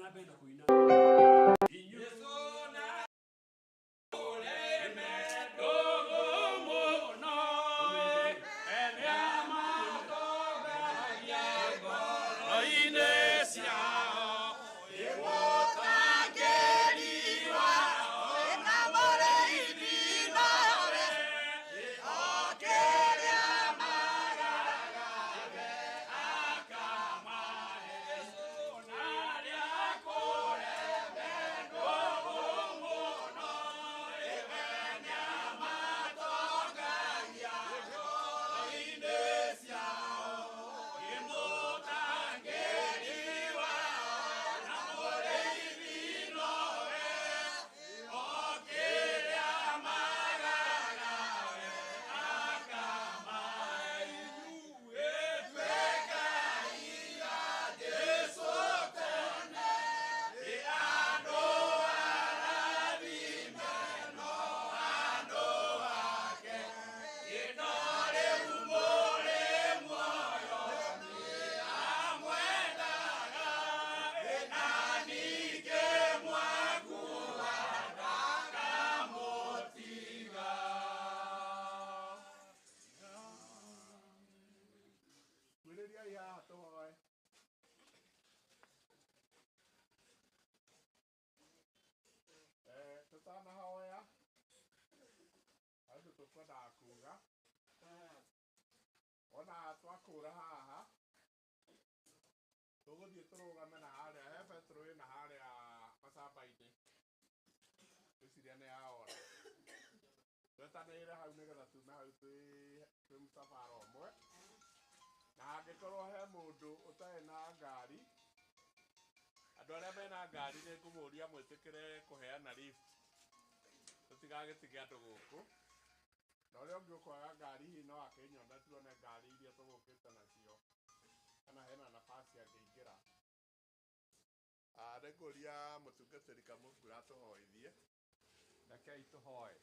Na mbere na kũina. Inyuĩ na Tutanahoya andũ tũkwendaga kuga ona twakũra haha tũgũthiĩ tũrũgame na harĩa he betũrũ ĩna harĩa macamba-inĩ ngwĩciria nĩ yaora twetanĩire hau nĩgetha tume hau twĩ mũtabara ũmwe na hangĩkorwo he mũndũ ũtarĩ na ngari andũ arĩa mena ngari nĩ ngũmũria mwĩtĩkĩre kũheana lift tũtigagĩtige andũ gũkũ na ũrĩa ũngĩ ũkwaga ngari hihi no akĩnyona tuone ngari iria tũgũkĩte nacio kana hena nafasi angĩingĩra. Nĩ ngũria mũtungatĩri Kamũngura atũhoithie. Rekei tũhoe.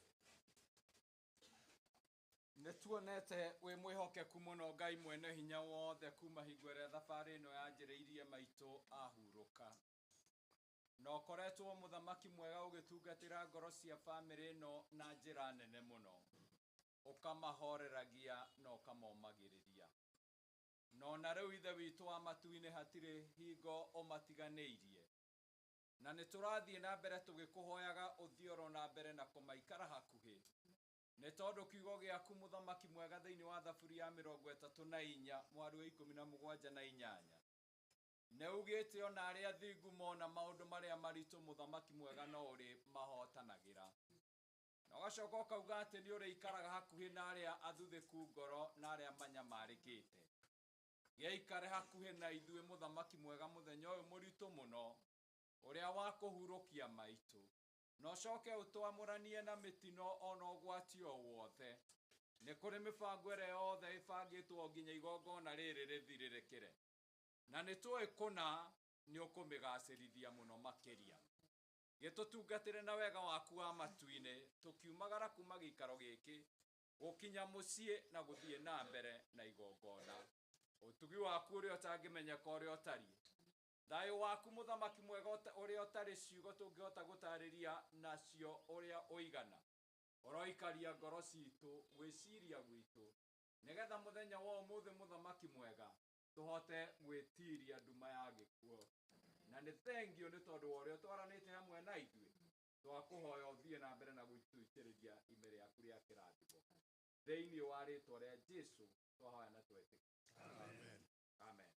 Nĩ tuonete wĩ mwĩhokeku mũno Ngai mwene hinya wothe kuma hingo ĩrĩa thabarĩ ĩno yanjĩrĩirie maitũ ahurũka. Na ũkoretwo mũthamaki mwega ũgĩtungatĩra ngoro cia bamĩrĩ ĩno na njĩra nene mũno. Ũkamahoreragia na ũkamomagĩrĩria. Na ona rĩu Ithe witũ wa matu-inĩ hatirĩ hingo ũmatiganĩirie. Na nĩ tũrathiĩ na mbere tũgĩkũhoyaga ũthiĩ oro na mbere na kũmaikara hakuhĩ. Nĩ tondũ kiugo gĩaku mũthamaki mwega thĩinĩ wa thaburi ya 34 mwari wa 17 na 8 nĩ ugĩte ona arĩa athingu mona maũndũ marĩa maritũ mũthamaki mwega no ũrĩ mahotanagĩra. Na ũgacoka ũkauga atĩ nĩ ũrĩikaraga hakuhĩ na arĩa athuthĩku ngoro na arĩa manyamarĩkĩte. Gĩikare hakuhĩ na ithuĩ mũthamaki mwega mũthenya ũyũ mũritũ mũno ũrĩa wa kũhurũkia maitũ. Na ũcoke ũtwamũranie na mĩtino ona ũgwati o wothe. Nĩ kũrĩ mĩbango ĩrĩa yothe ĩbangĩtwo nginya igongona rĩrĩ rĩthirĩrĩkĩre. Na nĩ tũĩ kũna nĩ ũkũmĩgacĩrithia mũno makĩria. Gĩtũtungatĩre na wega waku wa matu-inĩ tũkiumagara kuma gĩikaro gĩkĩ gũkinya mũciĩ na gũthiĩ na mbere na igongona. Ũtugi waku ũrĩa ũtangĩmenyeka ũrĩa ũtariĩ. Thayũ waku mũthamaki mwega ũrĩa ũtarĩ ciugo tũngĩhota gũtarĩria nacio ũrĩa ũigana. Ũroikaria ngoro citũ gwĩciria gwitũ nĩgetha mũthenya wa ũmũthĩ mũthamaki mwega tũhote gwĩtiria nduma ya gĩkuũ. Na nĩ thengio nĩ tondũ wa ũrĩa ũtwaranĩte hamwe na ithuĩ twakũhoya ũthiĩ na mbere na gũtũitĩrĩria ime rĩaku rĩa kĩrathimo. Thĩinĩ wa rĩtwa rĩa Jesũ twahoya na twetĩkia. Amen. Amen.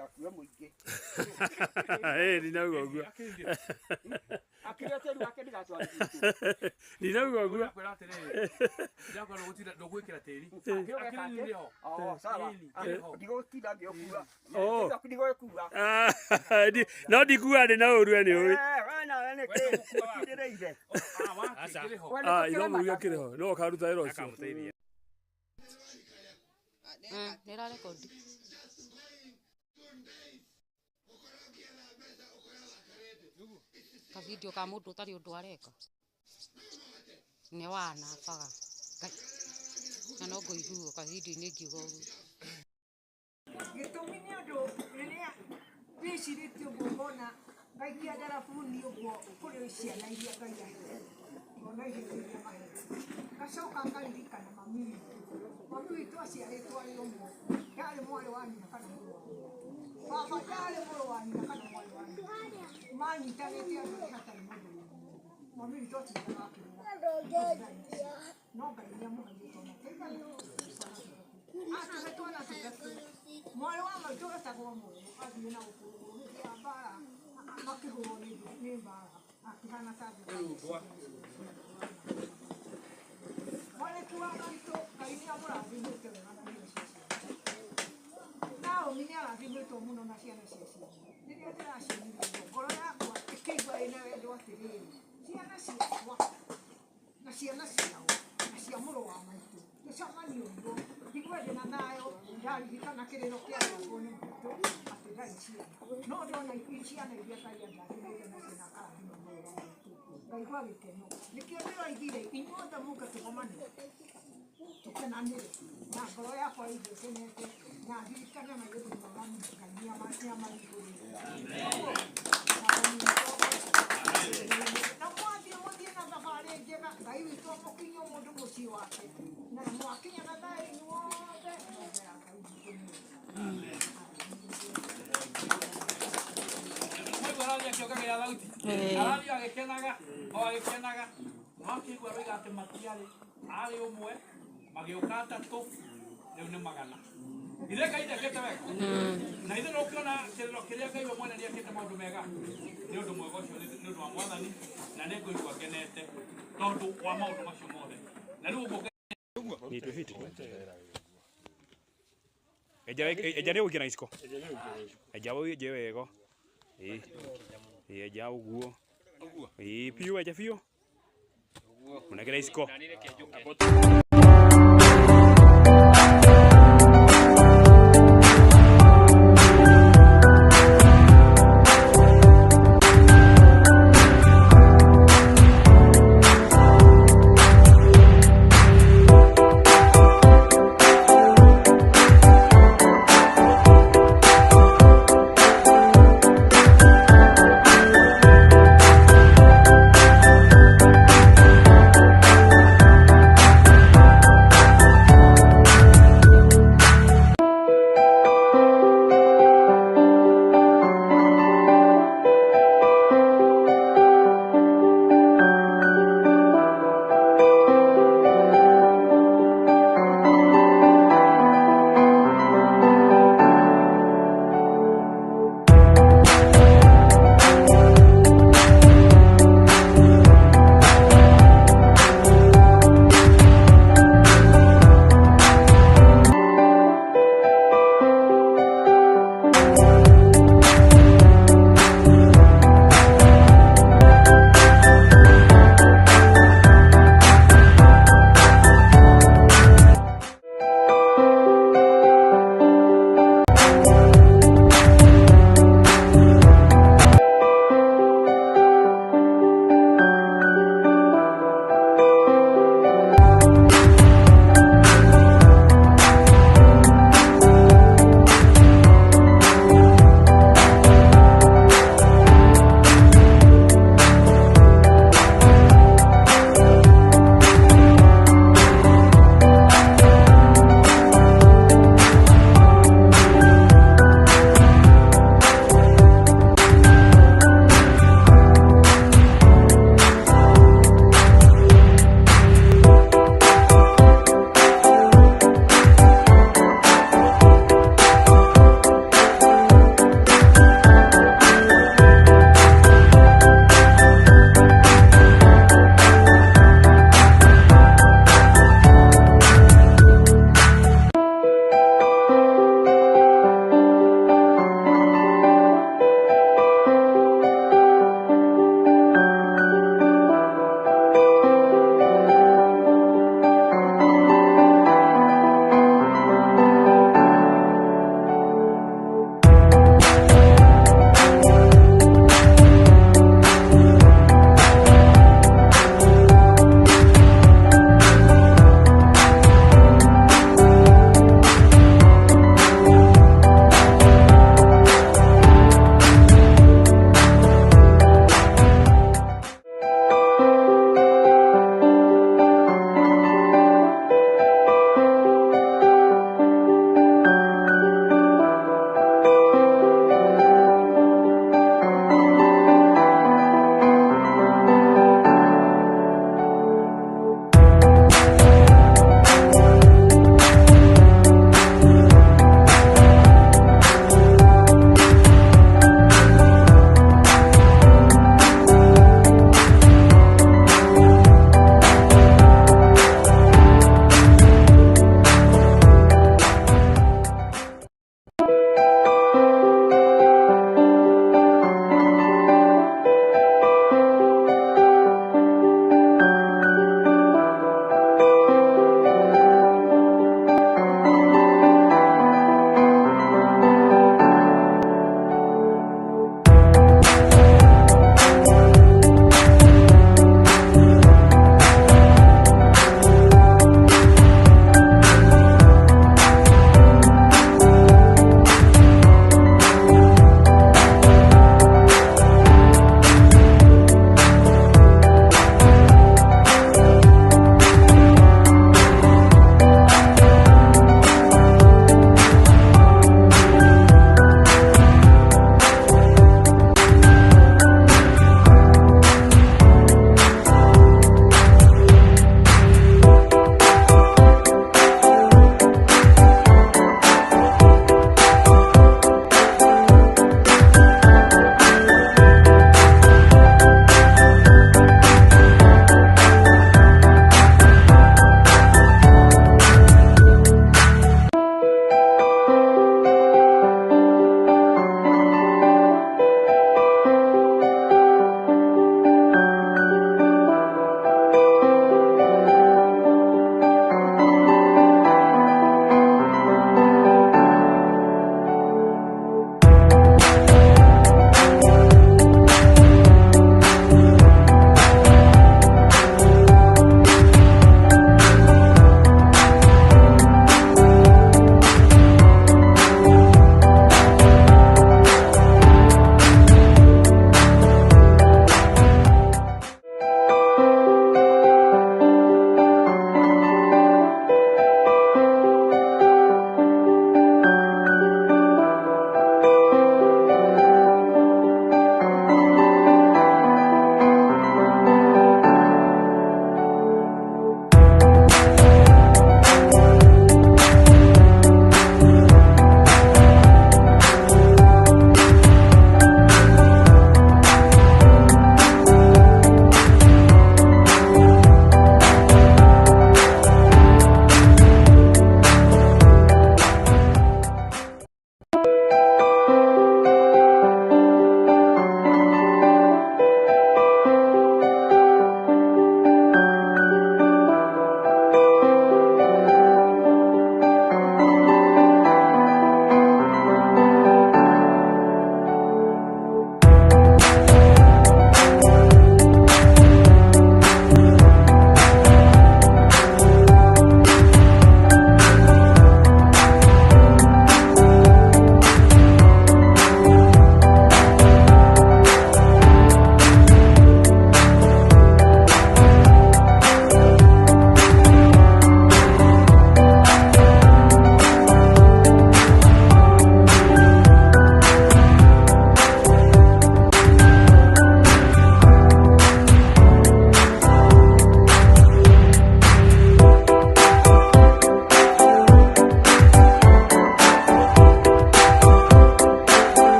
Ndigakue mũingĩ. Ĩĩ ndinauga ũguo. Akĩrĩa tĩri wake ndigatwarithie. Ndinauga ũguo. Kwĩra atĩrĩrĩ, ndĩrakwĩra ndũgũtinda ndũgwĩkĩra tĩri. Akĩũgeka Akĩrĩ atĩ? nĩ ho. Oh, sawa. Ĩni, Ah, kĩrĩ ho. Ndigũtinda ngĩũkua. Oh. Ndigũkua. Ah, no ndikuga ndĩ na ũru anyway. Eh, we nawe nĩ kĩ? Ũkirĩrĩire. Ah, wake kĩrĩ ho. We nĩ Ah, ithomo tũkĩrĩmaga. iria kĩrĩ ho. No ũkaruta wĩra ũcio. Akamũteithia. Nä ĩrarekondi. Kavidio ka mũndũ ũtarĩ ũndũ areka. Nĩ wana baga. Ngai. Na no ngũiguo kavidio-inĩ ngiuga ũguo. Gĩtũmi nĩ ũndũ rĩrĩa wĩcirĩtie ũguo ngona ngaikia ndarabuni ũguo kũrĩ ciana iria Ngai ahete, ngona iheo iria mahete, ngacoka ngaririkana mami witũ. Mami witũ aciarĩtwo arĩ ũmwe, ndarĩ mwarĩ wa nyina kana mũrũ wa nyina. Baba ndarĩ mũrũ wa nyina kana mwarĩ wa nyina. Manyitanĩte andũ erĩ hatarĩ mũndũ ũmwe. Mami witũ atindaga akĩrĩra no Ngai nĩ amũheire twana tũigana? Atũhe twana tũtatũ. Mwarĩ wa maitũ wetagwo Mwerũ athiĩ na gũkũ ũguo hĩndĩ ya mbara makĩhũrwo nĩ mbara akĩhana ta mwarĩki wa maitũ. Ngai nĩ amũrathimĩte wega na nĩwe cia ciana. Naomi nĩ arathimĩtwo mũno na ciana cia ciana. Rĩrĩa ndĩracionire ũguo ngoro yakwa ĩkĩigua ĩna wendo atĩrĩrĩ, ciana ciakwa na ciana ciao na cia mũrũ wa maitũ tũcemanie ũguo njigue ndĩna thayũ. Ndaririkana kĩrĩro kĩarĩragwo nĩ maitũ atĩ ndarĩ ciana, no ndona ciana iria Ngai andathimĩte nacio na akarathima mũrũ wa maitũ ngaigua gĩkeno. Nĩkĩo ndĩroigire inyuothe mũke tũgomane tũkenanĩre na ngoro yakwa ĩigue ĩkenete na ndirikane na gĩthĩ mwathani Ngai nĩamahingũrĩire. Koguo mwathani witũ na mwathiĩ mũthiĩ na thabarĩ njega. Ngai witũ amũkinyie mũndũ mũciĩ wake na mwakinya na thayũ inyuothe nyũmba ya Ngai witũ nĩ Mwaigua arathiĩ akĩongagĩrĩra thauti. Arathiĩ agĩkenaga, o agĩkenaga. No akĩigua aroiga atĩ matiarĩ, arĩ ũmwe, magĩũka atatũ, rĩu nĩ magana. Ithe Ngai ndekĩte wega. Na ithe no ũkĩona kĩrĩro kĩrĩa Ngai we mwene nĩekĩte maũndũ mega. Nĩ ũndũ mwega ũcio nĩ ũndũ wa mwathani na nĩ ngũigua ngenete tondũ wa maũndũ macio mothe. Na rĩu ũguo Nitwe fiti. Eja eja nĩ gũikia na gĩciko. Eja ũyenje wega. Ĩĩ. Ĩĩ eja ũguo. Ĩĩ biũ eja biũ. Mũnengere iciko.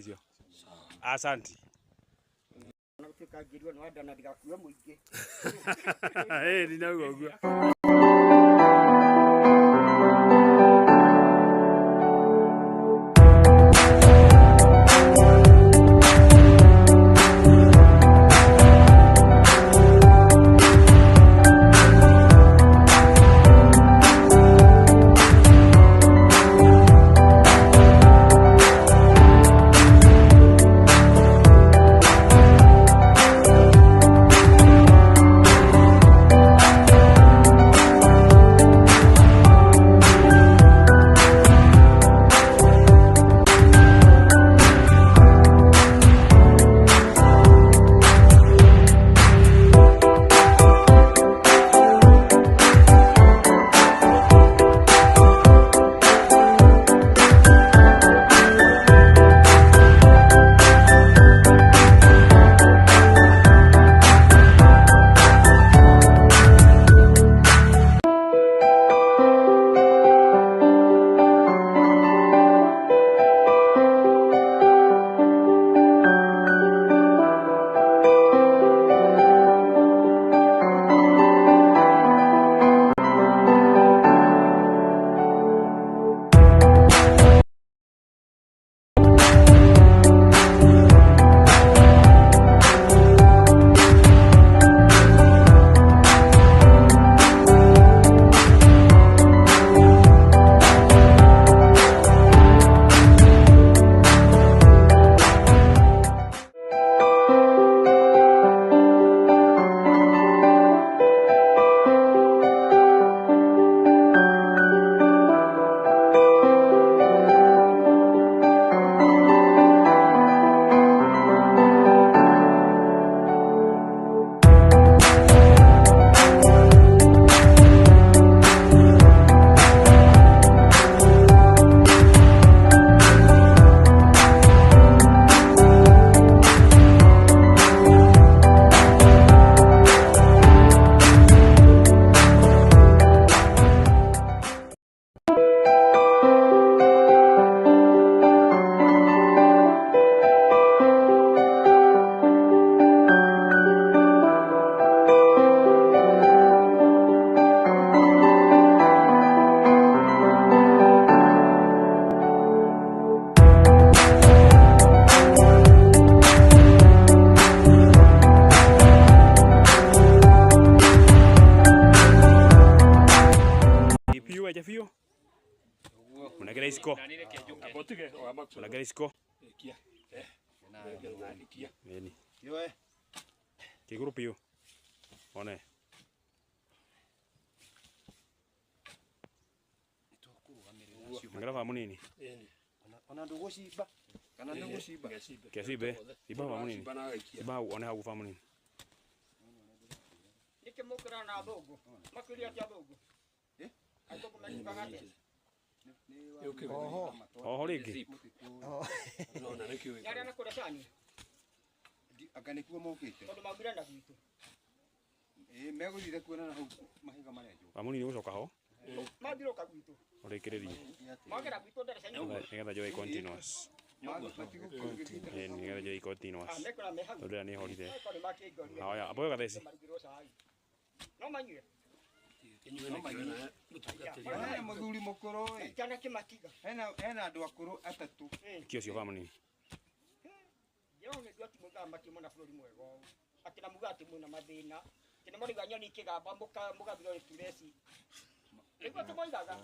icio. Asanti. Na gũtuĩka ngĩrwo nĩ wenda na ndigakue mũingĩ. Eh, ninauga ũguo. Piũ enja biũ. Mũnengere iciko. Mũnengere iciko. Ĩni. Kĩigũrũ biũ. One. Nengera baba mũnini. Ona ndũgũcimba kana nĩũgũcimba. Kĩacimbe. Cimba baba mũnini. Cimba hau one hau baba mũnini. Nĩkĩ mũkĩra na athũngũ? Makĩria atĩa athũngũ? Athũngũ mecibaga atĩa? Oho rĩngĩ. Nĩ arĩa na kũrĩa cani? Anga nĩkuo mokĩte. Tondũ maumire na gwitũ. Ĩĩ megũthiire kuona na hau mahiga marenjwo. Baba mũnini ũgũcoka ho. Mathiũrũka gwitũ. Ũrĩkĩrĩrie. Magera gwitũ ndaraca-inĩ. Nĩgetha njoe continuous. Ĩni nĩgetha njoe continuous. Ah, mekũra me hau. Tondũ ĩrĩa nĩhorire. Korwo nĩmakĩngorire. Haya, amboyo gatheci. Marugĩrwo cai. No manyue. Hena mũthuri mũkũrũ ĩ. Kana kĩmatiga. Hena andũ akũrũ atatũ. Kĩ ũcio baba mũnini. Njĩra nĩ atĩ mugaga matiuma na bũrũri mwega ũũ. Atĩ na mugaga atĩ mwĩna mathĩna. Atĩ nĩ mũraiga nyoni ikĩgamba mũgathirwo nĩ stress. Nĩguo tũmoigaga.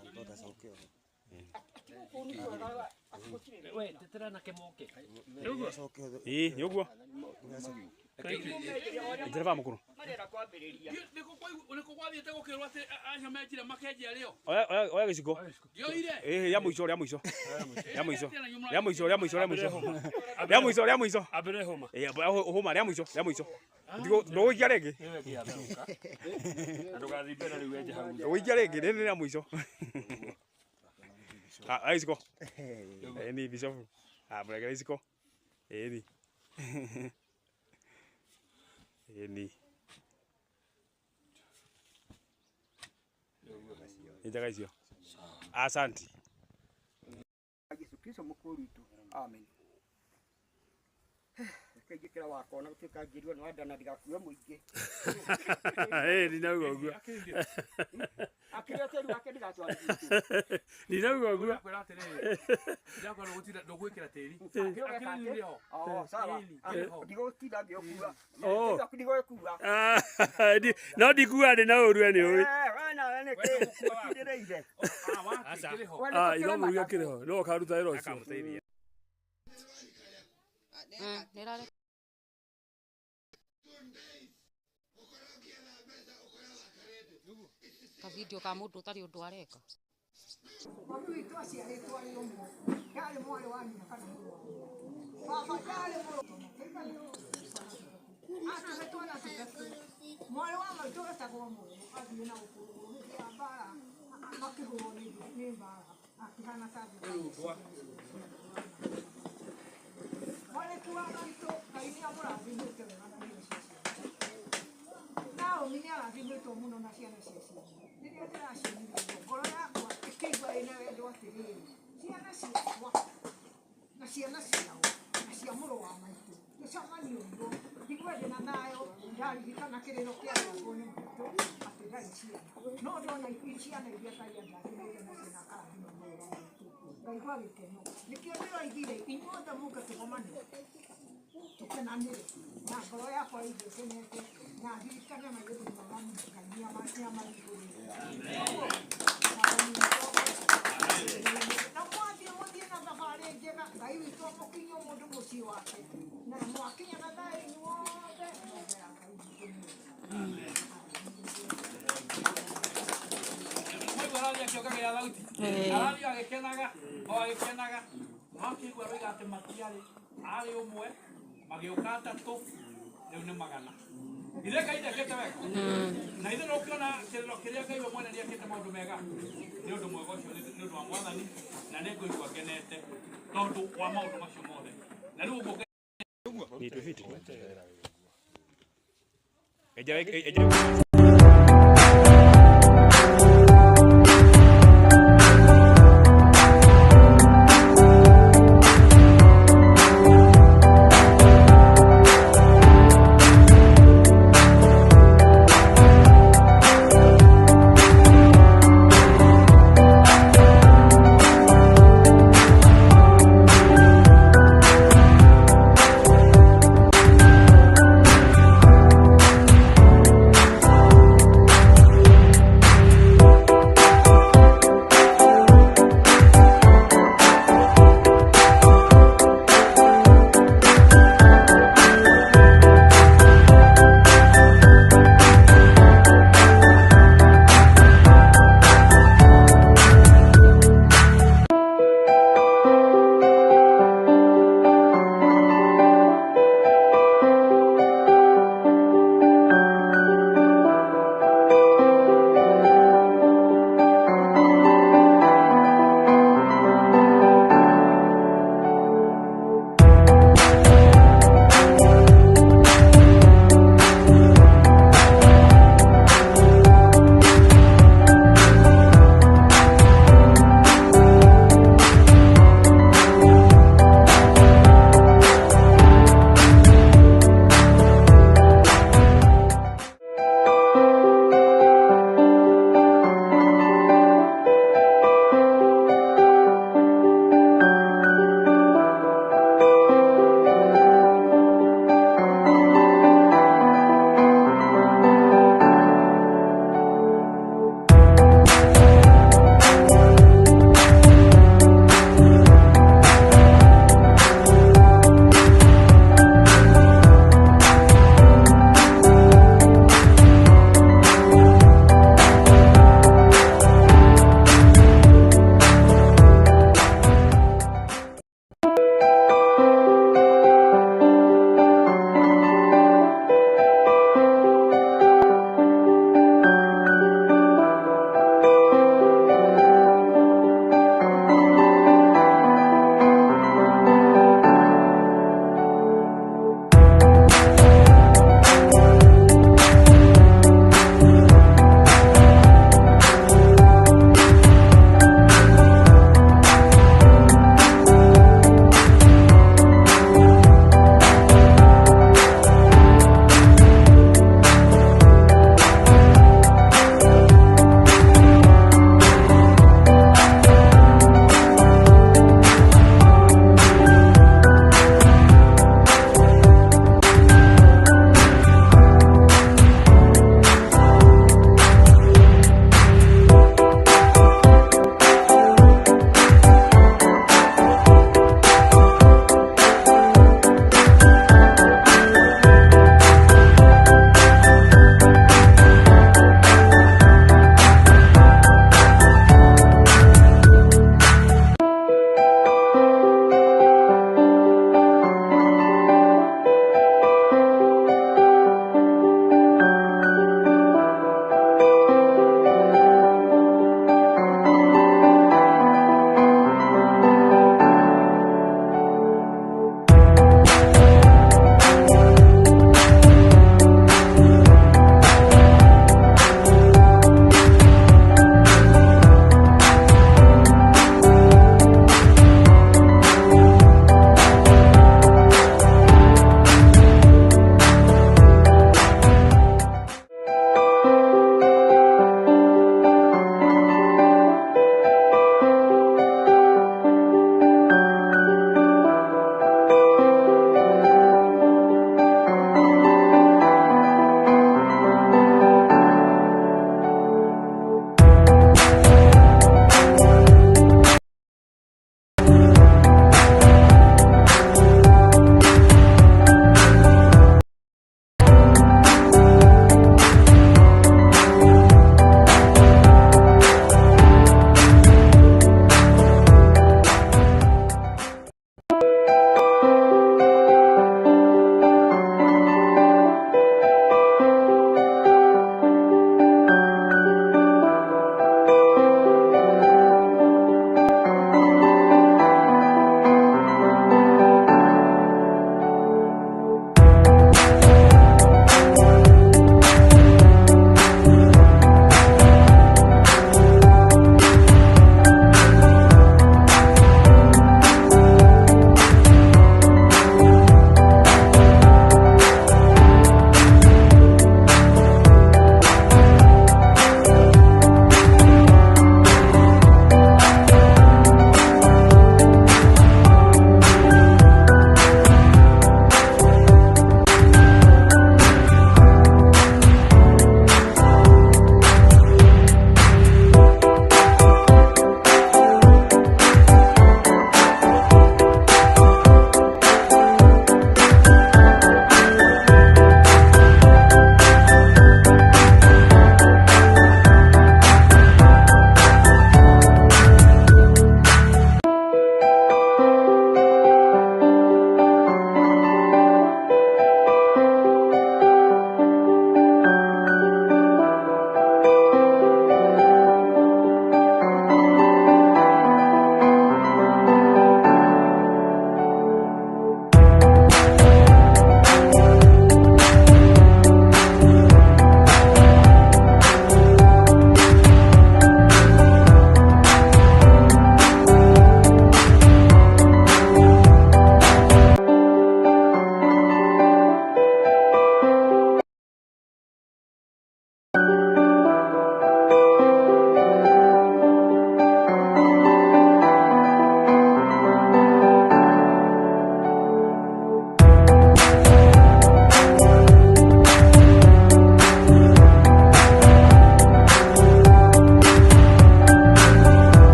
Atĩ gũkũ nĩ kwega, atĩ gũtirĩ thĩna. Tetera nake moke. Ĩĩ nĩ ũguo. Njĩra baba mũkũrũ. Marera kwambĩrĩria. Nĩkũ gwathiĩte gũkĩrwo atĩ acio menjire makenjia rĩo. Oya oya gĩciko. Ngĩoire. Ĩĩ rĩa mũico rĩa mũico. Rĩa mũico. Rĩa mũico rĩa mũico rĩa mũico. Rĩa mũico rĩa mũico. Ambĩre homa. Ĩĩ hũma rĩa mũico rĩa mũico. Ndũgũikia rĩngĩ. Na ndũgathiĩ mbere rĩu wenje hau. Ndũgũikia rĩngĩ rĩrĩ rĩa mũico. Ah, iciko. Ĩĩ ni bishop. Ah, mũrengere iciko. Ĩĩ ni. Ĩĩ ni. Nĩ njega icio. Asanti. Yesu Kristo mũkũũri witũ. Amen. Reke wakwa ona gũtuĩka ngĩrwo nĩ wandana ndigakue mũingĩ. Ĩ ndinauga ũguo. Akĩrĩa tĩri wake ndigatwarithie. Ndinauga ũguo. Kwĩra atĩrĩrĩ, ndakwa ndũgũtinda ndũgwĩkĩra tĩri. Akĩrĩa Akĩrĩ nĩ ho. Oh, sawa. Ĩni, kĩrĩ ho. Ndigũtinda ngĩũkua. Oh. Ndigũkua. Ah, no ndikua ndĩ na ũru nĩ ũĩ. Wana nĩ kĩ? Ũkindĩrĩire. Ah, wake kĩrĩ ho. Ah, ithomo iria kĩrĩ ho. No ũkaruta wĩra ũcio. Akamũteithia. Nĩ ĩrarĩ kavidio ka mũndũ ũtarĩ ũndũ areka. Mami witũ aciarĩtwo arĩ ũmwe, ndarĩ mwarĩ wa nyina kana mũrũ wa nyina. Baba ndarĩ mũrũ atũhe twana tũtatũ. Mwarĩ wa maitũ etagwo Mũrũ, athiĩ na gũkũ hĩndĩ ya mbara, makĩhũrwo nĩ mbara, akĩhana ta Mwarĩki wa maitũ, Ngai nĩ amũrathimĩte wega na nĩ cia ciana. Naomi nĩ arathimĩtwo mũno na ciana cia ciana. Rĩrĩa ndĩracionire ũguo, ngoro yakwa ĩkĩigua ĩna wendo atĩrĩrĩ, ciana ciakwa na ciana ciao na cia mũrũ wa maitũ tũcemanie ũguo, njigue ndĩna thayũ, ndaririkana kĩrĩro kĩarĩragwo nĩ maitũ atĩ ndarĩ ciana. No ndona ciana iria Ngai andathimĩte nacio na akarathima mũrũ wa maitũ, ngaigua gĩkeno. Nĩkĩo ndĩroigire inyuothe mũke tũgomane tũkenanĩre na ngoro yakwa ĩigue ĩkenete na ndirikane maitho ma mami Ngai nĩamahingũrĩire. Koguo Mwathani witũ na mwathiĩ mũthiĩ na thabarĩ njega, Ngai witũ amũkinyie o mũndũ mũciĩ wake, na mwakinya na thayũ inyuothe, nyũmba ya Ngai witũ nĩ Mwaigua arathiĩ akĩongagĩrĩra thauti. Arathiĩ o agĩkenaga, o agĩkenaga. No akĩigua aroiga atĩ matiarĩ, arĩ ũmwe, magĩũka atatũ, rĩu nĩ magana. Ithe Ngai ndekĩte wega. Na ithe nũkĩona kĩrĩro kĩrĩa Ngai we mwene nĩekĩte maũndũ mega. Nĩ ũndũ mwega ũcio nĩ ũndũ wa Mwathani, na nĩ ngũigua ngenete tondũ wa maũndũ macio mothe. Na rĩu ũguo Ni twĩ fiti. Eja eja.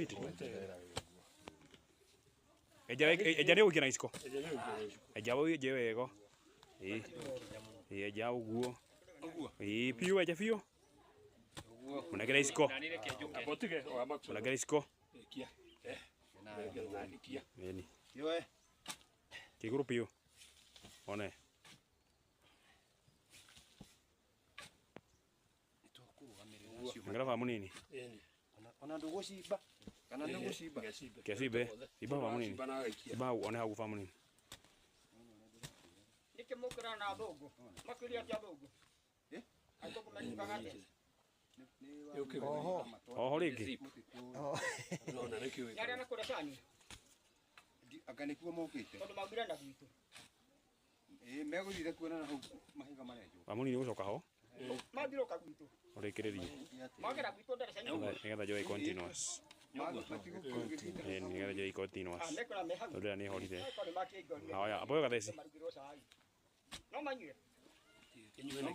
Fiti. Eja eja nĩ ũgũikia na gĩciko. Eja ũenje wega. Ĩĩ. Ĩĩ eja ũguo. Ĩĩ biũ eja biũ. Mũnengere iciko. Mũnengere iciko. Ĩni. Kĩgũrũ biũ. One. Nengera baba mũnini. Ona ndũgũcimba kana nĩgũcimba. Kecimbe. Cimba baba mũnini. Cimba hau one hau baba mũnini. Nĩkĩ mũkĩra na athũngũ? Makĩria atĩa athũngũ? Athũngũ mekugaga atĩa? Oho rĩngĩ. Nĩ arĩa na kũrĩa cani? Anga nĩkuo mokĩte. Tondũ maumire na gwitũ. Ĩĩ megũthiire kuonana hau mahiga marenjwo. Baba mũnini ũgũcoka ho. Mathiũrũka gwitũ. Ũrĩkĩrĩrie. Magera gwitũ ndaraca-inĩ. Nĩgetha njoe continuous. Ĩĩ nĩgetha njoe continuous. Mekora me hau. Tondũ ĩrĩa nĩ ĩhorire. Mekora nĩmakĩngorire. Haya, amboyo gatheci. Marugĩrwo cai. No manyue. Hena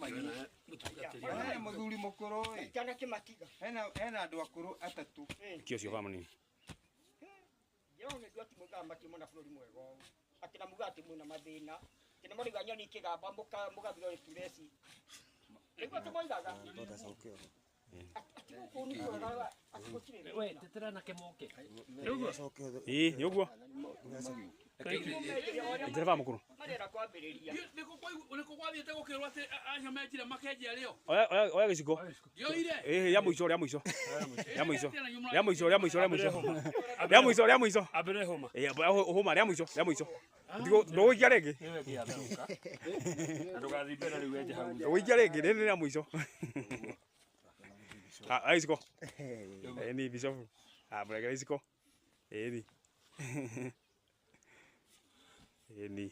mũthuri mũkũrũ ĩ. Kana kĩmatiga. Hena andũ akũrũ atatũ. Kĩ ũcio baba mũnini. Njĩra nĩ ndua timugaga makĩmona bũrũri mwega ũũ. Atĩ na mugaga atĩ mwĩna mathĩna. Atĩ nĩ mũrauga nyoni ikĩgamba mũgathira gĩtureci. Nĩguo atĩ moigaga. Atĩ gũkũ nĩ kwega atĩ gũtirĩ thĩna. Tetera anake moke. Ĩĩ nĩ ũguo. Njĩra baba mũkũrũ. Marera kwambĩrĩria. Nĩkũ gwathiĩte gũkĩrwo atĩ acio menjire makenjia rĩo? Oya oya oya gĩciko. Ngĩoire. Ĩĩ rĩa mũico rĩa mũico. Rĩa mũico. Rĩa mũico rĩa mũico rĩa mũico. Rĩa mũico rĩa mũico. Ambere homa. Ĩĩ hũma rĩa mũico rĩa mũico. Ndũgũikia rĩngĩ. Ndũgathiĩ mbere rĩu wenje hau. Ndũgũikia rĩngĩ rĩrĩ rĩa mũico. Ah, oya gĩciko. Ĩĩ ni bishop. Ah, mũrengere gĩciko. Ĩĩ ni. Ĩĩ ni.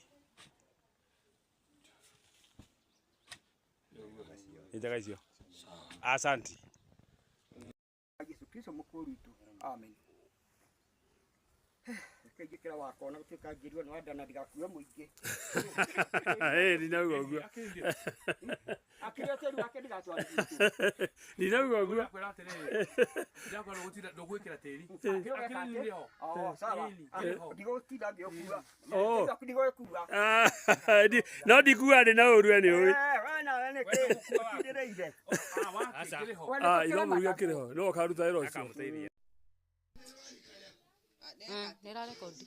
Nĩ njega icio. Asante. Yesu Kristo mũkũũri witũ. Amen. Reke njĩkĩra wakwa ona gũtuĩka ngĩrwo nĩ wandana ndigakue mũingĩ. Ĩĩ ndinauga ũguo. Akĩrĩa tĩri wake ndigatware gwitũ. Ndinauga ũguo. Ndakwĩra atĩrĩrĩ. Ndakwĩra ndũgũtinda ndũgwĩkĩra tĩri. Akĩrĩa Akĩrĩ rĩ ho. Oh, sawa. Kĩrĩ ho. Ndigũtinda ngĩũkua. Oh. Ndigũkua. No ndikuga ndĩ na ũru we nĩ ũĩ. We nawe nĩkĩ ũkirĩrĩire? Ah, wake kĩrĩ ho. Ah, ithomo kĩrĩ ho. No ũkaruta wĩra ũcio. Akamũteithia. Nĩ ĩrarekondi.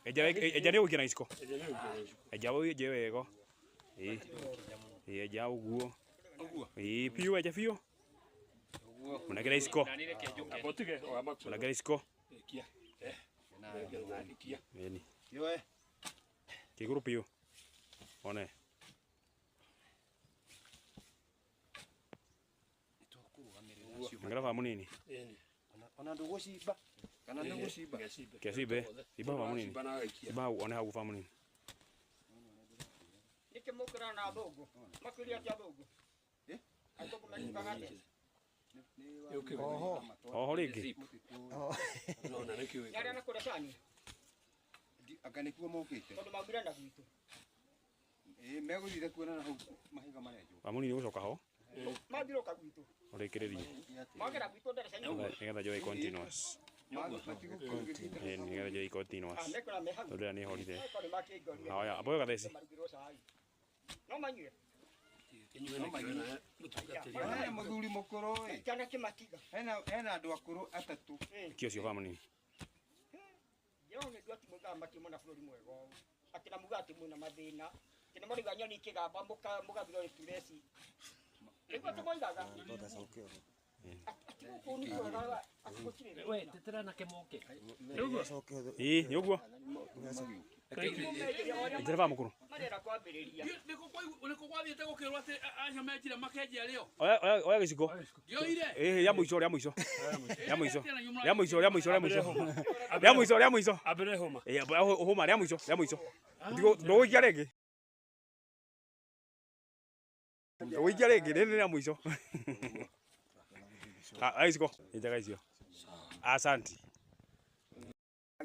Enja nĩ ũgũikia na gĩciko. Enja wenje wega. Ĩĩ. Ĩĩ enja ũguo. Ĩĩ biũ enja biũ. Mũnengere iciko. Mũnengere iciko. Ĩni. Kĩgũrũ biũ. One. Nengera baba mũnini. Ona ndũgũcimba kana nĩ gũcimba. Kecimbe. Cimba baba mũnini. Cimba hau one hau baba mũnini. Nĩkĩ mũkĩra na athũngũ? Makĩria atĩa athũngũ? Athũngũ mekugaga atĩa? Oho rĩngĩ. Nĩ arĩa na kũrĩa cani? Anga nĩkuo mokĩte. Tondũ maumire na gwitũ. Ĩĩ megũthiire kuonana hau mahiga marenjwo. Baba mũnini ũgũcoka ho. Mathire ũka gwitũ. Ũrĩkĩrĩrie. Magera gwitũ ndaraca-inĩ. Nĩgetha njoe continuous. Ĩĩ nĩgetha njoe continuous. Mekora me hau. Tondũ ĩrĩa nĩ ĩhorire. Mekora nĩ makĩngorire. Haya, amboyo gatheci. Marugĩrwo cai. No manyue. Hena mũthuri mũkũrũ ĩ. Kĩana kĩmatiga. Hena andũ akũrũ atatũ. Kĩ ũcio baba mũnini. Njĩra nĩ ndua atĩ moigaga matimona bũrũri mwega ũũ. Atĩ na mugaga atĩ mwĩna mathĩna. Atĩ nĩ marauga nyoni ikĩgamba mũgathira tureci. Nĩguo atĩ moigaga. Atĩ gũkũ nĩ kwega atĩ gũtirĩ thĩna. Tetera nake moke. Ĩĩ nĩ ũguo. Enjera baba mũkũrũ. Marera kwambĩrĩria. Nĩkũ gwathiĩte gũkĩrwo atĩ acio menjire makenjia rĩo. Oya oya oya gĩciko. Ndioire. Ĩĩ rĩa mũico rĩa mũico. Rĩa mũico. Rĩa mũico rĩa mũico rĩa mũico. Rĩa mũico rĩa mũico. Ambere homa. Ĩĩ hũma rĩa mũico rĩa mũico. Ndũgũikia rĩngĩ. Ndũgũikia rĩngĩ rĩrĩ rĩa mũico. Ah gĩciko. Enjaga icio. Asante.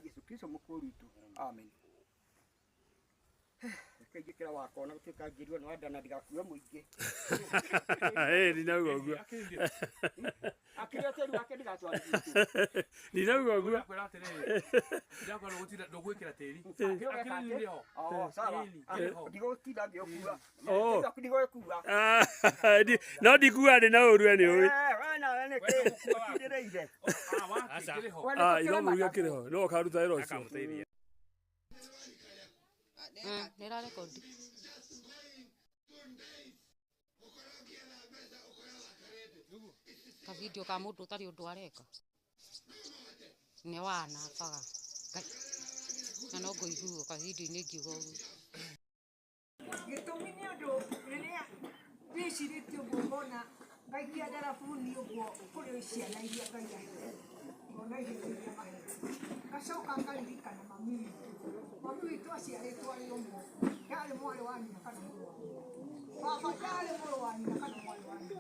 Jesu Kristo mũkũũri witũ. Amen. Reke njĩkĩra wakwa ona gũtuĩka ngĩrwo nĩ wanda na ndigakue mũingĩ. Ĩĩ ndinauga ũguo. Akĩrĩa tĩri wake ndigatwarithie. Ndinauga ũguo. Ndakwĩra atĩrĩrĩ. Ndakwĩra ndũgũtinda ndũgwĩkĩra tĩri. Akĩrĩa Akĩrĩ nĩ ho. Oh, sawa. Ndigũtinda ngĩũkua. Oh. Ndigũkua. No ndikuga ndĩ na ũru anyway. Wena nĩkĩ ũkirĩrĩire. Kĩrĩ ho. Ah, ithomo iria kĩrĩ ho. No ũkaruta wĩra ũcio. Nĩ ĩrarekondi. Kavidio ka mũndũ ũtarĩ ũndũ areka. Nĩ wana baga. Ngai. Na no ngũiguo kavidio-inĩ ngiuga ũguo. Gĩtũmi nĩ ũndũ rĩrĩa ndĩcirĩtie ũguo ngona ngaikia ndarabuni ũguo kũrĩ ciana iria Ngai ahete, ngona iheo iria mahete. Ngacoka ngaririkana mami witũ. Mami witũ aciarĩtwo arĩ ũmwe, ndarĩ mwarĩ wa nyina kana mũrũ wa nyina. Baba ndarĩ mũrũ wa nyina kana mwarĩ wa nyina.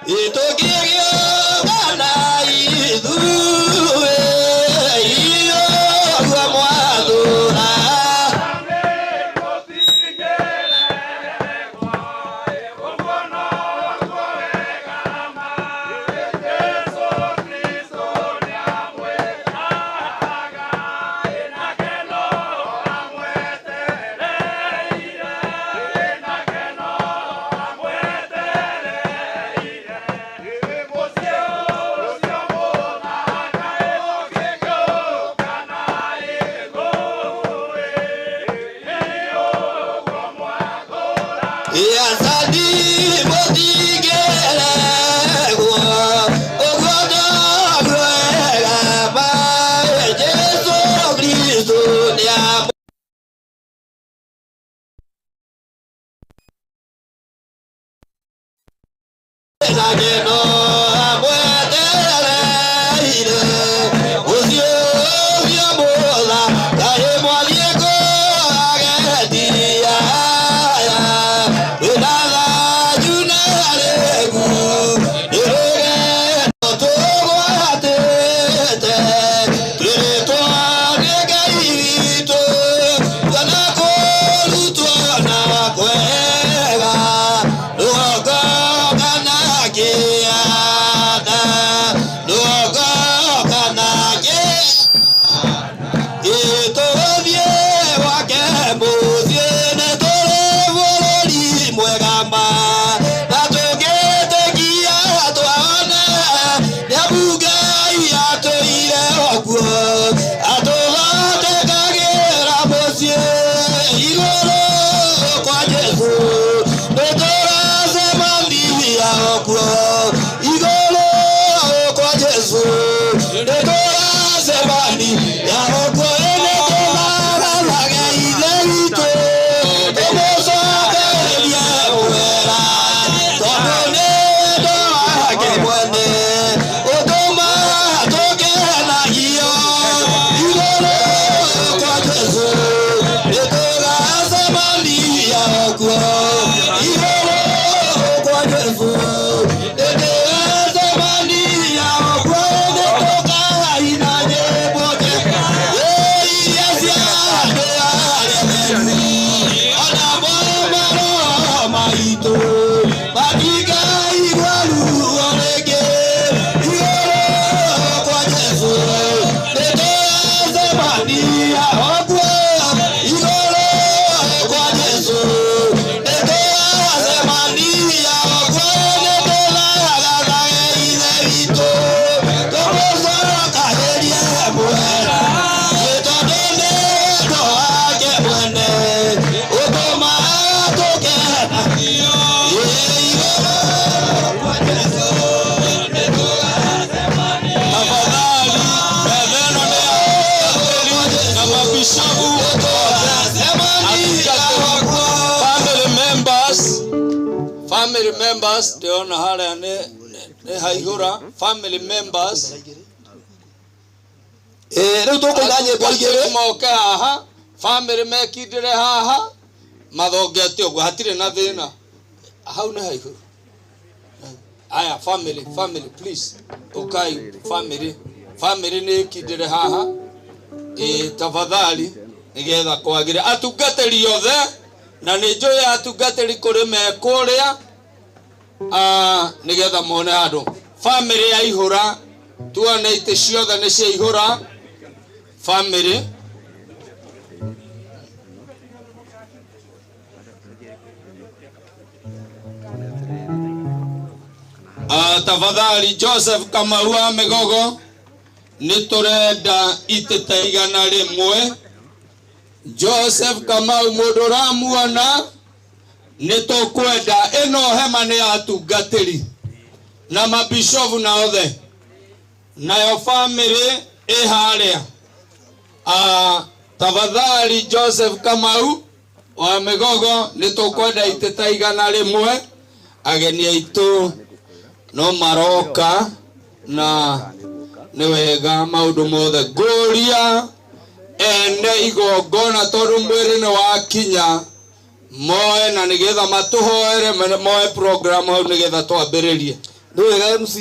Itũkĩgĩũkana ithuĩ ũguo mwathũra. Asandi mũtingĩregwo, ũguo noguo wega ma Jesũ Kristũ nĩamũ nageno amwetereire ũcio ũcio mũtha kaĩ mwathiĩ kũagetia aya wĩna thanju na rĩgu nĩ rũgendo tũgwatĩte twĩrĩtwo nĩ Ngai witũ kuona kũrutwo na kwega rũgongo kana kĩanda rũgongo kana kĩanda ĩtũthiĩ gwake mũciĩ nĩ tũrĩ bũrũri mwega ma na tũngĩtĩkia twaona nĩamu Ngai atũire okuo atũthondekagĩra mũciĩ igũrũ kwa Jesũ nĩ tũracemania okuo igũrũ kwa Jesũ nĩ tũracemania okuo nĩ tũthagathaga Ithe witũ tũmũcokerie mwera tondũ nĩ wendo wake mwene ũtũmaga tũkenagio igũrũ kwa Jesũ nĩ tũgacemania kuo igũrũ kwa Jesũ nĩ tũgacemania kuo nĩ tũkaina nyĩmbo njega iria cia andũ arĩa theru ona mo maroho maitũ matikaigua ruo rĩngĩ igũrũ kwa Jesũ nĩ tũgacemania okuo igũrũ kwa Jesũ nĩ tũgacemania okuo nĩ tũthagathaga Ithe witũ tũmũcokagĩrie mwera nĩ tondũ nĩ wendo wake mwene ũtũmaga tũkenagio igũrũ kwa Jesũ nĩ tũgacemania. Tafadhali, meza ĩno nĩ ya atungatĩri na mabishopu family members, family members ndĩrona harĩa nĩ nĩ haihũra family members. Rĩu tũkũina nyĩmbo igĩrĩ. Moke haha family mekindĩre haha mathongete ũguo hatirĩ na thĩna hau nĩ haihũru. Aya family, family please ũkai family, family nĩ ĩkindĩre haha ĩ tafadhali nĩgetha kwagĩre atungatĩri othe na nĩ njũĩ atungatĩri kũrĩ me kũrĩa nĩgetha mone handũ family yaihũra tuone itĩ ciothe nĩ ciaihũra family. Tafadhali Joseph Kamau wa Migogo nĩ tũrenda itĩ ta 100. Joseph Kamau mũndũ ũramuona nĩ tũkwenda ĩno hema nĩ ya atungatĩri na mabishofu na othe nayo family ĩ harĩa. Tafadhali Joseph Kamau wa Migogo nĩ tũkwenda itĩ ta 100. Ageni aitũ no maroka na nĩ wega maũndũ mothe ngũria ene igongona tondũ mwĩrĩ nĩ wakinya moe na nĩgetha matũhoere moe program hau nĩgetha twambĩrĩrie. Nĩ wega MC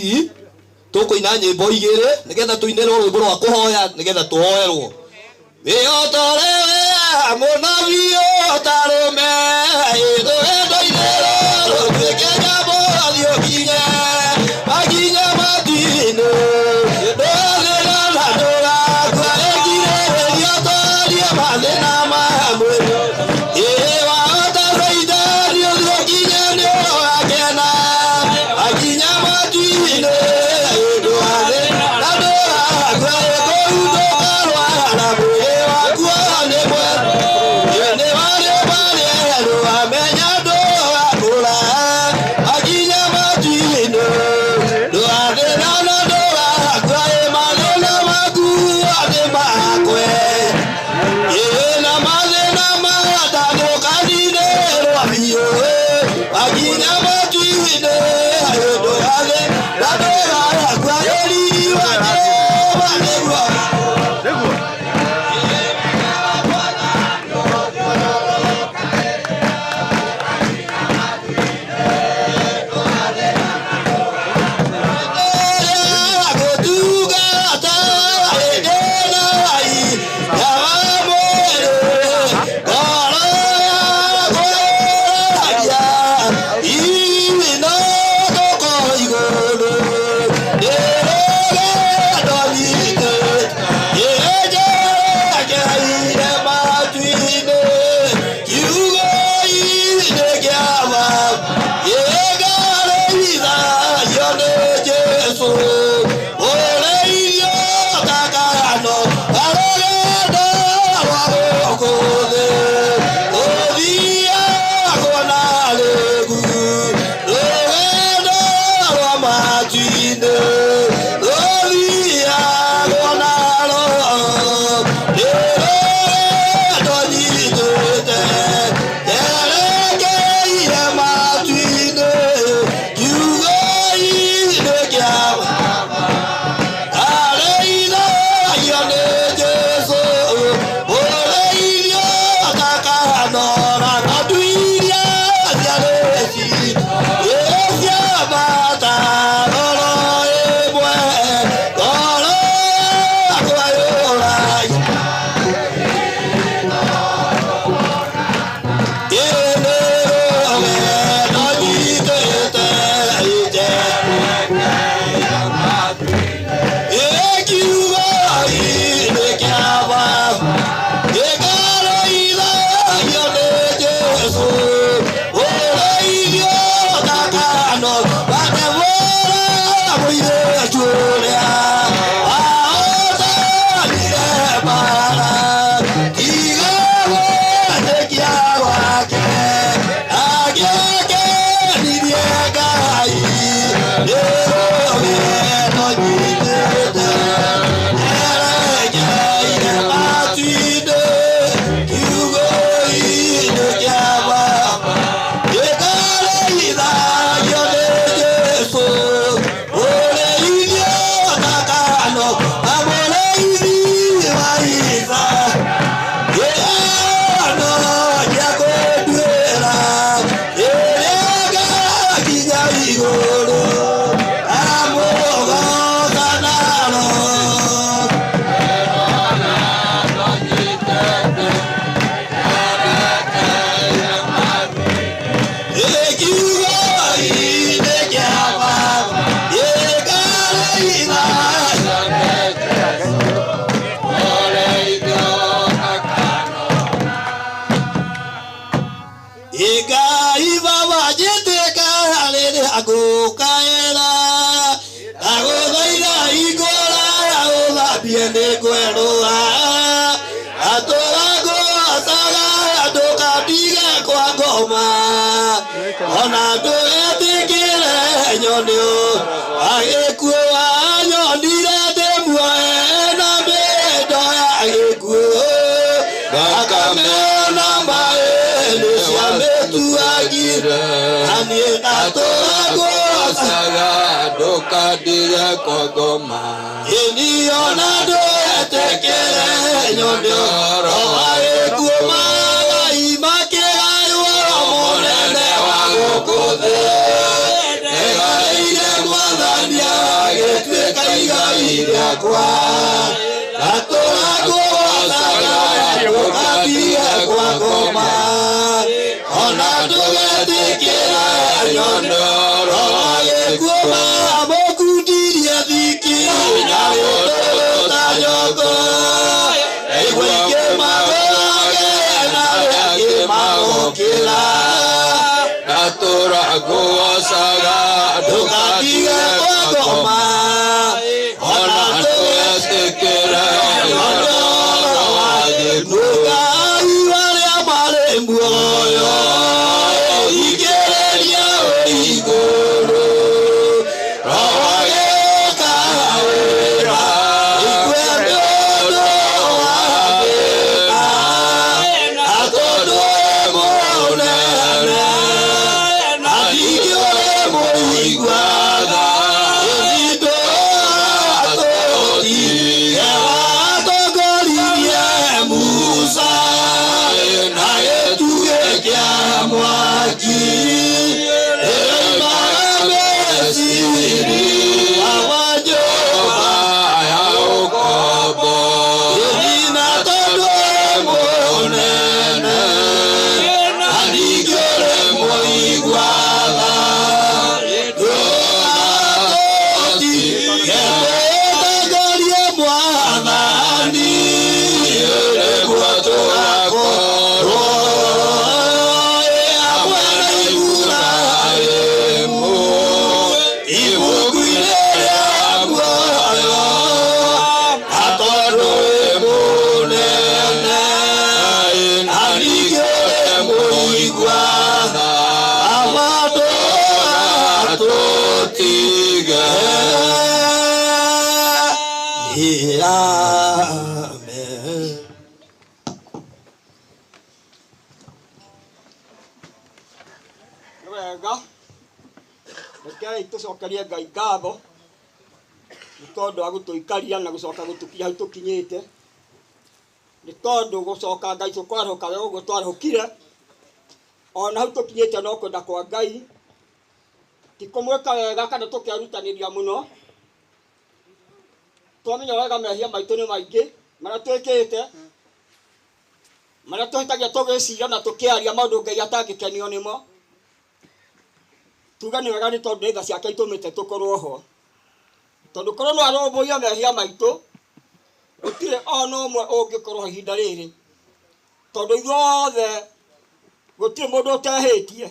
tũkũina nyĩmbo igĩrĩ nĩgetha tũinĩrwo rwĩmbo rwa kũhoya nĩgetha tũhoerwo. Wĩhotore mũno biũ ũtarũme rũgendo-inĩ rũrũ rũtuĩke nyambo thiĩ ũkinye makinya matu-inĩ ndũgathĩna na ndũgakua ĩkirĩrĩria ũtorie mathĩna ma mwĩrĩ. Ĩĩ wahota Caitani ũthiĩ ũkinye nĩ ũgakena makinya matu-inĩ ndũgathĩna na ndũgakua ĩkũu ndũkarwara mwĩrĩ waku nĩ mwega. Nĩ warĩ marĩerũ amenya ndũgakũra makinya matu-inĩ ndũgathĩna na ndũgakua ĩ mathĩna maku nĩ makwe. Ĩĩ na mathĩna matandũkaninĩrwo biũ makinya matu-inĩ ndũgathĩna na ndũgakua ĩ riri wa Jehova nĩguo. Ngai baba njĩtĩka rĩrĩa ngũkaĩra ndagũthaitha hingũra ũthambie nĩ ngwerũha atũra ngũhocaga ndũkandige kwa ngoma ona ndũgetĩkĩre nyoni agĩkuũ wanyonire ndĩ muoe na mĩndo ya gĩkuũ thakame na maĩ nĩ ciamĩtuagire na niĩ ndatũra ngũhocaga Ndũkandige kwa ngoma ĩni ona ndũgetĩkĩre nyoni agĩkuũ magai makĩgaywo mũnene wa gũkũ thĩ nĩgaĩire mwathani. Ona ndũgetĩkĩre nyondoro gĩkuũ mamũkundirie thiki na gũtũta nyongo. Igua ikĩmagũrage na arĩa angĩ magũkĩra. Natũra ngũgocaga Ndũgatige kwangoma ona ndũgetĩkĩre nyondoro wa gĩkuũ. Ngai arĩa marĩ muoyo thikĩrĩria wĩ igũrũ. Roho agĩka wĩra igue nĩ ũndũ wa thĩna na tondũ wĩ mũnene na ningĩ wĩ mũigua tha. Ĩthitũ watongoririe Musa na gĩtugĩ kĩa mwaki ĩroimaga Misiri wa nyũmba ya ũkombo. Ĩthina tondũ wĩ mũnene na ningĩ ũrĩ mũigua tha. Ndũgatũtige mwathani nĩguo tũgakorwo hamwe na Iburahĩmu ibuku-inĩ rĩa muoyo na tondũ wĩ mũnene na ningĩ ũrĩ mũigua tha Baba ndũgatũtige. Amen. Nĩ wega rekei tũcokerie Ngai ngatho nĩ tondũ wa gũtũikaria na gũcoka gũtũkinyia hau tũkinyĩte nĩ tondũ gũcoka Ngai tũkwarahũka wega ũguo twarahũkire ona hau tũkinyĩte no kwenda kwa Ngai ti kũmwĩka wega kana tũkerutanĩria mũno twamenya wega mehia maitũ nĩ maingĩ marĩa twĩkĩte marĩa tũhĩtagia tũgĩciria na tũkĩaria maũndũ Ngai atangĩkenio nĩmo tuge nĩ wega nĩ tondũ nĩ tha ciake itũmĩte tũkorwo ho tondũ korwo no arũmbũiye mehia maitũ gũtirĩ ona ũmwe ũngĩkorwo ho ihinda rĩrĩ tondũ ithuothe gũtirĩ mũndũ ũtehĩtie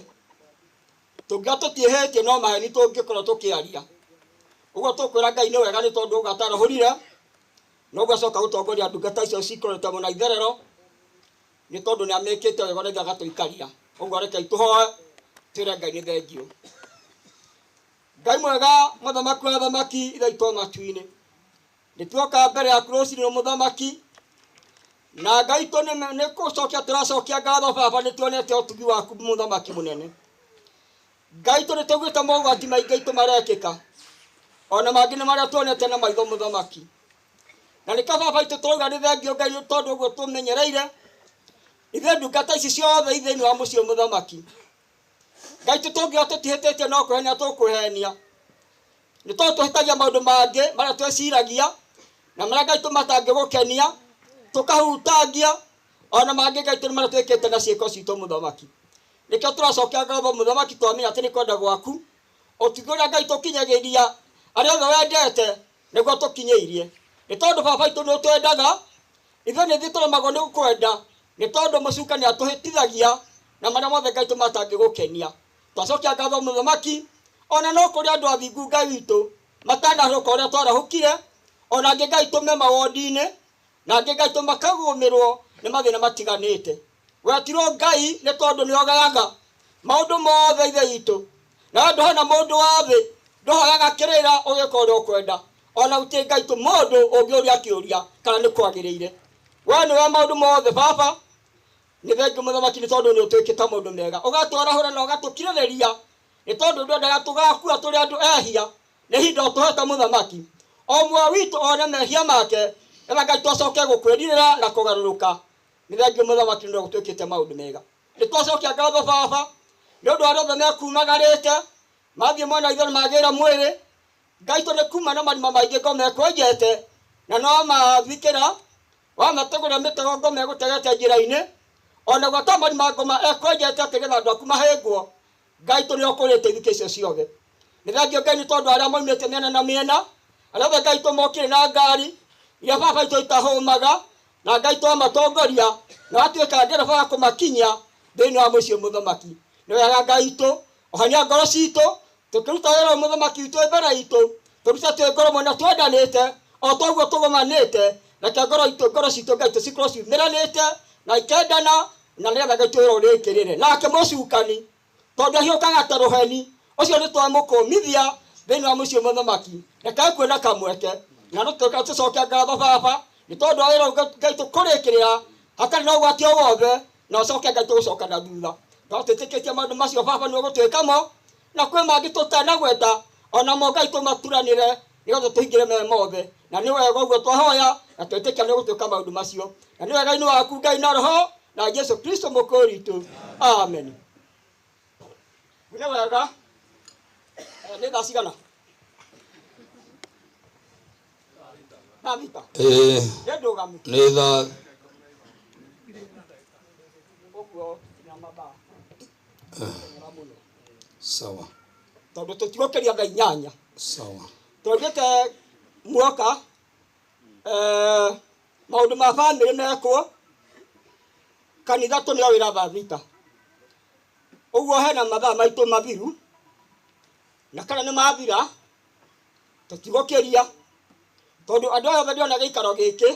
tũngiuga tũtiĩhĩtie no maheni tũngĩkorwo tũkĩaria ũguo tũkwĩra Ngai nĩ wega nĩ tondũ ũguo atarahũrire noguo acoka gũtongoria ndungata icio cikorete mwena itherero nĩ tondũ nĩ amĩkĩte wega na ithuĩ agatũikaria ũguo rekei tũhoe twĩre Ngai nĩ thengiũ Ngai mwega mũthamaki wa athamaki ithe witũ wa matu-inĩ nĩ tuoka mbere yaku rũcinĩ rũrũ mũthamaki na Ngai witũ nĩ gũcokia tũracokia ngatho baba nĩ tuonete ũtugi waku mũthamaki mũnene Ngai witũ nĩ tũiguĩte mogwati maingĩ aitũ marekĩka ona mangĩ nĩ marĩa tuonete na maitho mũthamaki na nĩkĩo baba witũ tũrauga nĩ thengiũ Ngai nĩ tondũ ũguo tũmenyereire ithuĩ ndungata ici ciothe i thĩinĩ wa mũciĩ mũthamaki Ngai tũ tũngiuga tũtihĩtĩtie no kũhenia tũkũhenia nĩ tondũ tũhĩtagia maũndũ mangĩ marĩa twĩciragia na marĩa Ngai tũmatangĩgũkenia tũkahutangia ona mangĩ Ngai tũ nĩ marĩa twĩkĩte na ciĩko citũ mũthamaki nĩkĩo tũracokia ngatho mũthamaki twamenya atĩ nĩ kwenda gwaku ũtugi ũrĩa Ngai tũkinyagĩria arĩa othe wendete nĩguo tũkinyĩirie nĩ tondũ baba witũ nĩ ũtwendaga ithuĩ nĩ ithuĩ tũremagwo nĩ gũkwenda nĩ tondũ mũcuka nĩ atũhĩtithagia na marĩa mothe Ngai tũmatangĩgũkenia twacokia ngatho mũthamaki ona no kũrĩ andũ athingu Ngai witũ matanahũka ũrĩa twarahũkire ona angĩ Ngai tũme mawondi-inĩ na angĩ Ngai tũmakagũmĩrwo nĩ mathĩna matiganĩte wetirwo Ngai nĩ tondũ nĩ ogayaga maũndũ mothe ithe witũ na we ndũhana mũndũ wa thĩ ndũhoyaga kĩrĩra ũgĩka ũrĩa ũkwenda ona gũtirĩ Ngai tũ mũndũ ũngĩũria kĩũria kana nĩ kwagĩrĩire we nĩwe maũndũ mothe baba nĩ thengiũ mũthamaki nĩ tondũ nĩ ũtwĩkĩte maũndũ mega ũgatwarahũra na ũgatũkirĩrĩria nĩ tondũ ndwendaga tũgakua tũrĩ andũ ehia nĩ ihinda ũtũhete mũthamaki o ũmwe witũ one mehia make ĩra Ngai twacoke gũkwĩrirĩra na kũgarũrũka nĩ thengiũ mũthamaki nĩ ũtwĩkĩte maũndũ mega nĩ twacokia ngatho baba nĩ ũndũ arĩa othe mekumagarĩte mathiĩ mwena itherũ magĩra mwĩrĩ Ngai tũ nĩ kuma na marima maingĩ ngo mekwenjete na no mathikĩra wamategũra mĩtego ngo megũtegete njĩra-inĩ Ona gwata marima ngoma ekwenjete atĩ getha andũ aku mahĩngwo. Ngai tũ nĩ ũkũrĩte ithikĩ icio ciothe. Nĩ thengio Ngai nĩ tondũ arĩa maumĩte mĩena na mĩena, arĩa othe Ngai tũmokire na ngari iria baba itũ itahũmaga, na Ngai twamatongoria na watuĩka ndereba wa kũmakinyia thĩinĩ wa mũciĩ mũthamaki. Nĩ wega Ngai itũ ohania ngoro citũ tũkĩruta wĩra ũyũ mũthamaki witũ wĩ mbere itũ, tũrute twĩ ngoro ĩmwe na twendanĩte o toguo tũgomanĩte. Reke ngoro itũ ngoro citũ Ngai tũcikorwo ciumĩranĩte na ikendana, na nĩgetha Ngai wĩra ũrĩkĩrĩre. Nake mũcukani tondũ ahiũkaga ta rũheni, ũcio nĩ twamũkũmithia thĩinĩ wa mũciĩ mũthamaki. Reke kuona kamweke na no tũcoke ngatho baba nĩ tondũ wa wĩra ũyũ Ngai tũkũrĩkĩrĩra hatarĩ na ũgwati o wothe, na ũcoke Ngai tũgũcoka na thutha. No twĩtĩkĩtie maũndũ macio baba nĩ ũgũtwĩka mo, na kwĩ mangĩ tũtanagweta onamo Ngai tũmaturanĩre nĩgetha tũhingĩre me mothe. Na nĩ wega ũguo twahoya na twĩtĩkia nĩ ũgũtwĩka maũndũ macio, na nĩ wega-inĩ waku Ngai na Roho na Jesu Kristo mũkũũri witũ. Amen. Nĩ wega. Nĩ thaa cigana? Thaa thita. Ĩĩ. Nĩ ndũgamu. Nĩ thaa Ũguo na mathaa. Sawa. Tondũ tũtigũkĩria thaa inyanya. Sawa. Twaugĩte muoka maũndũ ma bamĩrĩ mekwo, kanitha tũneo wĩra thaa thita. Ũguo hena mathaa maitũ mathiru, na kana nĩ mathira tũtigũkĩria, tondũ andũ aya othe ndĩrona gĩikaro gĩkĩ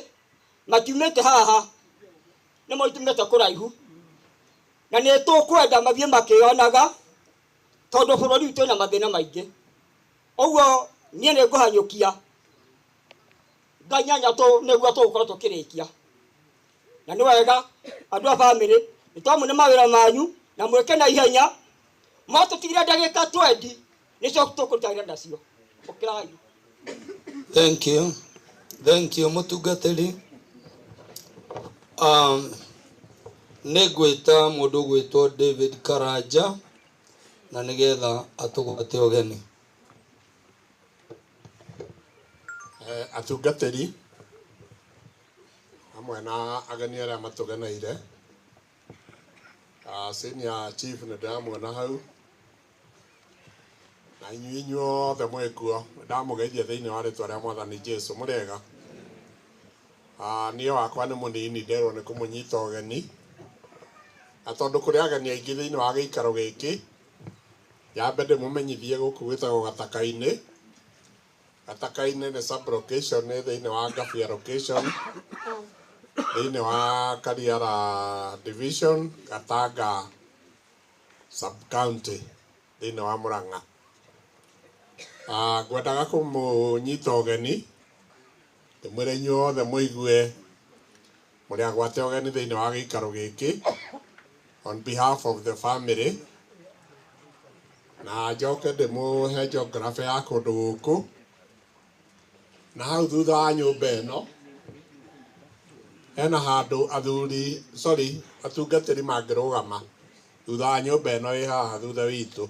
matiumĩte haha, nĩ moimĩte kũraihu, na nĩ tũkwenda mathiĩ makĩonaga, tondũ bũrũri witũ wĩna mathĩna maingĩ. Ũguo niĩ nĩ ngũhanyũkia thaa inyanya nĩguo tũgũkorwo tũkĩrĩkia. Na nĩ wega andũ a bamĩrĩ nĩ twamũne mawĩra manyu na mwĩke na ihenya, mwatũtigĩra ndagĩka 20 nĩcio tũkũruta wĩra nacio. Ũkĩrai. Thank you. Thank you mũtungatĩri. Nĩ ngwĩta mũndũ ũgwĩtwo David Karanja na nĩgetha atũgwate ũgeni. Atungatĩri hamwe na ageni arĩa matũgeneire, senior chief nĩ ndĩramuona hau, na inyuĩ inyuothe mwĩkuo ndamũgeithia thĩinĩ wa rĩtwa rĩa Mwathani Jesu. Mũrĩega? Niĩ wakwa nĩ mũnini, nderwo nĩ kũmũnyita ũgeni, na tondũ kũrĩ ageni aingĩ thĩinĩ wa gĩikaro gĩkĩ, nyambe ndĩmũmenyithie gũkũ gwĩtagwo Gataka-inĩ. Gataka-inĩ nĩ sub location thĩinĩ wa Ngabia location thĩinĩ wa Kariara division, Gatanga sub county thĩinĩ wa Murang'a. Ngwendaga kũmũnyita ũgeni ndĩmwĩre inyuothe mũigue mũrĩ agwate ũgeni thĩinĩ wa gĩikaro gĩkĩ on behalf of the family, na njoke ndĩmũhe geography ya kũndũ gũkũ. Na hau thutha wa nyũmba ĩno hena handũ athuri, sorry, atungatĩri mangĩrũgama thutha wa nyũmba ĩno ĩ haha thutha witũ.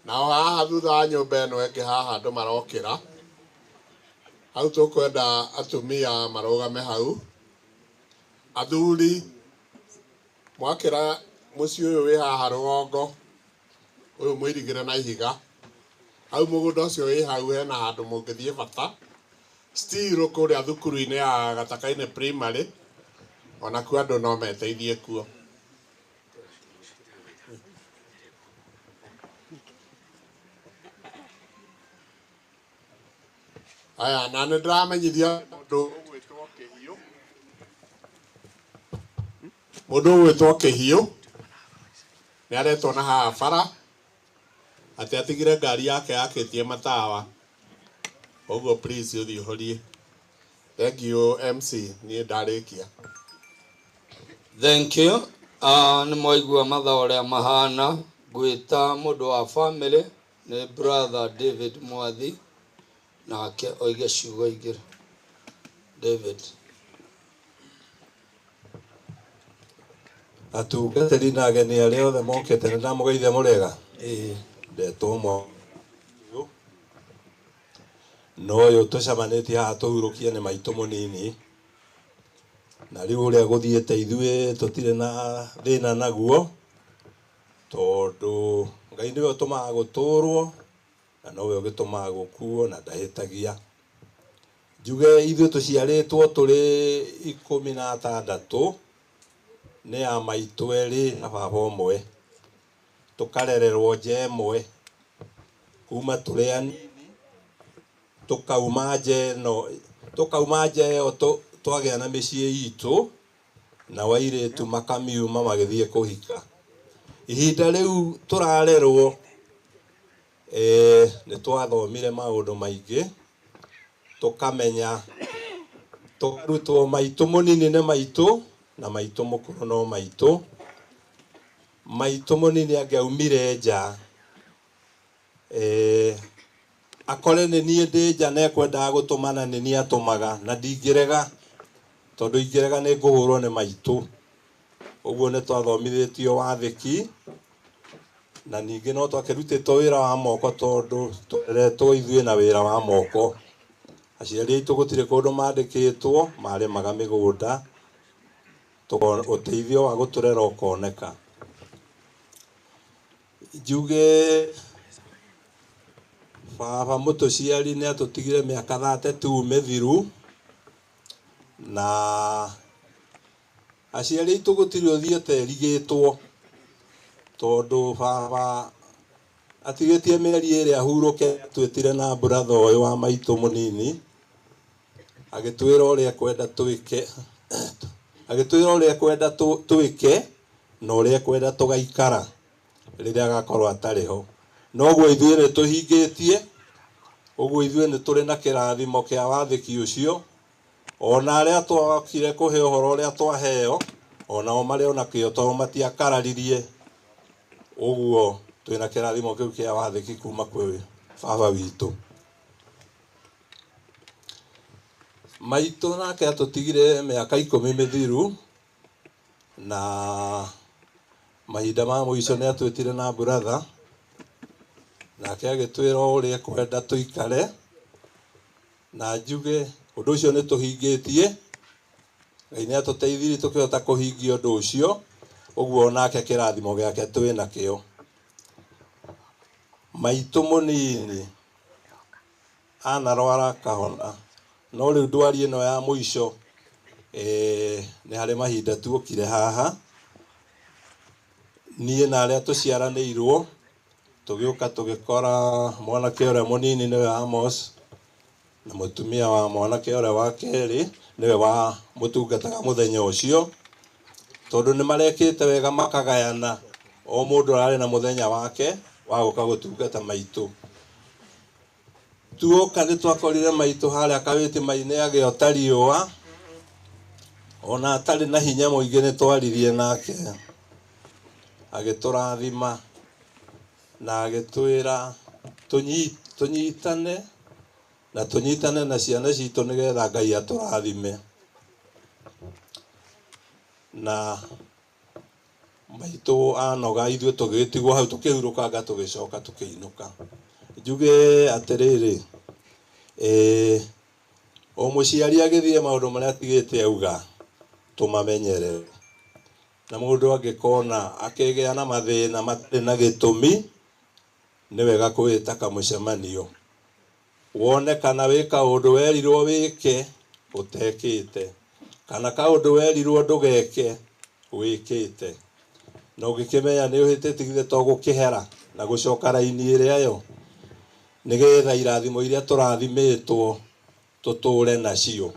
Nao haha thutha wa nyũmba ĩno ĩngĩ haha andũ marokĩra hau, tũkwenda atumia marũgame hau. Athuri mwakĩra mũciĩ ũyũ wĩ haha rũgongo ũyũ mũirigĩre na ihiga hau, mũgũnda ũcio wĩ hau hena handũ mũngĩthiĩ bata still kũrĩa thukuru-inĩ ya Gataka-inĩ primary, onakuo andũ no meteithie kuo. Aya, na nĩ ndĩramenyithia mũndũ ũgwĩtwo Kĩhiũ, mũndũ ũgwĩtwo Kĩhiũ nĩ aretwo na haha bara atĩ atigire ngari yake yakĩtie matawa, ũguo please ũthiĩ ũhorie. Thank you MC, niĩ ndarĩkia. Thank you. Nĩ mwaigua mathaa ũrĩa mahana. Ngwĩta mũndũ wa family nĩ brother David Mwathi, nake oige ciugo igĩrĩ. David. Atungatĩri na ageni arĩa othe mokĩte nĩ ndamũgeithia mũrĩega. Ĩĩ. Ndetwo mwa na ũyũ tũcemanĩtie haha tũhurũkie nĩ maitũ mũnini, Na rĩu ũrĩa gũthiĩte ithuĩ tũtirĩ na thĩna naguo, tondũ Ngai nĩwe ũtũmaga gũtũrwo na nowe ũgĩtũmaga gũkuo na ndahĩtagia. Njuge ithuĩ tũciarĩtwo tũrĩ 16 nĩ a maitũ erĩ na baba ũmwe, tũkarererwo nja ĩmwe kuma tũrĩ anini, tũkauma nja ĩno, tũkauma nja ĩyo twagĩa na mĩciĩ itũ, nao airĩtu makamiuma magĩthiĩ kũhika. Ihinda rĩu tũrarerwo, nĩ twathomire maũndũ maingĩ, tũkamenya, tũkarutwo maitũ mũnini nĩ maitũ na maitũ mũkũrũ no maitũ. Maitũ mũnini angĩaumire nja, akore nĩ niĩ ndĩ nja na ekwendaga gũtũmana nĩ niĩ atũmaga, na ndingĩrega, tondũ ingĩrega nĩ ngũhũrwo nĩ maitũ. Ũguo nĩ twathomithĩtio wathĩki, na ningĩ no twakĩrutĩtwo wĩra wa moko, tondũ tũreretwo ithuĩ na wĩra wa moko. Aciari aitũ gũtirĩ kũndũ mandĩkĩtwo, marĩmaga mĩgũnda, ũteithio wa gũtũrera ũkoneka. Njuge baba mũtũciari nĩ atũtigire mĩaka 32 mĩthiru, na aciari aitũ gũtirĩ ũthiĩte erigĩtwo, tondũ baba atigĩtie mĩeri ĩrĩa ahurũke, atwĩtire na brother ũyũ wa maitũ mũnini, agĩtwĩra ũrĩa ekwenda twĩke, agĩtwĩra ũrĩa ekwenda twĩke na ũrĩa ekwenda tũgaikara rĩrĩa agakorwo atarĩ ho. Noguo ithuĩ nĩ tũhingĩtie, ũguo ithuĩ nĩ tũrĩ na kĩrathimo kĩa wathĩki ũcio. Ona arĩa twokire kũhe ũhoro ũrĩa twaheo, onao marĩ ona kĩo, tondũ matiakararirie. Ũguo twĩna kĩrathimo kĩu kĩa wathĩki kuma kwĩ baba witũ. Maitũ nake atũtigire mĩaka 10 mĩthiru, na mahinda ma mũico nĩ atwĩtire na brother, nake agĩtwĩra ũrĩa ekwenda tũikare, na njuge ũndũ ũcio nĩ tũhingĩtie. Ngai nĩ atũteithirie tũkĩhota kũhingia ũndũ ũcio, ũguo nake kĩrathimo gĩake twĩ nakĩo. Maitũ mũnini anarwara akahona, no rĩu ndwari ĩno ya mũico, nĩ harĩ mahinda tuokire haha, niĩ na arĩa tũciaranĩirwo, tũgĩũka tũgĩkora mwanake ũrĩa mũnini nĩwe Amos, na mũtumia wa mwanake ũrĩa wa kerĩ nĩwe wa mũtungataga mũthenya ũcio, tondũ nĩ marekĩte wega makagayana, o mũndũ ararĩ na mũthenya wake wa gũka gũtungata maitũ. Tuoka nĩ twakorire maitũ harĩa kawĩtĩma-inĩ agĩota riũa, ona atarĩ na hinya mũingĩ nĩ twaririe nake, agĩtũrathima na agĩtwĩra tũnyitane na tũnyitane na ciana citũ nĩgetha Ngai atũrathime. Na maitũ anoga ithuĩ tũgĩtigwo hau tũkĩhurũkanga tũgĩcoka tũkĩinũka. Njuge atĩrĩrĩ, o mũciari agĩthiĩ maũndũ marĩa atigĩte auga tũmamenyerere, na mũndũ angĩkona akĩgĩa na mathĩna matarĩ na gĩtũmi, nĩ wega kwĩta kamũcemanio, wone kana wĩ kaũndũ werirwo wĩke ũtekĩte, kana kaũndũ werirwo ndũgeke wĩkĩte, na ũngĩkĩmenya nĩ ũhĩtĩtie githĩ to gũkĩhera na gũcoka raini ĩrĩa yo, nĩgetha irathimo iria tũrathimĩtwo tũtũre nacio.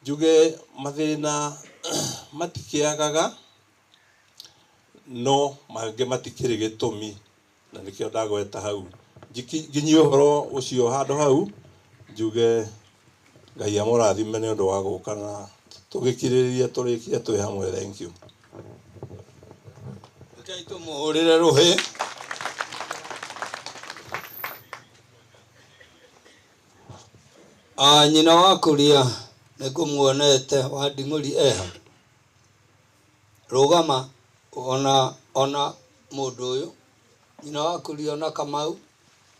Njuge mathĩna matikĩagaga, no mangĩ matikĩrĩ gĩtũmi, na nĩkĩo ndagweta hau. Nginyie ũhoro ũcio handũ hau, njuge Ngai amũrathime nĩ ũndũ wa gũka na tũgĩkirĩrĩrie tũrĩkie twĩ hamwe. Thank you. Rekei tũmũhũrĩre rũhĩ. Nyina wa kũria nĩ ngũmuonete wa nding'ũri eha. Rũgama ona mũndũ ũyũ. Nyina wa kũria ona Kamau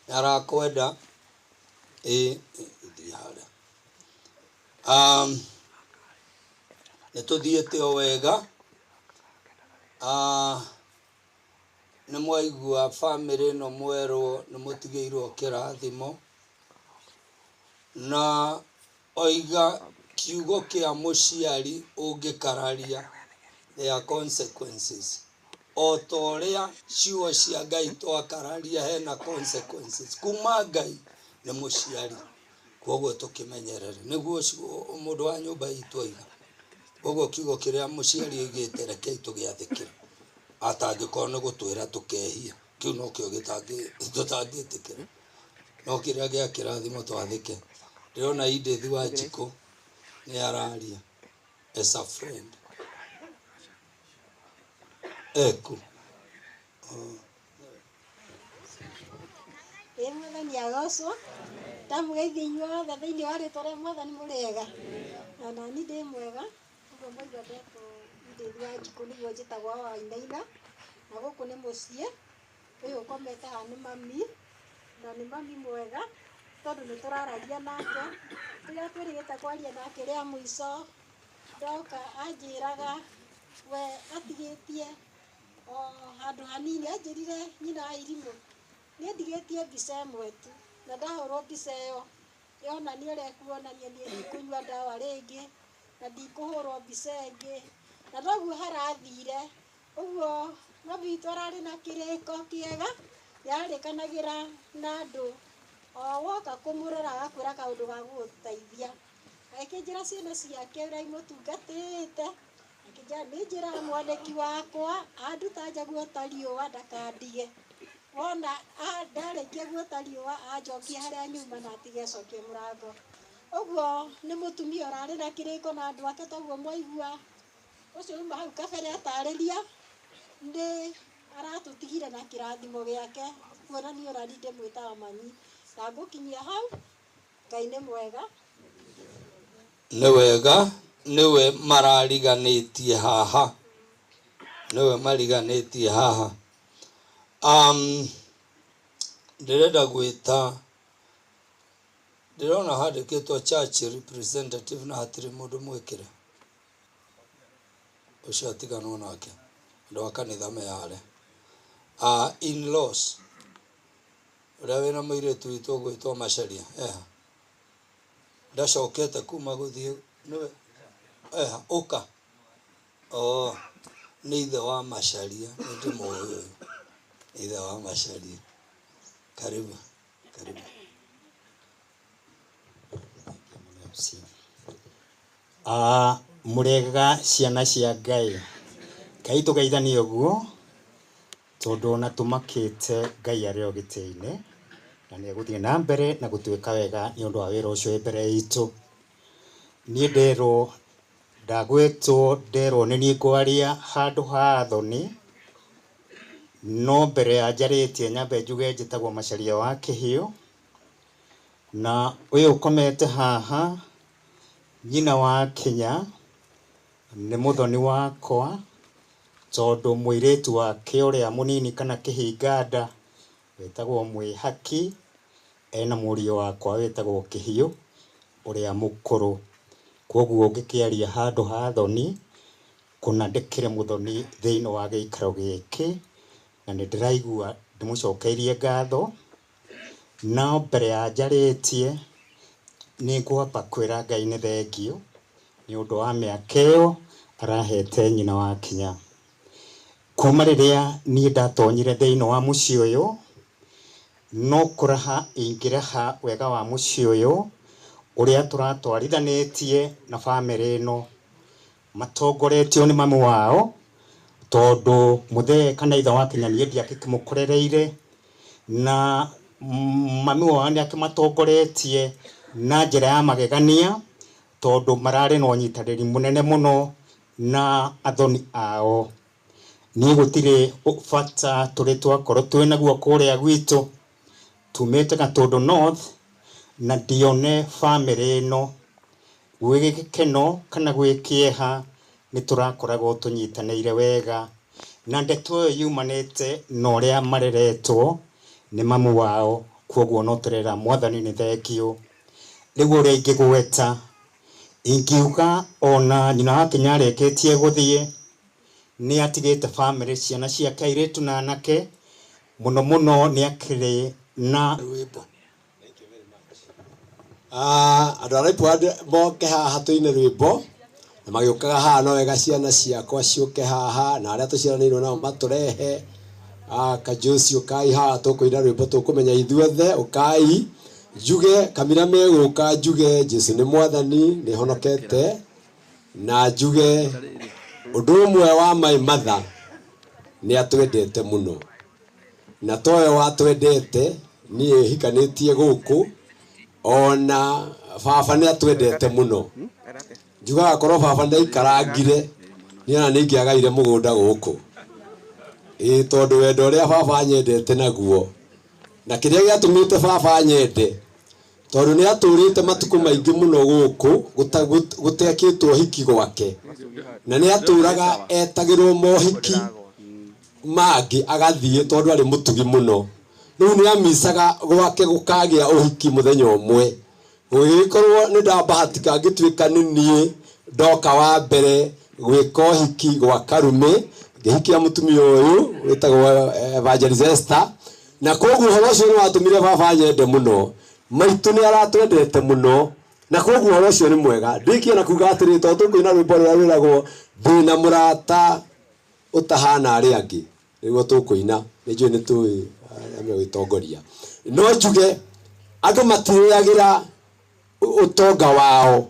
nĩ arakwenda. Thiĩ harĩa. Nĩ tũthiĩte o wega. Nĩ mwaigua bamĩrĩ ĩno mwerwo nĩ mũtigĩirwo kĩrathimo. Na oiga kiugo kĩa mũciari ũngĩkararia, there are consequences. O ta ũrĩa ciugo cia Ngai twakararia hena consequences. Kuma Ngai nĩ mũciari. Koguo tũkĩmenyerere. Nĩguo mũndũ wa nyũmba itũ oiga. Koguo kiugo kĩrĩa mũciari oigĩte rekei tũgĩathĩkĩre. Atangĩkorwo nĩ gũtwĩra tũkehia. Kĩu nokĩo tũtangĩtĩkĩra. No kĩrĩa gĩa kĩrathimo twathĩke. Ndĩrona Edith Wanjikũ nĩ araria as a friend. Eku. Ĩ Mwathani agocwo. Ndamũgeithia inyuothe thĩinĩ wa rĩtwa rĩa Mwathani mũrĩega. Na nani ndĩ mwega. Ũguo mwaigua ndetwo Edith Wanjikũ nĩguo njĩtagwo wa Wainaina. Na gũkũ nĩ mũciĩ. Ũyũ ũkomete haha nĩ mami. Na nĩ mami mwega tondũ nĩ tũraragia nake. Rĩrĩa twĩrĩgĩte kwaria nake rĩa mũico ndoka anjĩraga we atigĩtie o handũ hanini, anjĩrire nyina wa irimũ niĩ ndigĩtie mbica ĩmwe tu, na ndahũrwo mbica ĩyo yonania ũrĩa ĩkuonania niĩ ndikũnyua ndawa rĩngĩ na ndikũhũrwo mbica ĩngĩ, na noguo harathire ũguo. Mami witũ ararĩ na kĩrĩko kĩega, yarĩkanagĩra na andũ o woka kũmũrora agakwĩra kaũndũ ga gũgũteithia. Agĩkĩnjĩra ciana ciake ũrĩa imũtungatĩte, akĩnjĩra nĩ njĩraga mwanĩki wakwa anduta nja guota riũa ndakandige, wona ndarĩkia guota riũa anjokie harĩa nyuma na atige acokie mũrango. Ũguo nĩ mũtumia ũrarĩ na kĩrĩko na andũ ake, toguo mwaigua ũcio uma hau kabere atarĩria, nĩ aratũtigire na kĩrathimo gĩake, kuonania ũrani ndĩmwĩtaga mami. Na ngũkinyia hau, Ngai nĩ mwega. Nĩ wega, nĩwe marariganĩtie haha. Nĩwe mariganĩtie haha. Ndĩrenda gwĩta, ndĩrona handĩkĩtwo church representative na hatirĩ mũndũ mwĩkĩre. Ũcio atiganwo nake. Andũ a kanitha meyare. In-laws. Ũrĩa wĩna mũirĩtu witũ ũgwĩtwo Macharia. Eha. Ndacokete kuma gũthiĩ nĩwe. Eha, ũka. Oh, nĩ ithe wa Macharia, nĩ ndĩmũĩ ũyũ. Ithe wa Macharia. Karibu, karibu. Mũrĩega ciana cia Ngai. Ngai tũgeithanie ũguo tondũ ona tũmakĩte Ngai arĩ o gĩtĩ-inĩ na nĩ egũthiĩ na mbere na gũtuĩka wega nĩ ũndũ wa wĩra ũcio wĩ mbere itũ. Niĩ nderwo ndagwĩtwo nderwo nĩ niĩ ngwaria handũ ha Athoni, no mbere ya njarĩtie nyambe njuge njĩtagwo Macharia wa Kĩhiũ, na ũyũ ũkomete haha nyina wa Kinya nĩ mũthoni wakwa, tondũ mũirĩtu wake ũrĩa mũnini kana kĩhinganda wĩtagwo Mwĩhaki ena mũriũ wakwa wĩtagwo Kĩhiũ ũrĩa mũkũrũ. Koguo ngĩkĩaria handũ ha Athoni kũna ndĩkĩrĩ mũthoni thĩinĩ wa gĩikaro gĩkĩ, na nĩ ndĩraigua ndĩmũcokeirie ngatho. No mbere ya njarĩtie nĩ ngwamba kwĩra Ngai nĩ thengio nĩ ũndũ wa mĩaka ĩyo arahete nyina wa Kinya. Kuma rĩrĩa niĩ ndatonyire thĩinĩ wa mũciĩ ũyũ, no kũraha ingĩraha wega wa mũciĩ ũyũ ũrĩa tũratwarithanĩtie na bamĩrĩ ĩno matongoretio nĩ mamu wao, tondũ mũthee kana ithe wa Kinya niĩ ndiakĩmũkorereire, na mami wao nĩ akĩmatongoretie na njĩra ya magegania, tondũ mararĩ na ũnyitanĩri mũnene mũno na athoni ao. Niĩ gũtirĩ bata tũrĩ twakorwo twĩ naguo kũrĩa gwitũ, tumĩte Gatũndũ North, na ndione bamĩrĩ ĩno gwĩ gĩkeno kana gwĩ kĩeha nĩ tũrakoragwo tũnyitanĩire wega, na ndeto ĩyo yumanĩte na ũrĩa mareretwo nĩ mamu wao. Koguo no tũrera Mwathani nĩ thengio. Rĩu ũrĩa ingĩgweta Ingiuga ona nyina wake nĩarĩkĩtie gũthiĩ, nĩ atigĩte bamĩrĩ, ciana ciake airĩtu na anake, mũno mũno nĩ akĩrĩ na rwĩmbo. Andũ a Laipwad moke haha tũine rwĩmbo na magĩũkaga haha no wega ciana ciakwa ciũke haha na arĩa tũciaranĩirwo nao matũrehe. Kajusi ũkai haha tũkũina rwĩmbo tũkũmenya ithuothe ũkai njuge kamira megũka njuge Jesu nĩ mwathani nĩ honokete na njuge ũndũ ũmwe wa my mother nĩ atwendete mũno na towe watwendete niĩ hikanĩtie gũkũ ona baba nĩ atwendete mũno njugaga korwo baba ndaikarangire niĩ ona nĩ ingĩagaire mũgũnda gũkũ ĩĩ tondũ wendo ũrĩa baba anyendete naguo na kĩrĩa gĩatũmĩte baba anyende tondũ nĩ atũrĩte matukũ maingĩ mũno gũkũ gũtekĩtwo hiki gwake na nĩ atũraga etagĩrwo mohiki mangĩ agathiĩ tondũ arĩ mũtugi mũno rĩu nĩ amicaga gwake gũkagĩa ũhiki mũthenya ũmwe gũgĩkorwo nĩ ndabahatika ngĩtuĩka nĩ niĩ ndoka wa mbere gwĩka ũhiki gwa Karume ngĩhikia mũtumia ũyũ wĩtagwo Evangelist Esther na koguo ũhoro ũcio nĩ watũmire baba anyende mũno maitũ nĩ aratwendete mũno na koguo ũhoro ũcio nĩ mwega ndĩkie na kuga atĩrĩ tondũ tũkũina rwĩmbo rũrĩa rwĩragwo ndĩna mũrata ũtahana arĩa angĩ nĩguo tũkũina nĩ njũĩ nĩ tũĩ arĩa megũgĩtongoria no njuge andũ matirĩagĩra ũtonga wao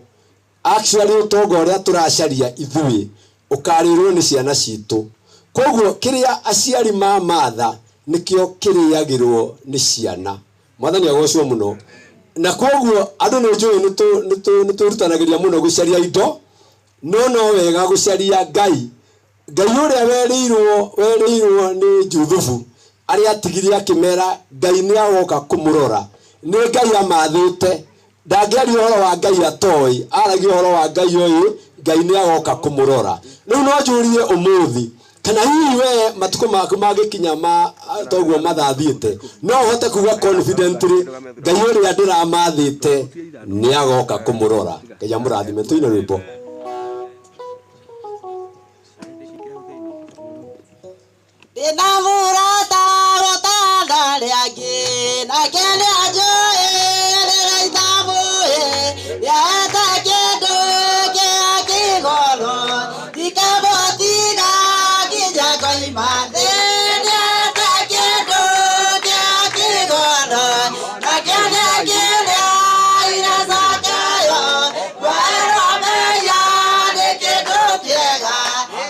actually ũtonga ũrĩa tũracaria ithuĩ ũkarĩrwo nĩ ciana citũ koguo kĩrĩa aciari mamatha nĩkĩo kĩrĩagĩrwo nĩ ciana mwathani agocwo mũno na koguo andũ nĩ njũĩ nĩ twĩrutanagĩria mũno gũcaria indo no no wega gũcaria Ngai Ngai ũrĩa werĩirwo nĩ Juthubu arĩa atigire akĩmera Ngai nĩ agoka kũmũrora nĩ Ngai amathĩte ndangĩaria ũhoro wa Ngai atoĩ aragia ũhoro wa Ngai ũyũ Ngai nĩ agoka kũmũrora rĩu no njũrie ũmũthĩ kana hihi we matukũ maku mangĩkinya ma toguo mathathiĩte no ũhote kuga confidently Ngai ũrĩa ndĩramathĩte nĩ agoka kũmũrora Ngai amũrathime tũine rwĩmbo. Ndĩna mũrata gũtana arĩa angĩ nake nĩanjũĩ rĩrĩa itamũĩ nĩahete kĩndũ kĩa kĩgoro ndikamũtiga nginya ngoima thĩ nĩahete kĩndũ kĩa kĩgoro nake nĩakĩrĩa iracakayo kuoerwo mehia nĩ kĩndũ kĩega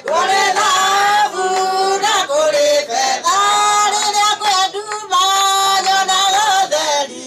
kũrĩ thahabu na kũrĩ betha rĩrĩa kwenduma nyonaga ũtheri.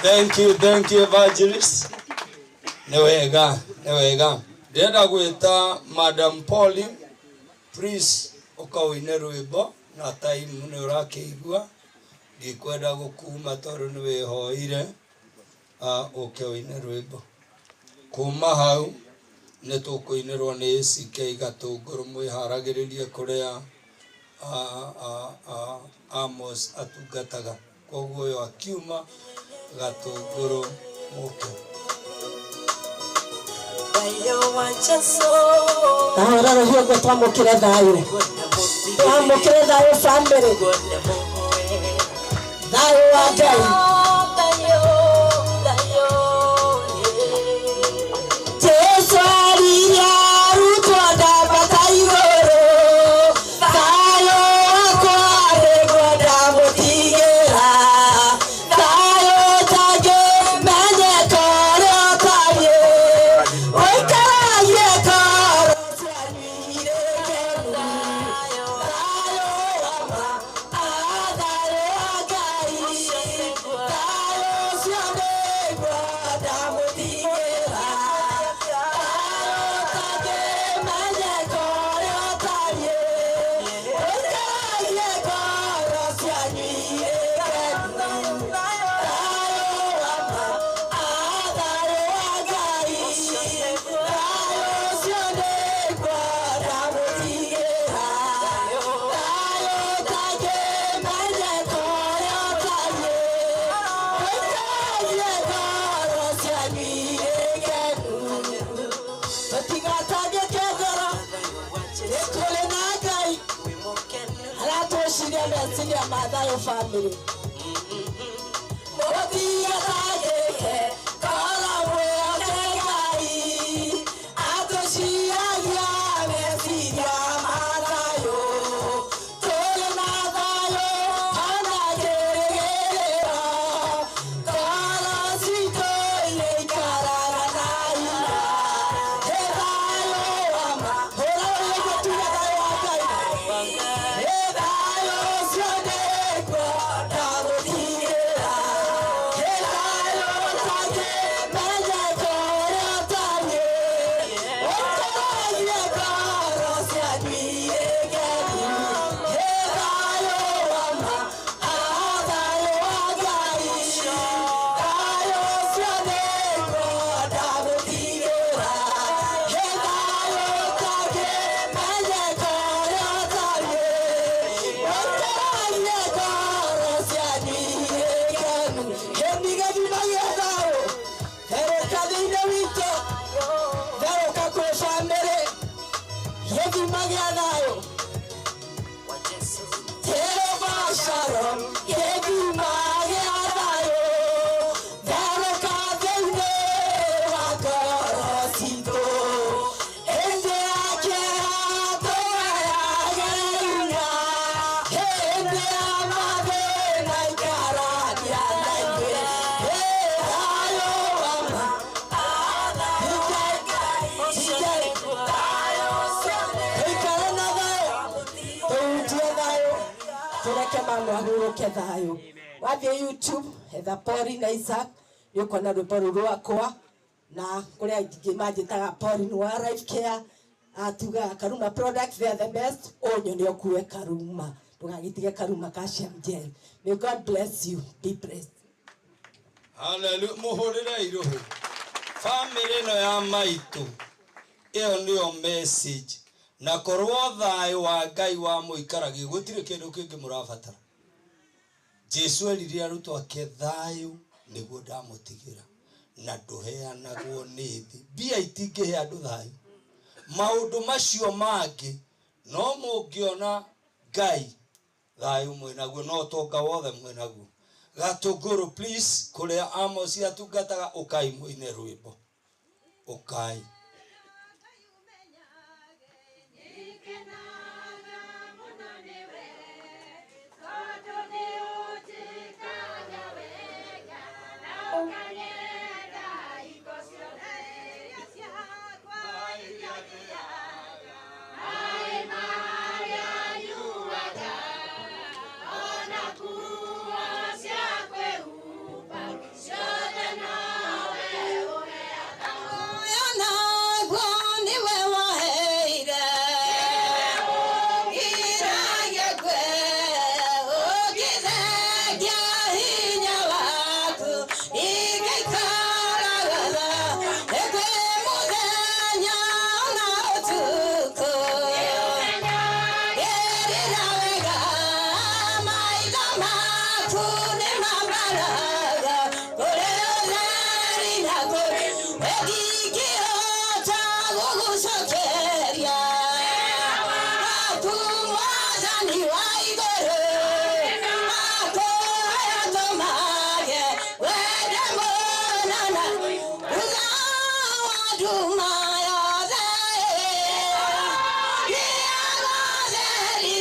Thank you, thank you, evangelist. Nĩ wega, nĩ wega. Ndĩrenda gwĩta Madam Pauline, please ũka ũine rwĩmbo na time nĩ ũrakĩigua. Ndikwenda gũkuma tondũ nĩ wĩhoire, ũke ũine rwĩmbo. Kuma hau nĩ tũkũinĩrwo nĩ ACK Gatũngũrũ mwĩharagĩrĩrie kũrĩa Amos atungataga. Koguo ũyũ akiuma Gatũngũrũ mũke. Tahũra rũhiũ ũguo twamũkĩre thayũ, twamũkĩre thayũ family, thayũ wa Ngai. Jesu aririe arutwo ndambata igũrũ, thayũ wakwa nĩguo ndamũtigĩra, thayũ ũtangĩmenyeka ũrĩa ũtariĩ, ũikaragie ngoro cianyu irĩ ngenu. Thayũ wa ma, thayũ wa Ngai, thayũ ũcio nĩguo ndamũtigĩra, thayũ ũtangĩmenyeka ũrĩa ũtariĩ, ũikaragie ngoro cianyu irĩ ngenu. Thayũ wa ma, thayũ wa Ngai, thayũ ũcio nĩguo ndamũtigĩra, thayũ ũtangĩmenyeka ũrĩa ũtariĩ, ũikaragie ngoro cianyu irĩ ngenu. Tũtigatangĩke ngoro, nĩ kũrĩ na Ngai aratũciria meciria ma thayũ family. Mũtigatangĩke ngoro, mwĩhoke Ngai, atũciragia meciria ma thayũ. Tũrĩ na thayũ ona kĩrĩgĩrĩro, ngoro citũ irĩikaraga na hinya. Ĩ thayũ wa ma, hũra rũhiũ ũguo tuge thayũ wa Ngai. Ĩ thayũ ũcio nĩguo ndamũtigĩra, ĩ thayũ ũtangĩmenyeka ũrĩa ũtariĩ, ũikaragie ngoro cianyu irĩ ngenu. Ĩ thayũ wa ma, thayũ wa Ngai, thayũ ũcio nĩguo ndamũtigĩra, ĩ thayũ ũtangĩmenyeka ũrĩa ũtariĩ, ũikaragie ngoro cianyu irĩ ngenu. Kĩni gĩthima gĩa thayũ, therũka thĩinĩ witũ, therũka kwĩ bamĩrĩ, gĩthima gĩa thayũ. Jehova Shalom, gĩthima gĩa thayũ, therũka thĩinĩ wa ngoro citũ. Hĩndĩ ya kĩeha tũheage hinya, hĩndĩ ya mathĩna ikarania na ithuĩ. Ĩ thayũ wa ma, tũikare na thayũ, tũhunjie thayũ, tũreke mama ahurũke thayũ. Wathiĩ YouTube etha Pauline Isaac nĩ ũkuona rwĩmbo rũu rwakwa, na kũrĩa aingĩ manjĩtaga Pauline wa Life Care, atugaga Karuma products, they are the best. Ũnyone ũkue Karuma, ndũgagĩtige Karuma calcium gel. May God bless you, be blessed. Hallelujah. Mũhũrĩre irũhĩ. Famĩlĩ ĩno ya maitũ ĩyo nĩyo message, na korwo thayũ wa Ngai wa mũikaragia gũtirĩ kĩndũ kĩngĩ mũrabatara. Jesu erire arutwo ake thayũ nĩguo ndamũtigĩra, na ndũheanagwo nĩ thĩ. Mbia itingĩhe andũ thayũ, maũndũ macio mangĩ no mũngĩona Ngai thayũ mwĩnaguo, no ũtonga wothe mwĩnaguo. Gatũngũrũ please, kũrĩa Amos atungataga, ũkai mũine rwĩmbo, ũkai. Ona kuwa cia kwĩhumba. Nĩwe waheire Iragia kwe ũngĩthengia hinya waku ingĩikaraga ĩkwĩ mũthenya na ũtukũ ĩrĩra wega maitho maku nĩ mambaraga kũrĩ ũtheri na kũrĩ ndingĩhota gũgũcokeria waku mwathani wa igũrũ akũhaya tũmage wende mũno na thutha wa nduma yothe gĩaga theri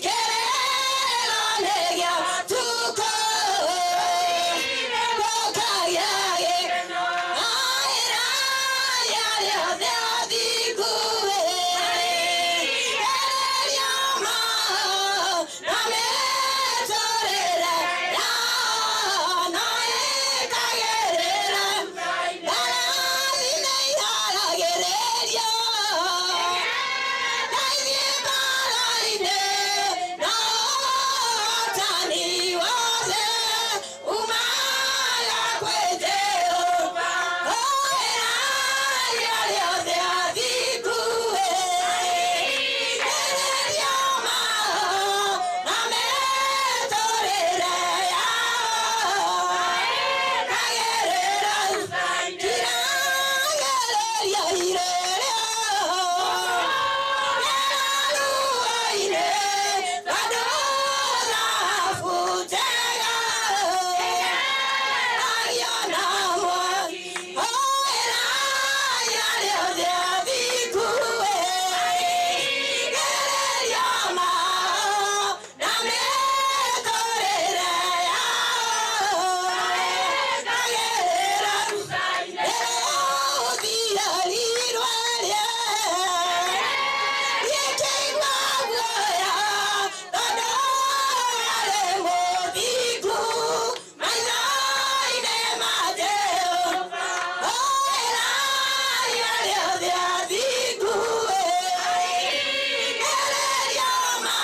kĩrĩro nĩ gĩa tukũ gũkagĩa gĩkeno aĩra rĩothe athingu gereria ma na mĩtũrĩre yao no ĩkagĩrĩra mbarathi nĩ iharagĩrĩrio na ithiĩ mbara-inĩ na ũhotani wothe umaga kwĩ Jehova ũĩraria rĩothe athingu gereria ma na mĩtũrĩre yao ĩkagĩrĩra kiragĩrĩria irĩrĩo ĩraruo-inĩ bado thahabu njega agio na mwaki ũĩraria rĩothe athingu gereria ma na mĩtũrĩre yao ĩkagĩrĩra ĩrũthiarirwerie gĩkĩigua guoya tondũ arĩ mũthingu maitho-inĩ ma Jehova ũĩraria rĩothe athingu gereria ma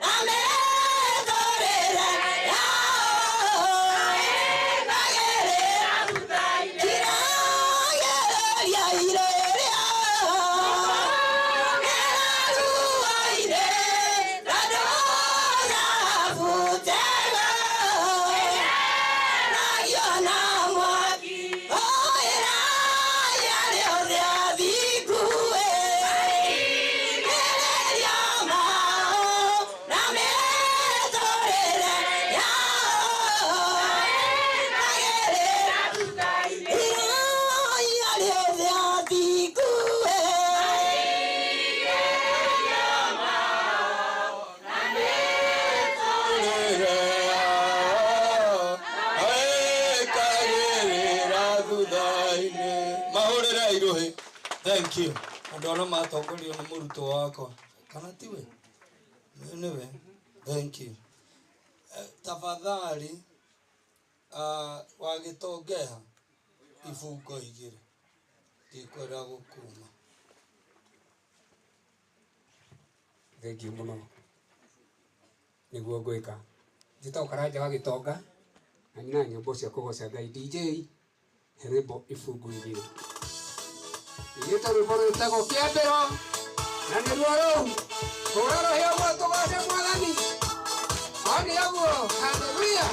na mĩtũrĩre yao ĩkagĩrĩra kiragĩrĩria irĩrĩo ĩraruo-inĩ tondũ thahabu njega nagio na mwaki ũĩraria rĩothe athingu gereria ma na mĩtũrĩre yao ĩkagĩrĩra iraia rĩothe athingu Mahũrĩre irũhĩ. Thank you. Andũ arĩa matongorio nĩ mũrutwo wakwa kana tiwe nĩwe. Thank you. Tafadhali wagĩtongeha ibungo igĩrĩ ndikwenda gũkuma. Thengiũ mũno nĩguo ngwĩka. Njĩtagwo Karanja wa Gĩtonga na nyinaga nyĩmbo cia kũgoca Ngai. DJ he rwĩmbo ibungu igĩrĩ. Nyinĩte rwĩmbo rwĩtagwo Kĩambĩro na nĩruo rũu. Hũra rũhĩ ũguo tũgoce Mwathani. O nĩ ũguo. Hallelujah.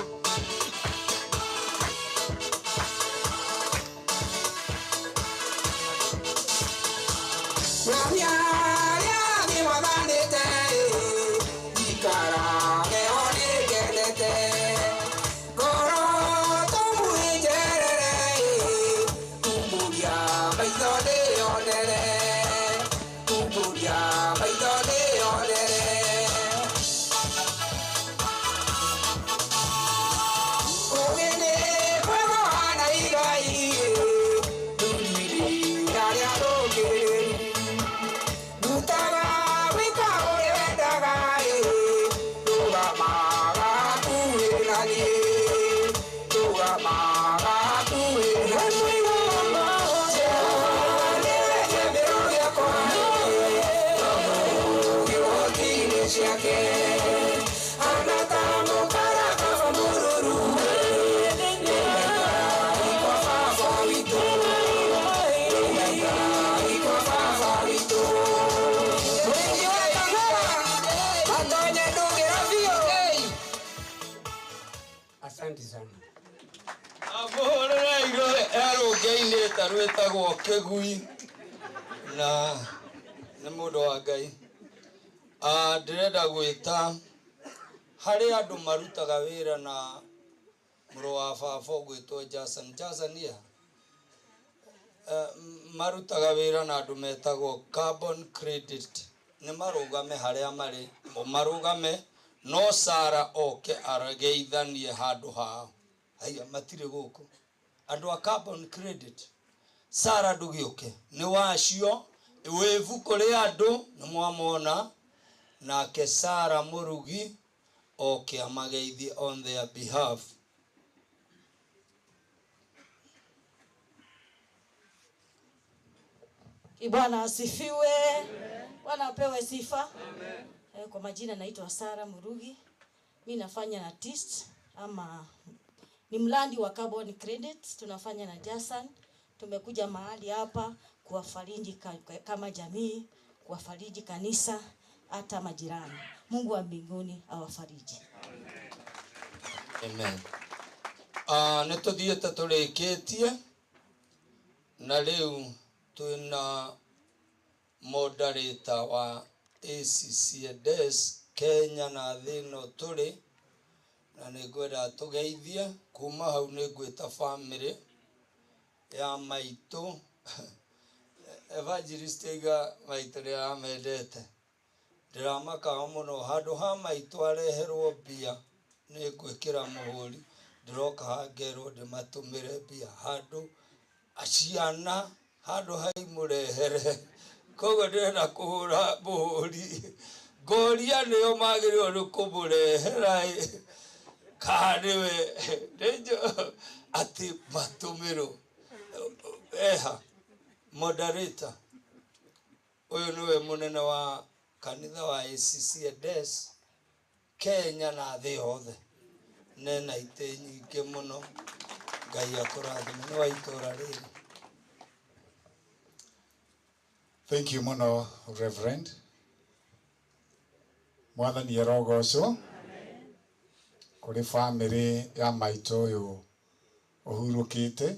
Nyonia arĩa nĩmathanĩte, ikarage o nĩngenete. Ngoro tũmwĩnjerere, kumbũria maitho ndĩyonere, kumbũria maitho ndĩyonere. Ũgĩ nĩ kwĩgoa na igai, rũriri arĩa rũngĩrĩru. Ainĩte rwĩtagwo Kĩgui na nĩ mũndũ wa Ngai. Ndĩrenda gwĩta harĩ andũ marutaga wĩra na mũrũ wa baba ũgwĩtwo Jason. Jason ya marutaga wĩra na andũ metagwo carbon credit. Nĩ marũgame harĩa marĩ, marũgame no Sara oke ageithanie handũ hao. Haiya, matirĩ gũkũ andũ a carbon credit. Sara ndũgĩũke, nĩ wacio wĩ ibuku rĩa andũ nĩ mwamona. Nake Sara Mũrugi oke amageithie on their behalf. Bwana asifiwe. Bwana apewe sifa. Amen. Kwa majina naitwa Sara Murugi. Mi nafanya na TIST ama ni mlandi wa carbon credit, tunafanya na Jason. Tumekuja mahali hapa kuwafariji kama jamii, kuwafariji kanisa, hata majirani. Mungu wa mbinguni awafariji. Amen. Nĩ tũthiĩte tũrĩkĩtie na rĩu twĩna moderator wa ACCDS Kenya na thĩ ĩno tũrĩ, na nĩ ngwenda tũgeithie. Kuma hau nĩ ngwĩta family ya maitũ. Evangelist aiga maitũ nĩ aramendete. Ndĩramakaga mũno handũ ha maitũ areherwo mbia nĩ ngwĩkĩra mũhũri, ndĩroka hangerwo ndĩmatũmĩre mbia handũ ciana handũ haimũrehere. Koguo ndĩrenda kũhũra mũhũri ngoria nĩo magĩrĩirwo nĩ kũmũrehera ĩ, kana nĩwe nĩnjũ atĩ matũmĩrwo. Eha moderator ũyũ nĩwe mũnene wa kanitha wa ACCDS Kenya na thĩ yothe, nena itĩ nyingĩ mũno. Ngai akũrathime, nĩ wa itũra rĩrĩ. Thank you mũno Reverend. Mwathani arogocwo kũrĩ family ya maitũ ũyũ ũhurũkĩte.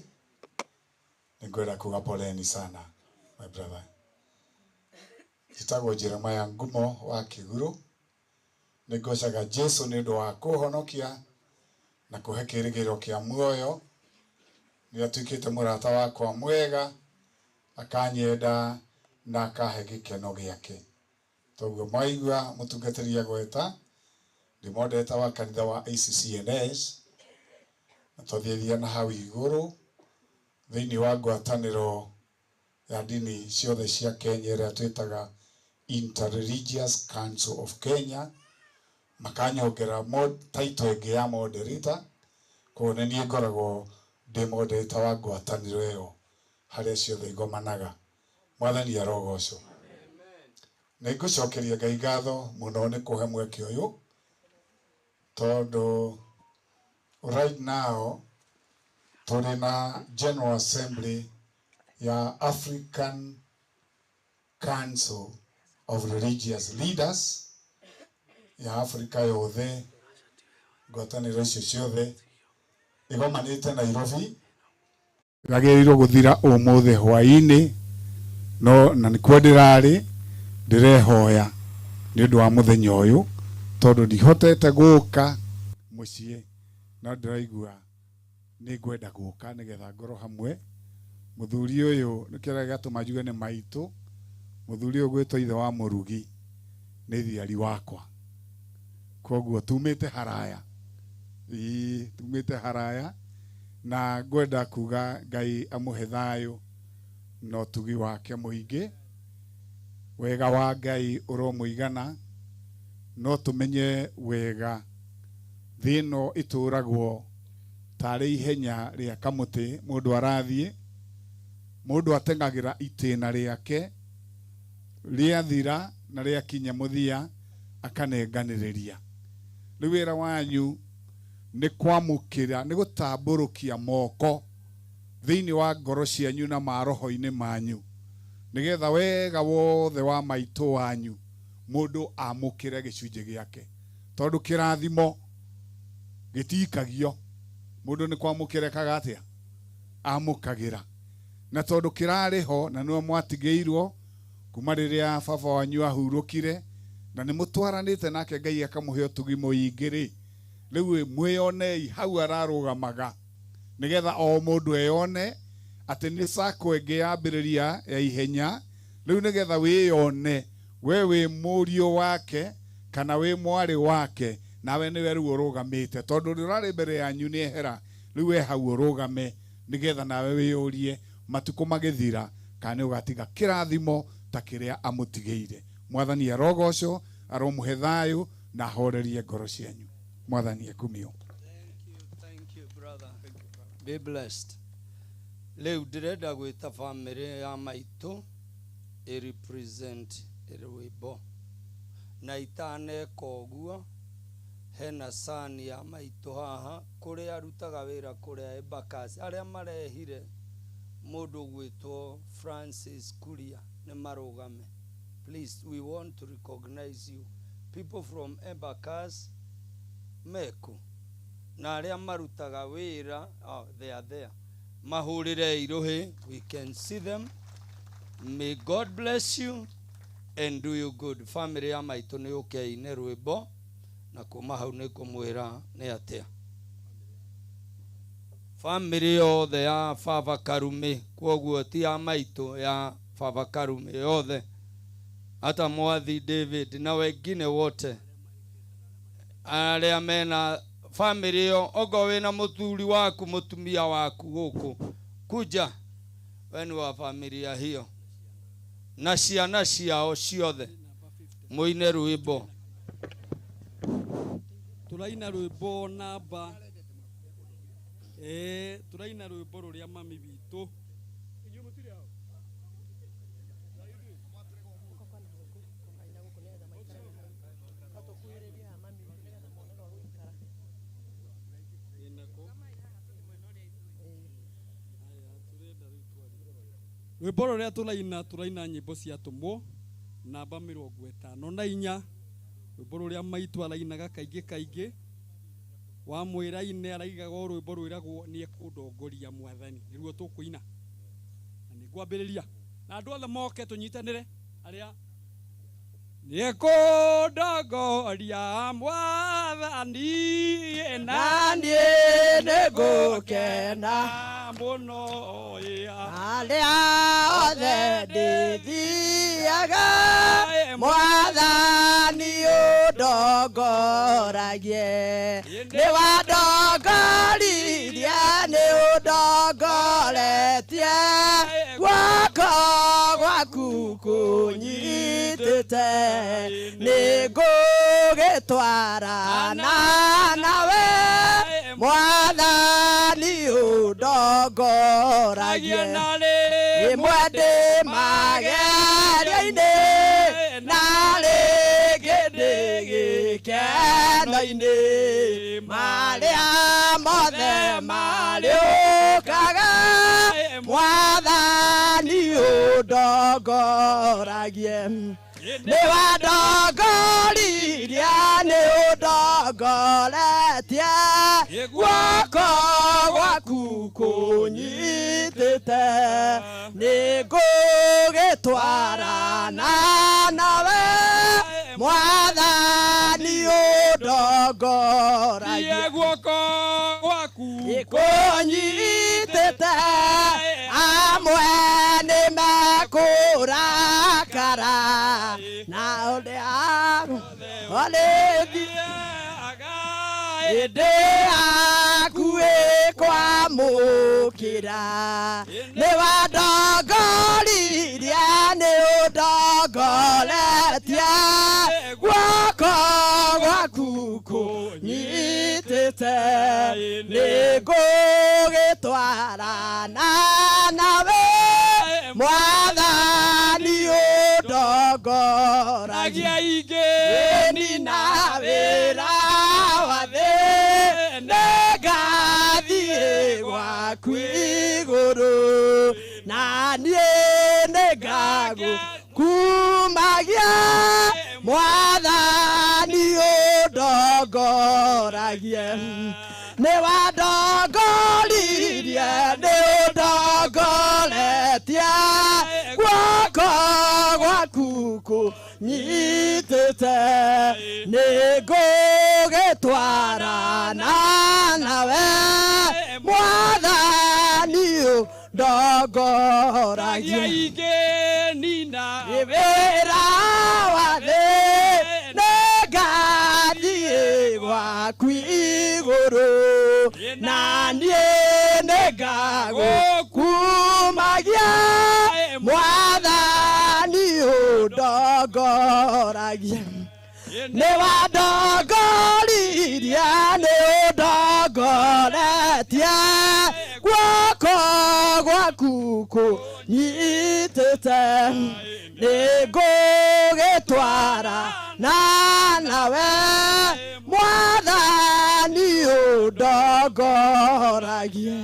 Nĩngwenda kuga poleni sana my brother. Njĩtagwo Jeremiah Ngumo wa Kĩgurũ. Nĩngocaga Jesu nĩ ũndũ wa kũhonokia na kũhe kĩĩrĩgĩrĩro kĩa muoyo. Nĩ atuĩkĩte mũrata wakwa mwega, akanyenda na akahe gĩkeno gĩake. Toguo mwaigua mũtungatĩri agweta, ndĩ moderator wa kanitha wa ACCNS, na twathiathia na hau igũrũ thĩinĩ wa ngwatanĩro ya ndini ciothe cia Kenya ĩrĩa twĩtaga Interreligious Council of Kenya, makanyongera title ĩngĩ ya moderator. Koguo nĩ niĩ ngoragwo ndĩ moderator wa ngwatanĩro ĩyo harĩa ciothe igomanaga. Mwathani arogocwo. Nĩ ngũcokeria Ngai ngatho mũno nĩ kũhe mweke ũyũ, tondũ right now tũrĩ na General Assembly ya African Council of Religious Leaders ya Afrika yothe, ngwatanĩro icio ciothe igomanĩte Nairobi. Yagĩrĩirwo gũthira ũmũthĩ hwaĩ-inĩ, no na nĩkuo ndĩrarĩ ndĩrehoya nĩ ũndũ wa mũthenya ũyũ, tondũ ndihotete gũka mũciĩ, no ndĩraigua nĩ ngwenda gũka nĩgetha ngorwo hamwe. Mũthuri ũyũ nĩkĩo gĩatũma njuge nĩ maitũ. Mũthuri ũyũ gwĩtwo ithe wa Mũrugi nĩ thiari wakwa, koguo tumĩte haraya, ĩĩ tumĩte haraya, na ngwenda kuga Ngai amũhe thayũ na ũtugi wake mũingĩ. Wega wa Ngai ũromũigana, no tũmenye wega thĩ ĩno ĩtũragwo tarĩ ihenya rĩa kamũtĩ mũndũ arathiĩ, mũndũ ateng'agĩra itĩna rĩake rĩathira na rĩakinya mũthia akanenganĩrĩria. Rĩu wĩra wanyu nĩ kwamũkĩra, nĩ gũtambũrũkia moko thĩinĩ wa ngoro cianyu na maroho-inĩ manyu, nĩgetha wega wothe wa maitũ wanyu mũndũ amũkĩre gĩcunjĩ gĩake, tondũ kĩrathimo gĩtikagio. Mũndũ nĩ kwamũkĩra ekaga atĩa? Amũkagĩra. Na tondũ kĩrarĩ ho na nĩwe mwatigĩirwo kuma rĩrĩa baba wanyu ahurũkire na nĩ mũtwaranĩte nake Ngai akamũhe ũtugi mũingĩ rĩ, rĩu mwĩyonei hau ararũgamaga nĩgetha o mũndũ eyone atĩ nĩ sako ĩngĩ yambĩrĩria ya ihenya. Rĩu nĩgetha wĩyone we wĩ mũriũ wake kana wĩ mwarĩ wake, nawe nĩwe rĩu ũrũgamĩte, tondũ ũrĩa ũrarĩ mbere yanyu nĩ ehera, rĩu we hau ũrũgame nĩgetha nawe wĩyũrie matukũ magĩthira kana nĩ ũgatiga kĩrathimo ta kĩrĩa amũtigĩire. Mwathani arogocwo, aromũhe thayũ na ahorerie ngoro cianyu. Mwathani ekumio. Thank you, brother. Be blessed. Rĩu ndĩrenda gwĩta bamĩrĩ ya maitũ ĩ represent rwĩmbo, na itaneka ũguo hena sani ya maitũ haha kũrĩa arutaga wĩra kũrĩa Embakasi, arĩa marehire mũndũ ũgwĩtwo Francis Kuria nĩ marũgame. Please, we want to recognize you people from Embakasi meku na arĩa marutaga wĩra. Oh, they are there. Mahũrĩre irũhĩ, we can see them. May God bless you and do you good. Family ya maitũ nĩ ũke ine rwĩmbo na kuma hau nĩ ngũmwĩra nĩ atĩa. Family yothe ya baba Karume, kwoguo ti ya maitũ, ya baba Karume yothe, hata Mwathi David na wengine wote arĩa mena family ĩyo. Okorwo wĩna mũthuri waku, mũtumia waku gũkũ, kuja we nĩ wa familia hiyo na ciana ciao ciothe, mũine rwĩmbo. Tũraina rwĩmbo namba tũraina rwĩmbo rũrĩa mami witũ. Rwĩmbo rũrĩa tũraina, tũraina nyĩmbo cia atũmwo namba 54, rwĩmbo rũrĩa maitũ arainaga kaingĩ kaingĩ. Wamwĩra ine araigaga o rwĩmbo rwĩragwo nĩ ekũndongoria Mwathani, nĩruo tũkũina na nĩngwambĩrĩria na andũ othe moke tũnyitanĩre arĩa nĩ ekũndongoria Mwathani, na niĩ nĩngũkena mũno arĩa othe ndĩthiaga, Mwathani ũndongoragie, nĩ wandongoririe, nĩ ũndongoretie, guoko gwaku kũnyitĩte, nĩ ngũgĩtwarana nawe, Mwathani ũndongoragie, rĩmwe ndĩ magerio-inĩ na rĩngĩ ndĩ gĩkeno-inĩ, marĩa mothe marĩũkaga, Mwathani ũndongoragie, nĩ wandongoririe, nĩ ũndongoretie, guoko gwaku kũnyitĩte, nĩ ngũgĩtwarana nawe, Mwathani ũndongoragie, guoko gwaku kũnyitĩte, amwe nĩ mekũrakara na ũrĩa ũrĩthiaga ĩndĩ yaku ĩkwamũkĩra, nĩ wandongoririe, nĩ ũndongoretie, guoko gwaku kũnyitĩte, nĩ ngũgĩtwarana nawe, Mwathani ũndongoragie, nina wĩra wa thĩ, nĩngathiĩ gwaku igũrũ, na niĩ nĩngagũkumagia, Mwathani ũndongoragie, nĩ wandongoririe, nĩ ũndongoretie, kũnyitĩte nĩngũgĩtwarana nawe mwathani ũndongoragie ingĩnina wĩra wa thĩ nĩngathiĩ gwaku igũrũ na niĩ nĩngagũkumagia mwathani ũndongoragia nĩ wandongoririe nĩ ũndongoretie guoko gwaku kũnyitĩte nĩngũgĩtwara na nawe mwathani ũndongoragie.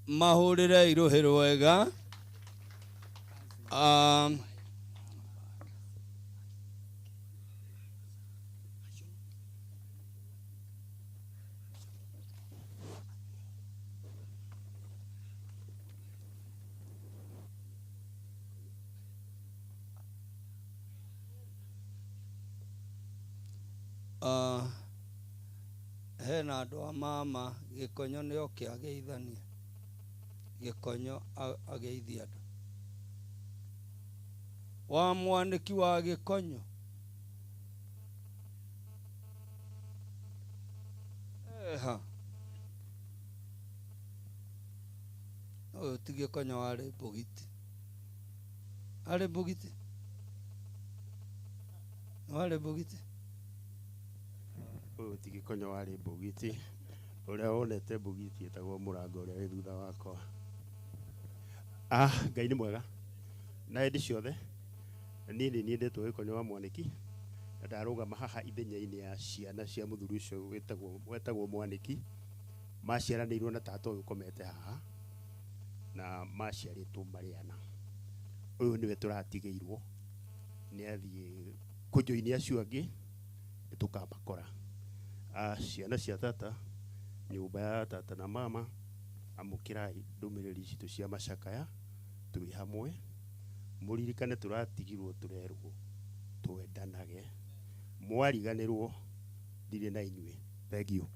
Mahũrĩre irũhĩ rwega. Hena andũ a mama gĩkonyo nĩ oke ageithanie gĩkonyo ageithia andũ wa mwanĩki wa gĩkonyo eha ũyũ ti gĩkonyo arĩ mbũgiti arĩ mbũgiti warĩ mbũgiti ũyũ ti gĩkonyo warĩ mbũgiti ũrĩa wonete mbũgiti ĩtagwo mũrango ũrĩa wĩ thutha wakwa. Ngai nĩ mwega na hĩndĩ ciothe. Niĩ nĩ niĩ ndetwo gĩkonyo wa mwanĩki na ndarũgama haha ithenya-inĩ ya ciana cia mũthuri ũcio wetagwo mwanĩki maciaranĩirwo na tata ũyũ ũkomete haha na maciarĩtwo marĩ ana. Ũyũ nĩwe tũratigĩirwo nĩ athiĩ kũnjoini acio angĩ nĩ tũkamakora. Ciana cia tata nyũmba ya tata na mama amũkĩrai ndũmĩrĩri citũ cia macakaya twĩ hamwe mũririkane tũratigirwo tũrerwo twendanage mwariganĩrwo ndirĩ na inyuĩ. Thank you.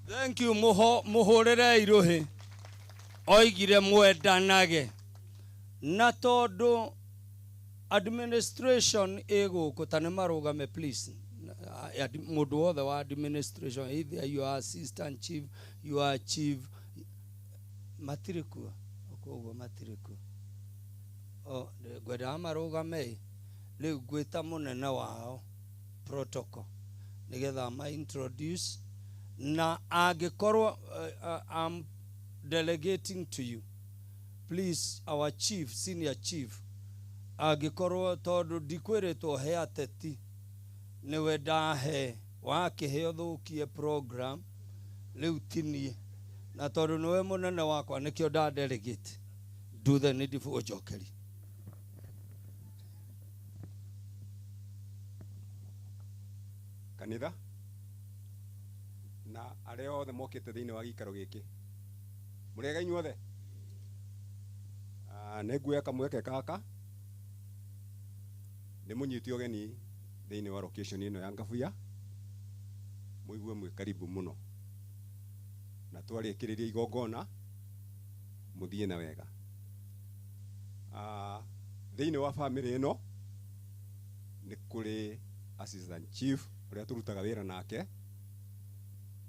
Thank you mũhũrĩre irũhĩ oigire mwendanage na tondũ administration ĩgũkũ ta nĩ marũgame please mũndũ wothe wa administration either you are assistant chief you are chief matirĩ kuo koguo matirĩ kuo ngwendaga marũgame rĩu ngwĩta mũnene wao protocol nĩgetha ma introduce na angĩkorwo I'm delegating to you please our chief senior chief angĩkorwo tondũ ndikwĩrĩtwo he ateti nĩwe ndahe wakĩheo thũkie program rĩu tinie na tondũ nĩwe mũnene wakwa nĩkĩo nda delegate do the needful ũnjokeri. Kanitha na arĩa othe mokĩte thĩinĩ wa gĩikaro gĩkĩ mũrĩega inyuothe. Nĩ nguoya kamweke gaka nĩ mũnyite ũgeni thĩinĩ wa location ĩno ya Ngabuya mũigue mwĩ karibu mũno na twarĩkĩrĩria igongona mũthiĩ na wega. Thĩinĩ wa family ĩno nĩ kũrĩ assistant chief ũrĩa tũrutaga wĩra nake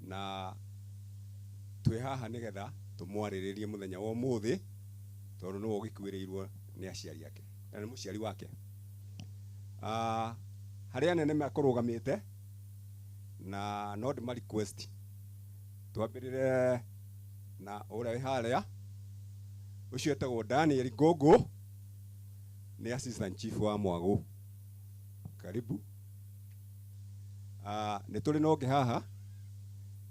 na twĩ haha nĩgetha tũmwarĩrĩrie mũthenya wa ũmũthĩ tondũ nĩwe ũgĩkuĩrĩirwo nĩ aciari ake na nĩ mũciari wake. Harĩa anene mekũrũgamĩte na no ndĩma request twambĩrĩre na ũrĩa wĩ harĩa ũcio etagwo Daniel Ngũngũ nĩ assistant chief wa Mwagũ karibu. Nĩ tũrĩ na ũngĩ haha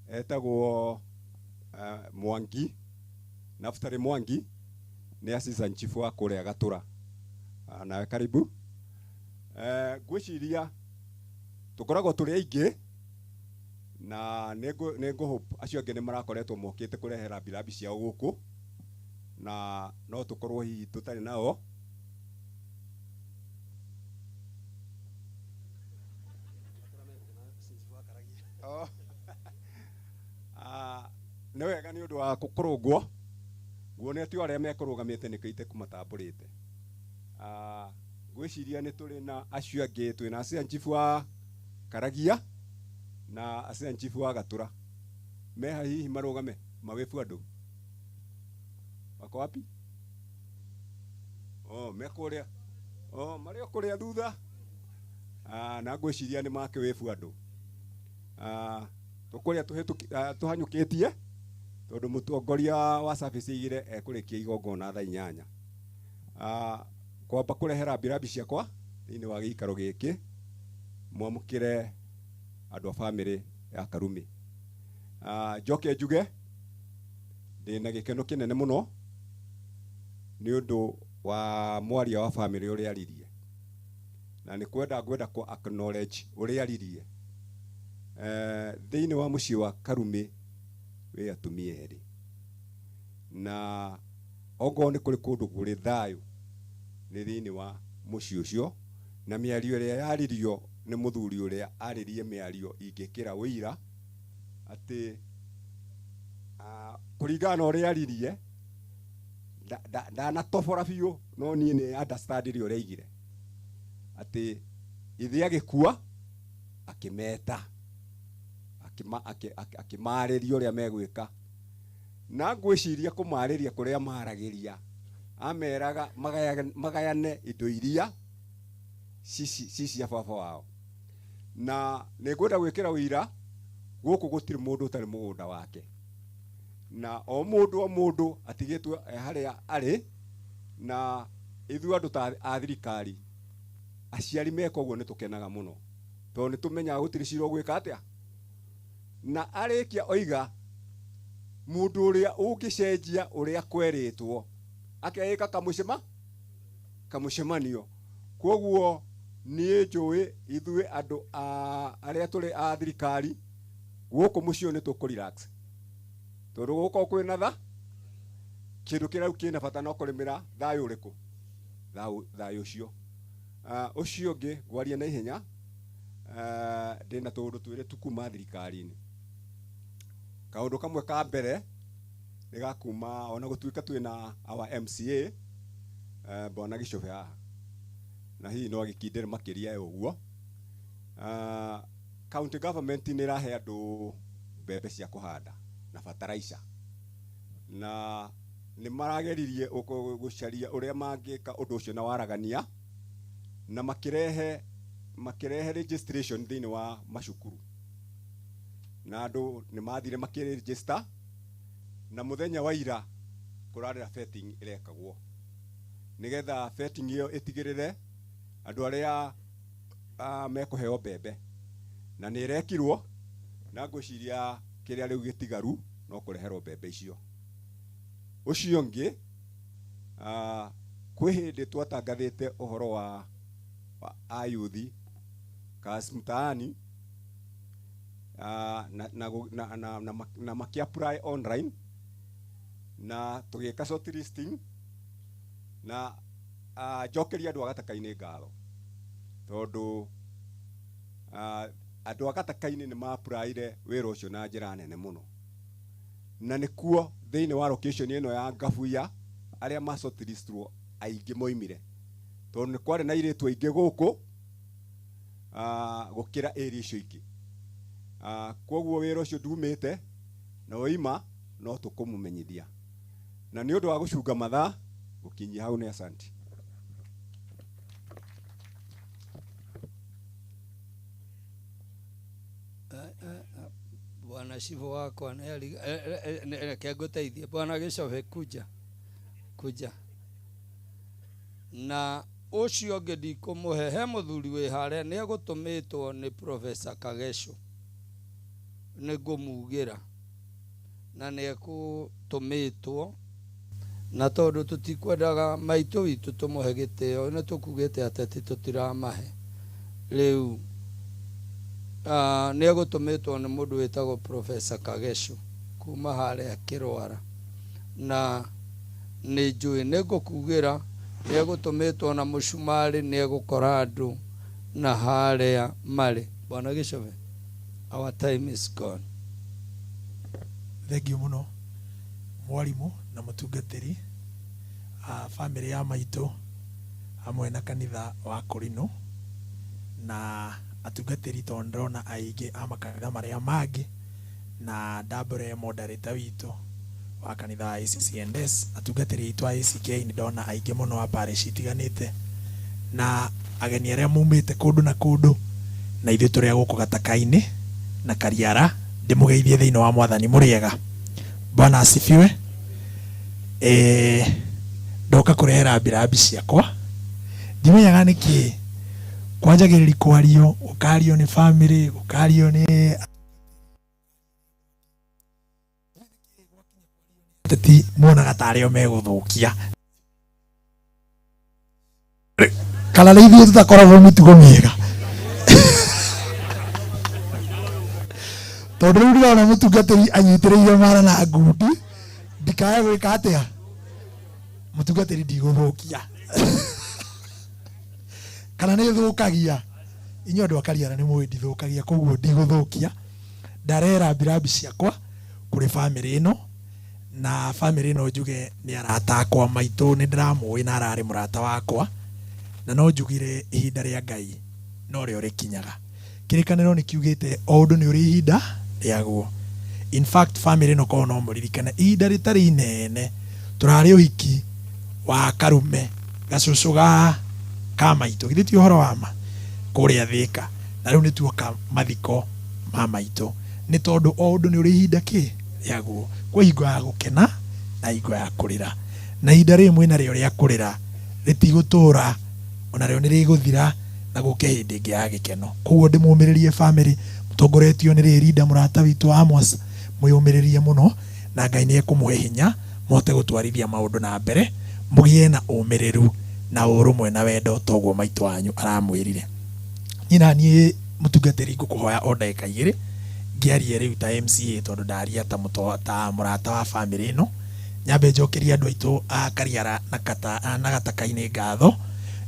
etagwo Mwangi Naftali Mwangi nĩ assistant chief wa kũrĩa Gatũra nawe karibu. Ngwĩciria tũkoragwo tũrĩ aingĩ Na nĩ ngũ hope acio angĩ nĩ marakoretwo mokĩte kũrehe rambirambi ciao gũkũ, na no tũkorwo hihi tũtarĩ nao. Oh. Ah, nĩ wega nĩ ũndũ wa kũrũngwo nguone ti arĩa mekũrũgamĩte nĩkĩo itekũmatambũrĩte. Ah, ngwĩciria nĩ tũrĩ na acio angĩ, twĩna assistant chief wa Karagia na assistant chief wa Gatura. Meha hihi marũgame mawĩbu andũ wako wapi? Oh, mekũrĩa. Oh, marĩ o kũrĩa thutha. Ah, na ngwĩciria nĩ makĩwĩbu andũ. Ah, tũkũrĩa tũhanyũkĩtie tondũ mũtongoria wa service aigire ekũrĩkia igongona thaa 8. Ah, kwamba kũrehe rambirambi ciakwa thĩinĩ wa gĩikaro gĩkĩ, mwamũkĩre andũ a bamĩrĩ ya Karumi. Ah, njoke njuge ndĩna gĩkeno kĩnene mũno nĩ ũndũ wa mwaria wa bamĩrĩ ũrĩa aririe, na nĩ kwenda ngwenda kũ acknowledge ũrĩa aririe. Thĩinĩ wa mũciĩ wa Karumi wĩ atumia erĩ, na ongorwo nĩ kũrĩ kũndũ kũrĩ thayũ nĩ thĩinĩ wa mũciĩ ũcio, na mĩario ĩrĩa yaririo nĩ mũthuri ũrĩa aririe mĩario ingĩkĩra ũira atĩ kũringana na ũrĩa aririe ndanatobora biũ, no niĩ nĩ understand ũrĩa aigire atĩ ithe agĩkua akĩmeta akĩmarĩria ũrĩa megwĩka, na ngwĩciria kũmarĩria kũrĩa maragĩria ameraga magayane indo iria ci cia baba wao. Na nĩ ngwenda gwĩkĩra ũira gũkũ gũtirĩ mũndũ ũtarĩ mũgũnda wake, na o mũndũ atigĩtwo harĩa arĩ, na ithuĩ andũ ta a thirikari aciari meka ũguo nĩ tũkenaga mũno tondũ nĩ tũmenyaga gũtirĩ cira ũgwĩka atĩa. Na arĩkia oiga mũndũ ũrĩa ũngĩcenjia ũrĩa kwerĩtwo akeĩka kamũcemanio. Kwoguo niĩ njũĩ ithuĩ andũ arĩa tũrĩ a thirikari gũkũ mũciĩ nĩ tũkũ relax tondũ gũkũ kwĩna tha kĩndũ kĩrĩa kĩna bata no kũrĩmĩra thayũ ũrĩkũ, thayũ ũcio. Ũcio ũngĩ ngwaria na ihenya, ndĩna tũũndũ twĩrĩ tu kuma thirikari-inĩ. Kaũndũ kamwe ka mbere nĩ ga kuma ona gũtuĩka twĩna our MCA Bwana Gĩcũbe haha, na hihi no agĩkindĩre makĩria ũguo. County government nĩ ĩrahe andũ mbembe cia kũhanda na fertilizer, na nĩ marageririe gũcaria ũrĩa mangĩka ũndũ ũcio na waragania, na makĩrehe registration thĩinĩ wa macukuru, na andũ nĩ mathire makĩregister, na mũthenya wa ira kũrarĩra vetting ĩrekagwo nĩgetha vetting ĩyo ĩtigĩrĩre andũ arĩa mekũheo mbembe, na nĩ ĩrekirwo, na ngwĩciria kĩrĩa rĩu gĩtigaru no kũreherwo mbembe icio. Ũcio ũngĩ, kwĩ hĩndĩ twatangathĩte ũhoro wa ayuthi kazi mtaani, na makĩ-apply online, na tũgĩka shortlisting, na njokeria andũ a Gataka-inĩ ngatho tondũ andũ a Gataka-inĩ nĩ ma-applyire wĩra ũcio na njĩra nene mũno, na nĩkuo thĩinĩ wa location ĩno ya Ngabuya arĩa ma shortlistirwo aingĩ moimire, tondũ nĩ kwarĩ na airĩtu aingĩ gũkũ gũkĩra area icio ingĩ. Kwoguo wĩra ũcio ndumĩte na woima no tũkũmũmenyithia, na nĩ ũndũ wa gũcunga mathaa gũkinyia hau nĩ asanti. Bwana Shivo wakwa reke ngũteithie. Bwana Gĩcobe kuja kuja, na ũcio ũngĩ ndikũmũhe, he mũthuri wĩ harĩa nĩ egũtũmĩtwo nĩ Professor Kageco, nĩ ngũmugĩra na nĩ egũtũmĩtwo, na tondũ tũtikwendaga maitũ witũ tũmũhe gĩtĩo nĩ tũkugĩte ateti tũtiramahe. Rĩu Nĩ egũtũmĩtwo nĩ mũndũ wĩtagwo Professor Kagecu kuma harĩa Kĩrwara. Na nĩ njũĩ nĩ ngũkugĩra nĩ egũtũmĩtwo na mũcumarĩ nĩ egũkora andũ na harĩa marĩ. Bwana Gĩcobe, our time is gone. Thengiũ mũno mwarimũ na mũtungatĩri a bamĩrĩ ya maitũ hamwe na kanitha wa Kũrinũ na atungatĩri tondũ ndĩrona aingĩ a makanitha marĩa mangĩ na ndambũre moderator witũ wa kanitha wa ACCNS, atungatĩri aitũ a ACK nĩ ndona aingĩ mũno a parish itiganĩte na ageni arĩa maumĩte kũndũ na kũndũ na ithuĩ tũrĩ a gũkũ Gataka-inĩ na Kariara ndĩmũgeithie thĩinĩ wa Mwathani. Mũrĩega? Bwana asifiwe. Ndoka kũrehe rambirambi ciakwa. Ndimenyaga nĩkĩ kwanjagĩrĩria kwario, gũkario nĩ family, gũkario nĩ ateti monaga tarĩ o megũthũkia kana nĩ ithuĩ tũtakoragwo mĩtugo mĩega, tondũ rĩu ndĩrona mũtungatĩri anyitĩrĩire mara na ngundi, ndikae gwĩka atĩa. Mũtungatĩri, ndigũthũkia kana nĩ thũkagia? Inyuĩ andũ a Kariara nĩ mũĩ ndithũkagia, koguo ndigũthũkia. Ndarera rambirambi ciakwa kũrĩ bamĩrĩ ĩno, na bamĩrĩ ĩno njuge nĩ arata akwa. Maitũ nĩ ndĩramũĩ na ararĩ mũrata wakwa, na no njugire ihinda rĩa Ngai no rĩo rĩkinyaga. Kĩrĩkanĩro nĩ kiugĩte o ũndũ nĩ ũrĩ ihinda rĩaguo. In fact, bamĩrĩ ĩno korwo no mũririkane, ihinda rĩtarĩ inene tũrarĩ ũhiki wa karume gacũcũ ga ka maitũ, githĩ ti ũhoro wa ma, kũrĩa Thĩka, na rĩu nĩ tuoka mathiko ma maitũ, nĩ tondũ o ũndũ nĩ ũrĩ ihinda kĩ rĩaguo. Kwĩ hingo ya gũkena na hingo ya kũrĩra, na ihinda rĩrĩ mwĩnarĩo rĩa kũrĩra rĩtigũtũra, onarĩo nĩ rĩgũthira na gũke hĩndĩ ĩngĩ ya gĩkeno. Koguo ndĩmũmĩrĩrie bamĩrĩ, mũtongoretio nĩ Rĩrinda mũrata witũ Amos, mwĩyũmĩrĩrie mũno na Ngai nĩ ekũmũhe hinya mũhote gũtwarithia maũndũ na mbere, mũgĩe na ũmĩrĩru na ũrũmwe na wendo toguo maitũ wanyu aramwĩrire. Niĩ na niĩ mũtungatĩri ngũkũhoya o ndagĩka igĩrĩ ngĩarie rĩu ta MCA, tondũ ndaria ta ta mũrata wa bamĩrĩ ĩno. Nyambe njokerie andũ aitũ a Kariara na Kata na Gataka-inĩ ngatho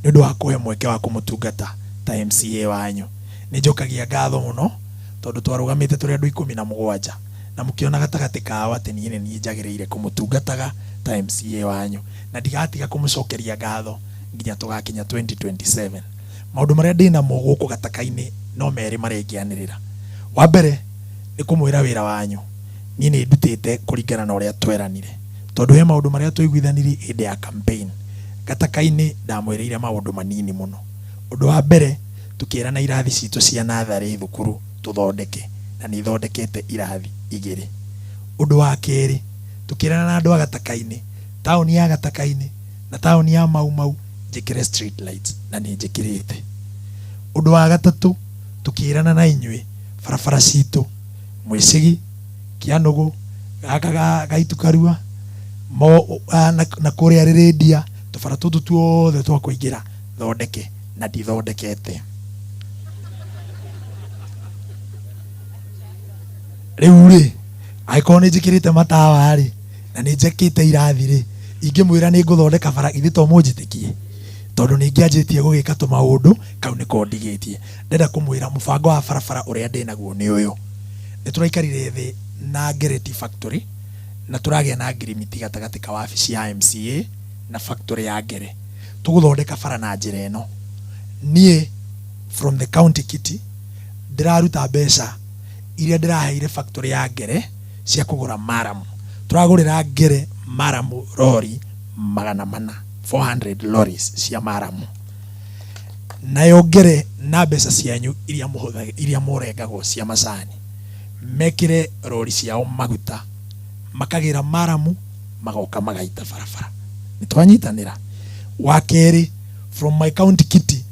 nĩ ũndũ wa kũhe mweke wa kũmũtungata ta MCA wanyu. Nĩ njokagia ngatho mũno tondũ twarũgamĩte tũrĩ andũ 17 na mũkĩona gatagatĩ kao atĩ niĩ nĩ niĩ njagĩrĩire kũmũtungataga ta MCA wanyu, na ndigatiga kũmũcokeria ngatho nginya tũgakinya 2027. Maũndũ marĩa ndĩnamo gũkũ Gataka-inĩ no merĩ marĩa ingĩanĩrĩra. Wa mbere nĩ kũmwĩra wĩra wanyu niĩ nĩ ndutĩte kũringana na ũrĩa tweranire, tondũ he maũndũ marĩa twaiguithanirie hĩndĩ ya campaign. Gataka-inĩ ndamwĩrĩire maũndũ manini mũno. Ũndũ wa mbere tũkĩrana irathi citũ cia natharĩ thukuru tũthondeke, na nĩ thondekete irathi igĩrĩ. Ũndũ wa kerĩ tũkĩrana na andũ a Gataka-inĩ, taũni ya Gataka-inĩ na taũni ya Mau Mau njĩkĩre street lights, na nĩ njĩkĩrĩte. Ũndũ wa gatatũ tũkĩrana na inyuĩ barabara citũ Mwĩcigi, Kĩanũgũ, gaka ga Gaitukarua, mo, na, na kũrĩa Rĩrĩndia, tũbara tũtũ tuothe twa kũingĩra thondeke, na ndithondekete. Rĩu rĩ, angĩkorwo nĩ njĩkĩrĩte matawa rĩ, na nĩ njakĩte irathi rĩ, ingĩmwĩra nĩ ngũthondeka bara, githĩ to mũnjĩtĩkie? Tondũ nĩ ngĩanjĩtie gũgĩka tũmaũndũ, kau nĩko ndigĩtie. Ndĩrenda kũmwĩra mũbango wa barabara ũrĩa ndĩnaguo nĩ ũyũ. Nĩ tũraikarire thĩ na Ngereti Factory na tũragĩa na ngirimiti gatagatĩ ka wabici ya MCA na factory ya Ngere. Tũgũthondeka bara na njĩra ĩno. Niĩ from the county kitty ndĩraruta mbeca iria ndĩraheire factory ya Ngere cia kũgũra maramu. Tũragũrĩra Ngere maramu rori 400, 400 lorries cia maramu. Nayo Ngere na mbeca cianyu iria mũhũthagĩra, iria mũrengagwo cia macani, mekĩre rori ciao maguta, makagĩra maramu, magoka magaita barabara. Nĩ twanyitanĩra? Wa kerĩ, from my county kitty,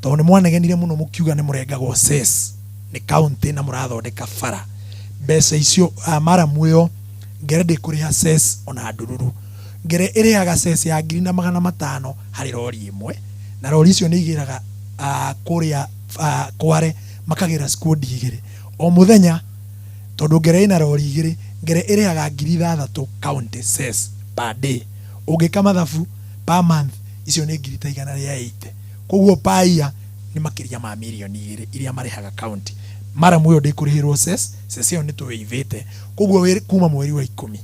tondũ nĩ mwanegenire mũno mũkiuga nĩ mũrengagwo cess nĩ county na mũrathondeka bara, mbeca icio, maramu ĩyo, Ngere ndĩkũrĩha cess ona ndururu. Ngere ĩrĩhaga cess ya 1500 harĩ rori ĩmwe, na rori icio nĩ igĩraga kũrĩa Kware Makagĩra squad igĩrĩ o mũthenya, tondũ Ngere ĩna rori igĩrĩ. Ngere ĩrĩhaga 6,000 county cess per day. Ũngĩka mathabu, per month icio nĩ ngiri ta 180. Koguo per year nĩ makĩria ma mirioni 2 iria marĩhaga county. Maramu ĩyo ndĩkũrĩhĩrwo cess, cess ĩyo nĩ tũwĩivĩte. Koguo kuma mweri wa 19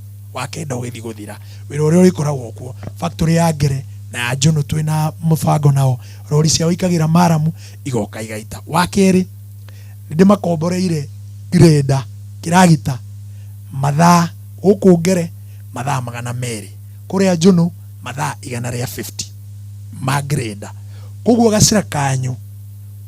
ũgĩthiĩ gũthira, wĩra ũrĩa ũrĩkoragwo kuo, factory ya Ngere na ya Njũnũ twĩna mũbango nao, rori ciao ikagĩra maramu igoka igaita. Wa kerĩ, nĩ ndĩmakomboreire greda kĩragita mathaa gũkũ Ngere mathaa 200, kũrĩa Njũnũ mathaa 150 ma greda. Koguo gacĩra kanyu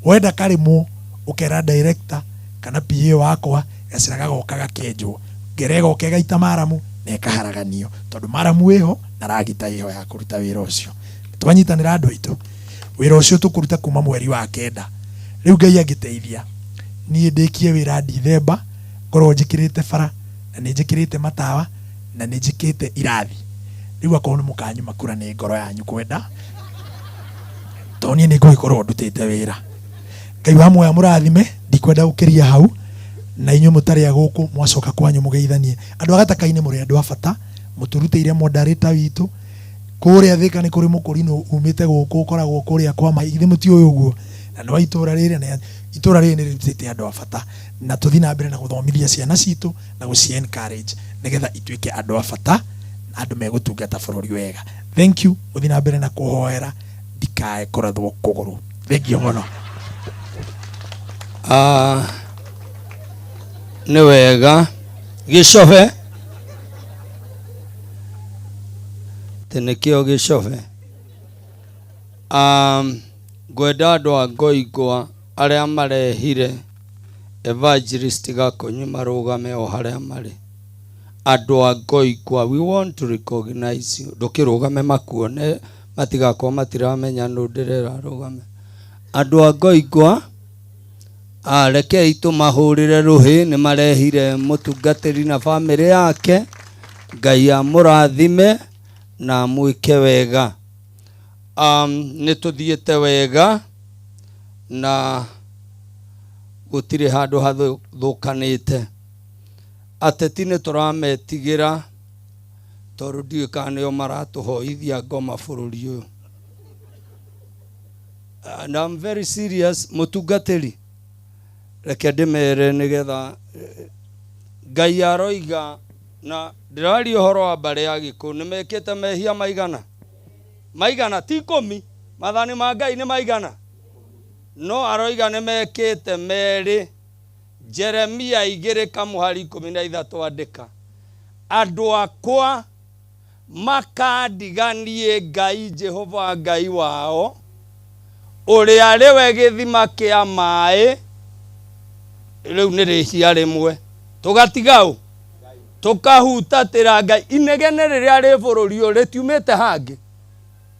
wenda karĩmwo, ũkera director kana PA wakwa, gacĩra gagoka gakenjwo. Ngere ĩgoka ĩgaita maramu na ĩkaharaganio, tondũ maramu ĩho na ragita ĩho ya kũruta wĩra ũcio. Twanyitanĩra andũ aitũ, wĩra ũcio tũkũruta kuma mweri wa 9. Rĩu Ngai angĩteithia, niĩ ndĩkie wĩra Dithemba, ngorwo njĩkĩrĩte bara na nĩ njĩkĩrĩte matawa na nĩ njĩkĩte irathi. Rĩu akorwo nĩ mũkanyuma kura nĩ ngoro yanyu kwenda, tondũ niĩ nĩ ngũgĩkorwo ndutĩte wĩra. Ngai wa muoyo amũrathime, ndikwenda gũkĩria hau. Na inyuĩ mũtarĩ a gũkũ, mwacoka kwanyu mũgeithanie andũ a Gataka-inĩ. Mũrĩ andũ a bata, mũtũrutĩire moderator witũ kũrĩa Thĩka. Nĩ kũrĩ mũkũrinũ umĩte gũkũ ũkoragwo kũrĩa kwa Mahiga, githĩ mũtiũĩ ũguo? Na nĩ wa itũra rĩrĩ, na itũra rĩrĩ nĩ rĩrutĩte andũ a bata, na tũthiĩ na mbere na gũthomithia ciana citũ na gũci encourage nĩgetha ituĩke andũ a bata na andũ megũtungata bũrũri wega. Thank you. Mũthiĩ na mbere na kũhoera ndikae kũrathwo kũgũrũ. Thank you mũno. Ah, nĩ wega gĩcobe tĩ nĩkĩo gĩcobe. Ngwenda andũ a Ngoingwa arĩa marehire evangelist Gakonyi marũgame o harĩa marĩ. Andũ a Ngoingwa, we want to recognize you. Ndũkĩrũgame makuone, matigakorwo matiramenya nũ ndĩrera rũgame. Andũ a Ngoingwa, rekei tũmahũrĩre rũhĩ. Nĩ marehire mũtungatĩri na bamĩrĩ yake. Ngai amũrathime na amwĩke wega. Nĩ tũthiĩte wega na gũtirĩ handũ hathũkanĩte. Ateti nĩ tũrametigĩra, tondũ ndiũĩ kana nĩo maratũhoithia ngoma bũrũri ũyũ. And I'm very serious. Mũtungatĩri, reke ndĩmere nĩgetha Ngai aroiga, na ndĩraria ũhoro wa mbarĩ ya Gĩkũyũ, nĩ mekĩte mehia maigana maigana ti 10. Mathani ma Ngai nĩ maigana, no aroiga nĩ mekĩte merĩ. Jeremia 2 kamũhari 13, andĩka: andũ akwa makandiganie Ngai Jehova Ngai wao, ũrĩa arĩ we gĩthima kĩa maĩ. Rĩu nĩ rĩhia rĩmwe, tũgatiga ũ, tũkahutatĩra Ngai. Inegene rĩrĩa rĩ bũrũri ũyũ rĩtiumĩte hangĩ,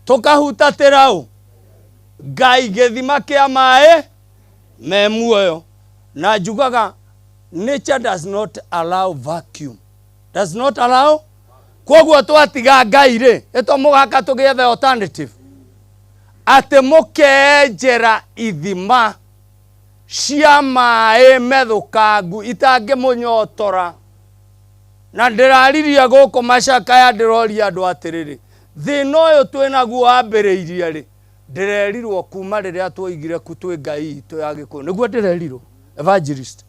tũkahutatĩra ũ? Ngai, gĩthima kĩa maĩ me muoyo. Na njugaga nature does not allow vacuum, does not allow. Koguo twatiga Ngai rĩ, ĩto mũgaka tũgĩethe alternative, atĩ mũkenjera ithima cia maĩ methũkangu itangĩmũnyotora. Na ndĩraririe gũkũ macakaya, ndĩroria andũ atĩrĩrĩ, thĩna ũyũ twĩnaguo wambĩrĩirie rĩ? Ndĩrerirwo kuma rĩrĩa twoigire ku twĩ Ngai itũ ya Gĩkũyũ. Nĩguo ndĩrerirwo, evangelist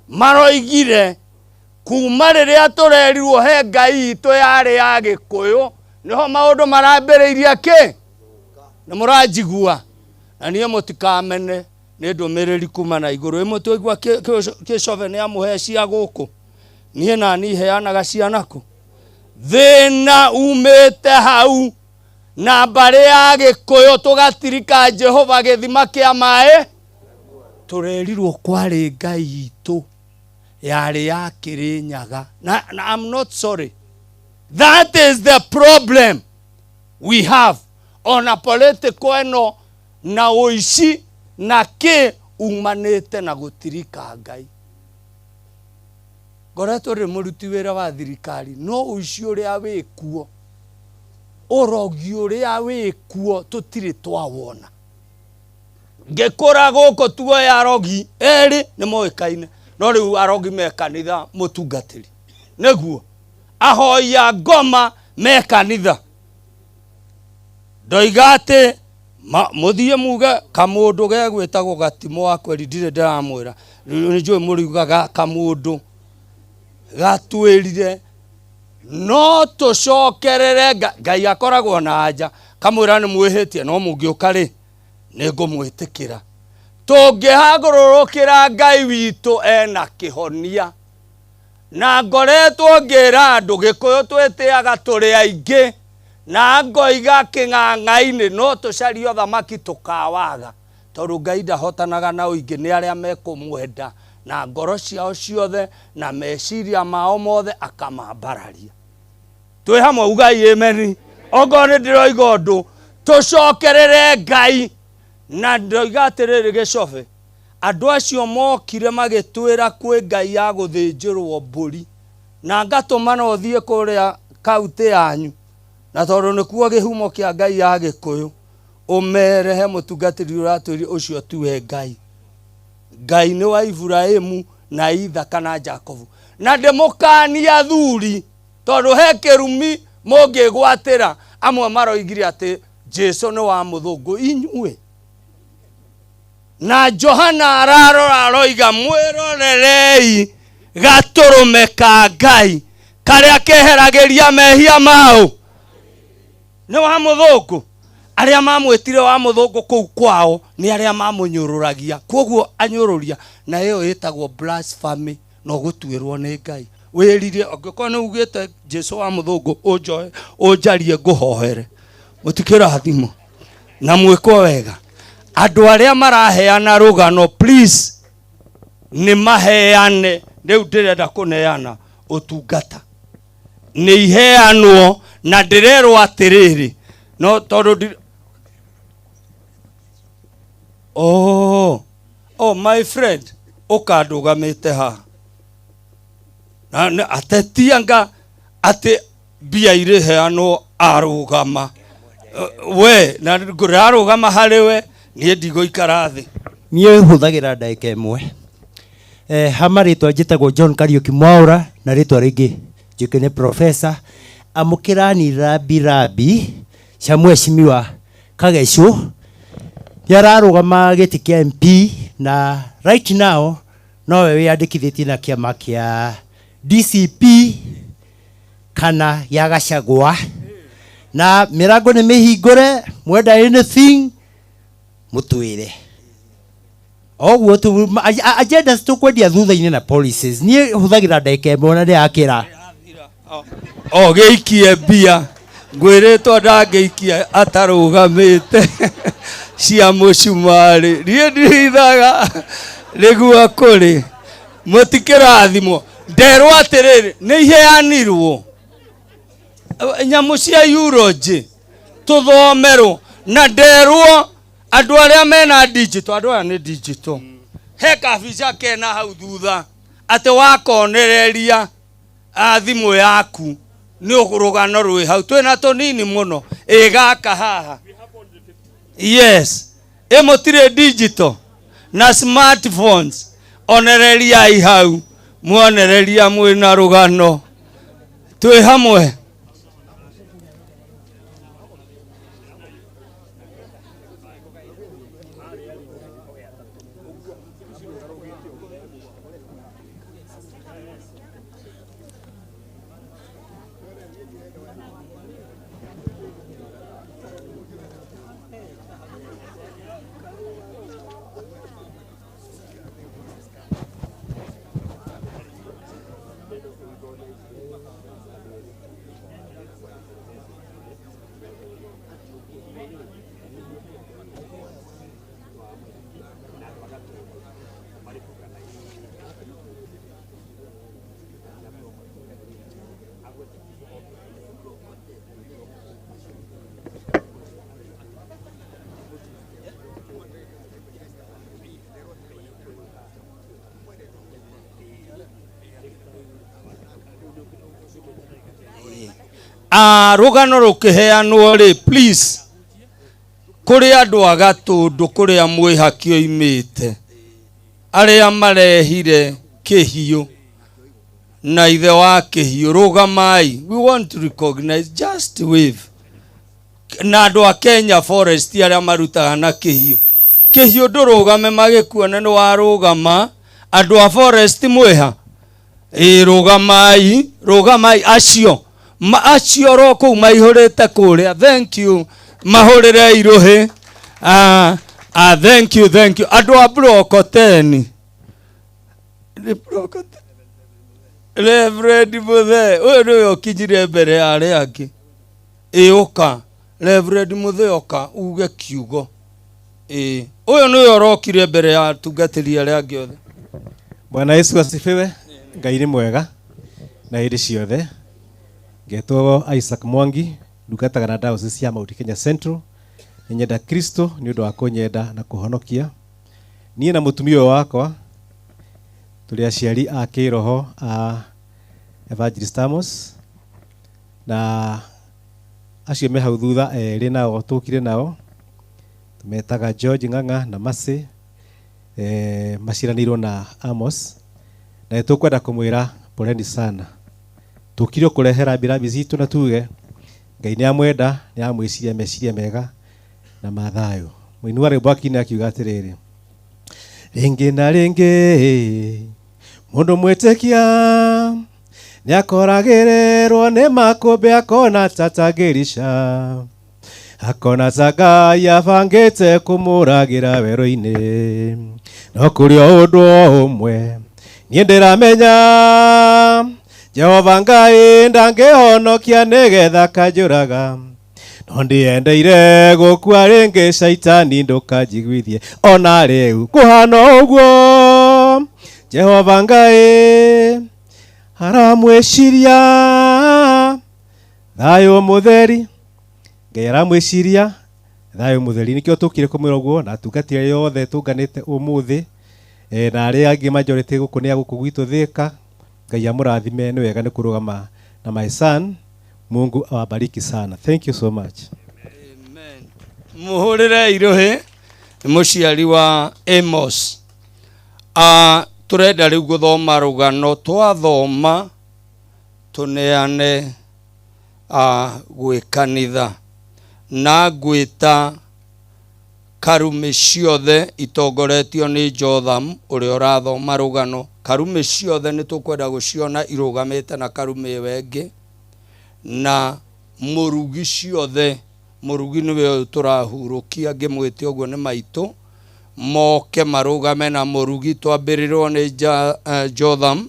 maroigire kuma rĩrĩa tũrerirwo he Ngai itũ yarĩ ya Gĩkũyũ, nĩho maũndũ marambĩrĩirie kĩ. Nĩ mũranjigua? Na niĩ mũtikamene nĩ ndũmĩrĩri kuma na igũrũ. Ĩmwe twaigua kĩcobe nĩ amũhe cia gũkũ, niĩ nani heanaga cianaku. Thĩna umĩte hau na mbarĩ ya Gĩkũyũ tũgatirika Jehova gĩthima kĩa maĩ. Tũrerirwo kwarĩ Ngai itũ yarĩ ya Kĩrĩnyaga. Na I'm not sorry, that is the problem we have. Ona political ĩno na ũici na kĩ umanĩte na gũtirika Ngai. Ngoretwo ndĩ mũruti wĩra wa thirikari, no ũici ũrĩa wĩkuo, ũrogi ũrĩa wĩkuo, tũtirĩ twawona. Ngĩkũra gũkũ tuoya arogi erĩ nĩ moĩkaine, no rĩu arogi me kanitha mũtungatĩri nĩguo ahoi a ngoma me kanitha. Ndoiga atĩ mũthiĩ muge kamũndũ gegwĩtagwo Gatimũ wa kweri, ndirĩ ndĩramwĩra, nĩ njũĩ mũriugaga kamũndũ gatwĩrire no tũcokerere. Ngai akoragwo na anja kamwĩra nĩ mwĩhĩtie, no mũngĩũka rĩ nĩ ngũmwĩtĩkĩra. Tũngĩhagũrũrũkĩra Ngai witũ ena kĩhonia. Na ngoretwo ngĩra andũ Gĩkũyũ twĩtĩaga tũrĩ aingĩ, na ngoiga kĩng'ang'a-inĩ no tũcarie ũthamaki tũkawaga, tondũ Ngai ndahotanaga na ũingĩ, nĩ arĩa mekũmwenda na ngoro ciao ciothe na meciria mao mothe akamambararia. Twĩ hamwe, ugai ameni. Ongorwo nĩ ndĩroiga ũndũ, tũcokerere Ngai. Na ndoiga atĩrĩrĩ gĩcobe, andũ acio mokire magĩtwĩra kwĩ Ngai ya gũthĩnjĩrwo mbũri, na ngatũmana ũthiĩ kũrĩa kaunti yanyu, na tondũ nĩkuo kĩhumo kĩa Ngai ya Gĩkũyũ, ũmere he mũtungatĩri ũratwĩrire ũcio tiwe Ngai. Ngai nĩ wa Iburahĩmu na Ithaka na Jakobu. Na ndĩmũkanie athuri, tondũ he kĩrumi mũngĩgwatĩra. Amwe maroigire atĩ Jesu nĩ wa mũthũngũ, inyuĩ. Na Johana ararora aroiga mwĩrorerei gatũrũme ka Ngai karĩa keheragĩria mehia mao. Nĩ wa mũthũngũ. Arĩa mamwĩtire wa mũthũngũ kũu kwao nĩ arĩa mamũnyũrũragia, kwoguo anyũrũria, na ĩyo ĩtagwo blasphemy, na ũgũtuĩrwo nĩ Ngai. Wĩrire angĩkorwo nĩ ugĩte Jesu wa mũthũngũ, ũnjoe ũnjarie ngũhoere, mũtikĩrathimwo na mwĩkwo wega. Andũ arĩa maraheana rũgano, please nĩ maheane. Rĩu ndĩrenda kũneana ũtungata nĩ iheanwo, na ndĩrerwo atĩrĩrĩ, no tondũ oh my friend ũkandũgamĩte haha na ateti anga atĩ mbia irĩheanwo arũgama we na ngũrarũgama harĩ we, niĩ ndigũikara thĩ. Niĩ hũthagĩra ndagĩka ĩmwe. Hama rĩtwa njĩtagwo John Kariũki Mwaũra, na rĩtwa rĩngĩ njũke nĩ professor. Amũkĩrani rambi rambi cia mheshimiwa Kagecu, nĩ ararũgama gĩtĩ kĩa MP, na right now nowe wĩyandĩkithĩtie na kĩama kĩa DCP kana gĩa Gachagua, na mĩrango nĩ mĩhingũre, mwenda anything mũtwĩre oguo tu. Agenda tũkwendia thutha-inĩ na policies. Niĩ hũthagĩra ndagĩka ĩmwe na ndĩrakĩra. O gĩikie mbia ngwĩrĩtwo ndangĩikia atarũgamĩte cia mũcumarĩ, niĩ ndirithaga nĩguo kũrĩ mũtikĩrathimwo. Nderwo atĩrĩrĩ, nĩ iheanirwo nyamũ cia eulogy tũthomerwo, na nderwo andũ arĩa mena digital, andũ aya nĩ digital, he kabica kena hau thutha atĩ wakonereria thimũ yaku nĩ rũgano rwĩ hau. Twĩna tũnini mũno ĩ gaka haha, yes, ĩ mũtirĩ digital na smartphones, onereriai hau, muonereria mwĩna rũgano. Twĩ hamwe. Rũgano rũkĩheanwo rĩ, please Kũrĩ andũ a Gatũndũ kũrĩa mwĩhaki oimĩte arĩa marehire kĩhiũ na ithe wa kĩhiũ, rũgamai. We want to recognize, just wave. Na andũ a Kenya Forest arĩa marutaga na kĩhiũ, kĩhiũ ndũrũgame magĩkuona nĩ warũgama. Andũ a forest mwĩha? Ĩ, rũgamai, rũgamai. Acio acio ro kũu maihũrĩte kũrĩa, thank you, mahũrĩre irũhĩ. Thank you, thank you. Andũ a Brokoteni, nĩ Brokoteni, Reverend Mũthee ũyũ nĩwe ũkinyire mbere ya arĩa angĩ. Ĩ, ũka Reverend Mũthee, ũka uge kiugo. Ĩ, ũyũ nĩwe ũrokire mbere ya atungatĩri arĩa angĩ othe. Bwana Yesu asifiwe. Ngai nĩ mwega na hĩndĩ ciothe. Ngetwo Isaac Mwangi, ndungataga na Diocese ya Mount Kenya Central. Nĩnyenda Kristo nĩ ũndũ wa kũnyenda na kũhonokia. Niĩ na mũtumia ũyũ wakwa tũrĩ aciari a kĩroho a Evangelist Amos, na acio me hau thutha erĩ nao tũkire nao metaga George Ng'ang'a na Mercy, maciaranĩirwo na Amos, na nĩtũkwenda kũmwĩra poleni sana. Tũkire kũrehe rambirambi citũ na tuge Ngai nĩ amwenda, nĩ amwĩciria meciria mega na mathayũ. Mũini wa rwĩmbo akina akiuga atĩrĩrĩ, rĩngĩ na rĩngĩ mũndũ mwĩtĩkia nĩakoragĩrĩrwo nĩ makũmbĩ, akona ta tangĩrica, akona ta Ngai abangĩte kũmũragĩra werũ-inĩ. No kũrĩ o ũndũ o ũmwe niĩ ndĩramenya, Jehova Ngai ndangĩhonokia nĩgetha kanjũraga, no ndiendeire gũkua rĩngĩ, caitani ndũkanjiguithie. Ona rĩu kũhana ũguo, Jehova Ngai aramwĩciria thayũ mũtheri. Ngai aramwĩciria thayũ mũtheri, nĩkĩo tũkire kũmwĩra ũguo na atungati arĩa othe tũnganĩte ũmũthĩ, na arĩa angĩ majority gũkũ nĩ a gũkũ gwitũ Thĩka. Ngai amũrathime, nĩ wega nĩ kũrũgama na my son. Mungu awabariki sana. Thank you so much. Muhũrĩre irũhĩ nĩ mũciari wa Amos. Tũrenda rĩu gũthoma rũgano, twathoma tũneane gwĩ kanitha, na ngwĩta karumĩ ciothe itongoretio nĩ Jotham ũrĩa ũrathoma rũgano. Karumĩ ciothe nĩ tũkwenda gũciona irũgamĩte na karumĩ ĩyo ĩngĩ, na mũrugi ciothe, mũrugi nĩwe ũyũ tũrahurũkia ngĩmwĩte ũguo nĩ maitũ, moke marũgame na mũrugi. Twambĩrĩrwo nĩ Jotham,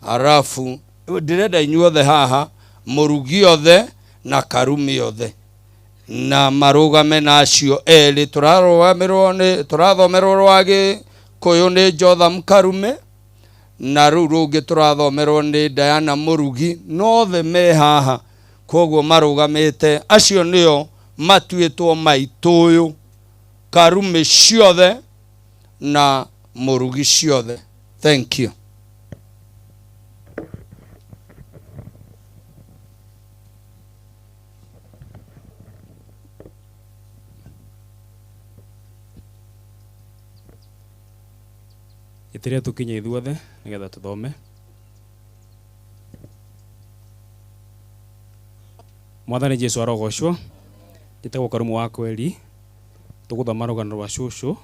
arabu ndĩrenda inyuothe haha, mũrugi othe na karumĩ othe, na marũgame na acio erĩ. Tũrarũgamĩrwo nĩ tũrathomerwo rwa Gĩkũyũ nĩ Jotham Karume, na rũu rũngĩ tũrathomerwo nĩ Diana Mũrugi, nothe me haha, koguo marũgamĩte acio nĩo matuĩtwo maitũ ũyũ, karumĩ ciothe na mũrugi ciothe. Thank you. Ĩtĩrĩa tũkinye ithuothe nĩgetha tũthome. Mwathani Jesu arogocwo. Njĩtagwo Karumu wa Kweri. Tũgũthoma rũgano rwa cũcũ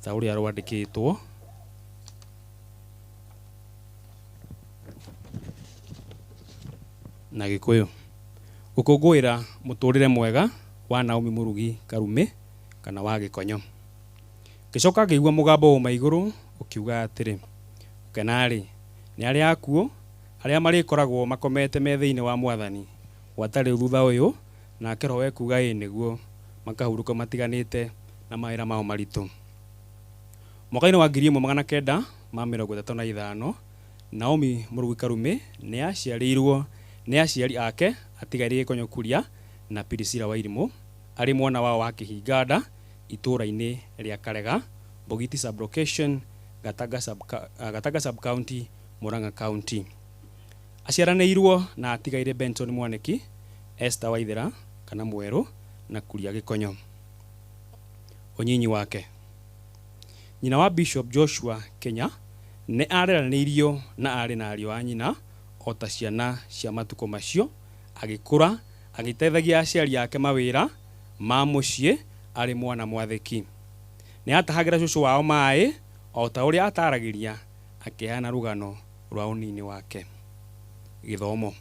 ta ũrĩa rwandĩkĩtwo. Na Gĩkũyũ. Gũkũngũĩra mũtũrĩre mwega wa Naomi Mũrugi Karume kana wa Gĩkonyo. Ngĩcoka ngĩigua mũgambo wauma igũrũ ũkiuga atĩrĩ, gũkena-rĩ, nĩ arĩa akuũ, arĩa marĩkoragwo makomete me thĩinĩ wa Mwathani, gwata rĩu thutha ũyũ, nake Roho ekuuga ĩĩ nĩguo, makahurũka matiganĩte na mawĩra mao maritũ. Mwaka-inĩ wa 1935, Naomi Mũrugi Karume nĩ aciarĩirwo nĩ aciari ake atigaire Gĩkonyo Kuria na Priscilla Wairimũ, arĩ mwana wao wa kĩhinganda itũũra-inĩ rĩa Karega, Bogiti sub-location, Gatanga sub-county, Murang'a County. Aciaranĩirwo na atigaire Benson Mwaniki, Esther Waithera kana Mwerũ na Kuria Gĩkonyo. Ũnyinyi wake. Nyina wa Bishop Joshua Kenya nĩ areranĩirio na aarĩ na ariũ a nyina o ta ciana cia matukũ macio, agĩkũra agĩteithagia aciari ake mawĩra ma mũciĩ arĩ mwana mwathĩki. Nĩ atahagĩra cũcũ wao maĩ o ta ũrĩa ataragĩria akĩheana rũgano rwa ũnini wake. Gĩthomo.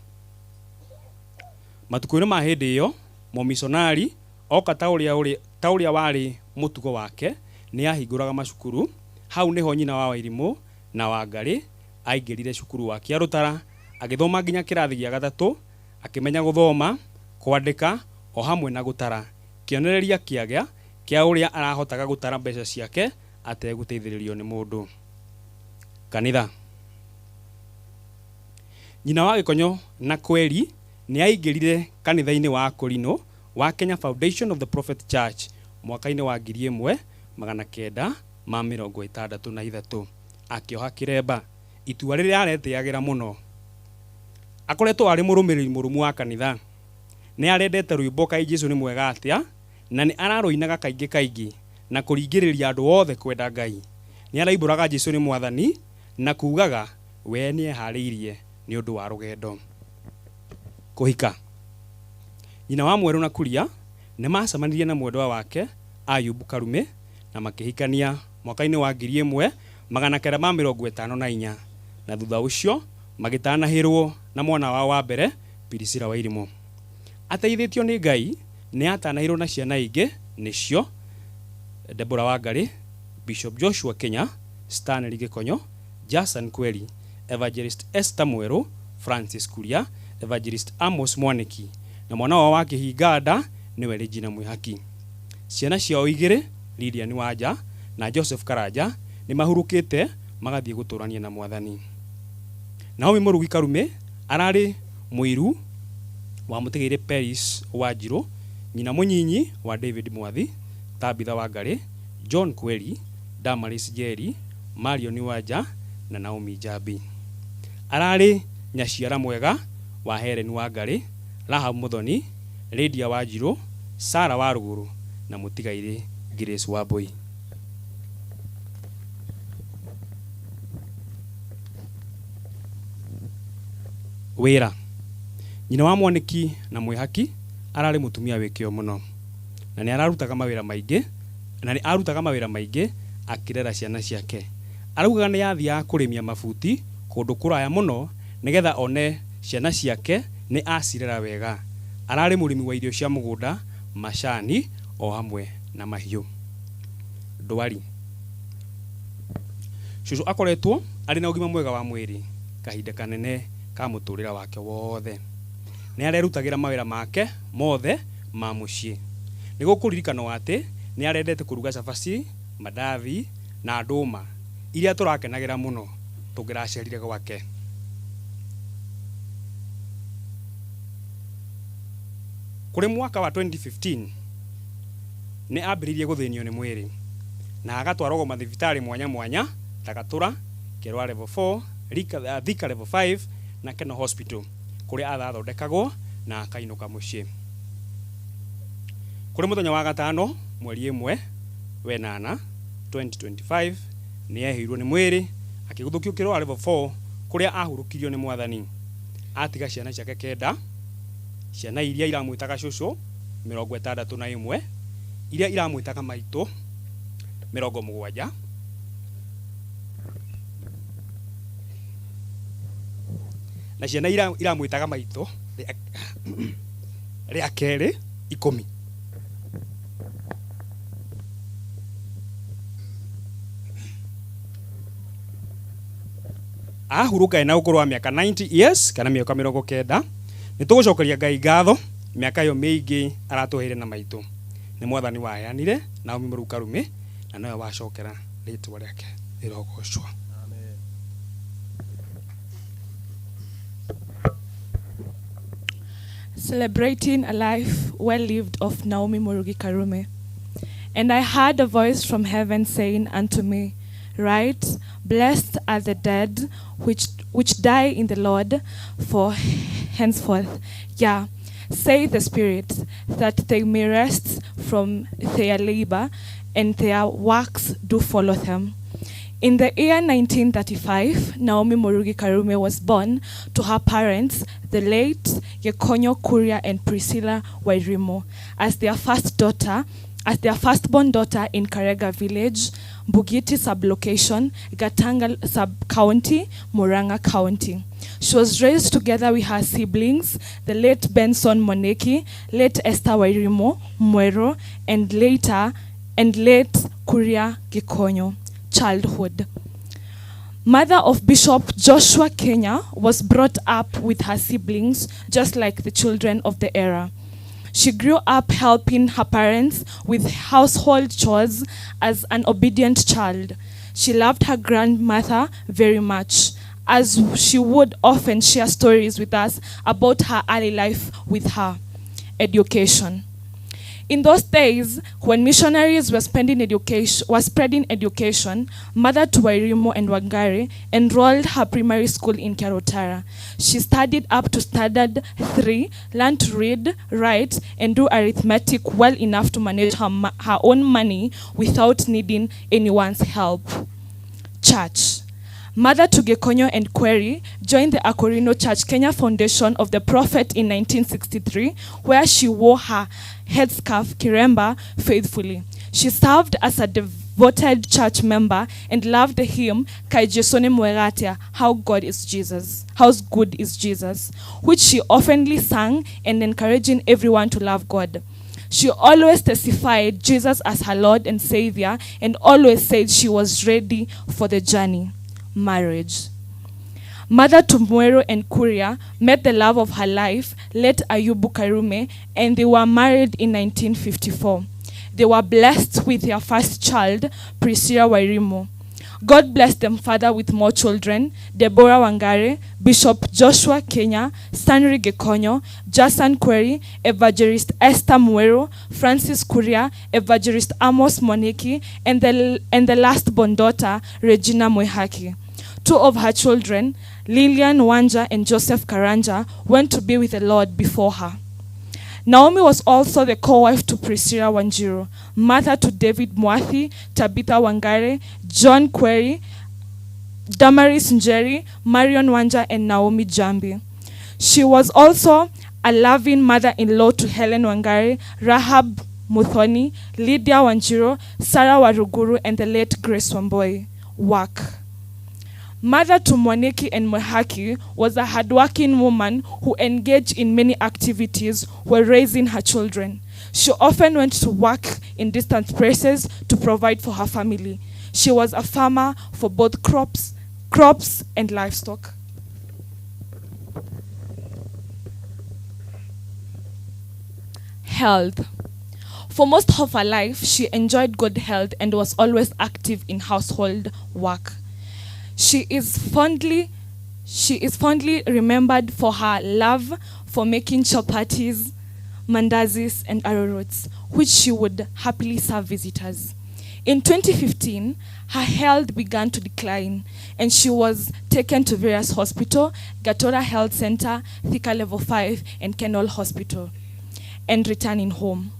Matukũ-inĩ ma hĩndĩ ĩyo, mũmisonarĩ oka ta ũrĩa warĩ mũtugo wake nĩ ahingũraga macukuru. Hau nĩho nyina wa Wairimũ na Wangarĩ aingĩrire cukuru wa Kĩarũtara agĩthoma nginya kĩrathi gĩa gatatũ, akĩmenya gũthoma, kwandĩka o hamwe na gũtara, kĩonereria kĩagĩa kĩa ũrĩa arahotaga gũtara mbeca ciake ategũteithĩrĩrio nĩ mũndũ. Kanitha. Nyina wa Gĩkonyo na Kweri nĩ aingĩrire kanitha-inĩ wa Akorino wa Kenya Foundation of the Prophet Church mwaka-inĩ wa 1963 akĩoha kĩremba, itua rĩrĩa aretĩagĩra mũno. Akoretwo arĩ mũrũmĩrĩri mũrũmu wa kanitha. Nĩ arendete rwĩmbo Kaĩ Jesũ nĩ mwega atĩa, na nĩ ararũinaga kaingĩ kaingĩ na kũringĩrĩria andũ othe kwenda Ngai. Nĩ araimbũraga Jesũ nĩ mwathani na kugaga we nĩ eharĩirie nĩ ũndũ wa rũgendo. Kũhika. Nyina wa Mwerũ na Kuria nĩ macemanirie na mwendwa wake Ayubu Karume na makĩhikania mwaka-inĩ wa 1954 na thutha ũcio magĩtanahĩrwo na mwana wao wa mbere Priscilla Wairimũ. Ateithĩtio nĩ Ngai nĩ atanahĩrwo na ciana ingĩ nĩcio Deborah Wangarĩ, Bishop Joshua Kenya, Stanley Gĩkonyo, Jason Kweri, Evangelist Esther Mwerũ, Francis Kuria, Evangelist Amos Mwaniki na mwana wao wa kĩhinganda nĩwe Regina Mwihaki. Ciana ciao igĩrĩ Lilian Wanja na Joseph Karanja nĩ mahurũkĩte magathiĩ gũtũrania na mwathani. Naomi Mũrugi Karume ararĩ mũiru wa mũtigĩire Peris Wanjirũ, nyina mũnyinyi wa David Mwathi, Tabitha Wangarĩ, John Kweri, Damaris Njeri, Marion Wanja na Naomi Njambi. Ararĩ nyaciara mwega wa Helen Wangarĩ, Rahab Muthoni, Lydia Wanjirũ, Sarah Waruguru na mũtigairĩ Grace Wambui. Wĩra. Nyina wa Mwaniki na Mwihaki ararĩ mũtumia wĩ kĩo mũno na nĩ ararutaga mawĩra maingĩ na nĩ arutaga mawĩra maingĩ akĩrera ciana ciake. Araugaga nĩ athiaga kũrĩmia mabuti kũndũ kũraya mũno nĩgetha one ciana ciake nĩ acirera wega. Ararĩ mũrĩmi wa irio cia mũgũnda, macani o hamwe na mahiũ. Ndwari. Cũcũ akoretwo arĩ na ũgima mwega wa mwĩrĩ kahinda kanene ka mũtũrĩre wake wothe. Nĩ arerutagĩra mawĩra make mothe ma mũciĩ. Nĩ gũkũririkanwo atĩ nĩ arendete kũruga cabaci, mandathi na ndũma iria tũrakenagĩra mũno tũngĩracerire gwake. Kũrĩ mwaka wa 2015 nĩ ambĩrĩirie gũthĩnio nĩ mwĩrĩ na agatwaragwo mathibitarĩ mwanya mwanya ta Gatũra, Kĩrwa level 4, Thika level 5 na Keno Hospital kũrĩa athathondekagwo na akainũka mũciĩ. Kũrĩ mũthenya wa gatano mweri 1 wenana 2025 nĩ ehĩirwo nĩ mwĩrĩ akĩguthũkio Kĩrwa level 4 kũrĩa ahurũkirio nĩ mwathani. Atiga ciana ciake 9, ciana iria iramwĩtaga cũcũ 61, iria iramwĩtaga maitũ 70, na ciana iramwĩtaga maitũ rĩa kerĩ 10. Ahurũka ena ũkũrũ wa mĩaka 90 years kana mĩaka 90. Nĩ tũgũcokeria Ngai ngatho mĩaka ĩyo mĩingĩ aratũheire na maitũ. Nĩ mwathani waheanire Naomi Mũrugi Karume na nowe wacokera rĩtwa rĩake rĩrogocwo. Celebrating a life well lived of Naomi Murugi Karume. And I heard a voice from heaven saying unto me, Write, blessed are the dead which die in the Lord, for henceforth, yea, say the Spirit, that they may rest from their labor, and their works do follow them. In the year 1935, Naomi Murugi Karume was born to her parents, the late Gikonyo Kuria and Priscilla Wairimu, as their first daughter, as their firstborn daughter in Karega village, Mbugiti sublocation, Gatanga sub-county, Murang'a County. She was raised together with her siblings, the late Benson Moneki, late Esther Wairimu Mwero, and late Kuria Gikonyo. Childhood. Mother of Bishop Joshua Kenya was brought up with her siblings, just like the children of the era. She grew up helping her parents with household chores as an obedient child. She loved her grandmother very much, as she would often share stories with us about her early life with her. Education. In those days, when missionaries were spreading education, mother to Wairimu and Wangari enrolled her primary school in Kiarutara. She studied up to standard 3, learned to read, write, and do arithmetic well enough to manage her own money without needing anyone's help. Church. Mother to Gikonyo and Query joined the Akorino Church Kenya Foundation of the Prophet in 1963, where she wore her headscarf, kiremba, faithfully. She served as a devoted church member and loved the hymn, Kai Jesu ni mwega atia, How God is Jesus, How Good is Jesus, which she oftenly sang and encouraging everyone to love God. She always testified Jesus as her Lord and Savior and always said she was ready for the journey. Marriage. Mother to Mwero and Kuria met the love of her life, late Ayubu Karume, and they were married in 1954. They were blessed with their first child, Priscilla Wairimu. God blessed them further with more children, Deborah Wangari, Bishop Joshua Kenya, Stanley Gikonyo, Jason Query, Evangelist Esther Mwero, Francis Kuria, Evangelist Amos Moneki, and the last born daughter, Regina Mwihaki. Two of her children, Lillian Wanja and Joseph Karanja, went to be with the Lord before her. Naomi was also the co-wife to Priscilla Wanjiru, mother to David Mwathi, Tabitha Wangare, John Query, Damaris Njeri, Marion Wanja, and Naomi Jambi. She was also a loving mother-in-law to Helen Wangare, Rahab Muthoni, Lydia Wanjiru, Sarah Waruguru, and the late Grace Wamboi. Work. Mother to Mwaniki and Mwihaki was a hardworking woman who engaged in many activities while raising her children. She often went to work in distant places to provide for her family. She was a farmer for both crops and livestock. Health. For most of her life, she enjoyed good health and was always active in household work. She is fondly remembered for her love for making chapatis, mandazis, and arrowroots, which she would happily serve visitors. In 2015, her health began to decline, and she was taken to various hospitals, Gatora Health Center, Thika Level 5, and Kenol Hospital, and returning home.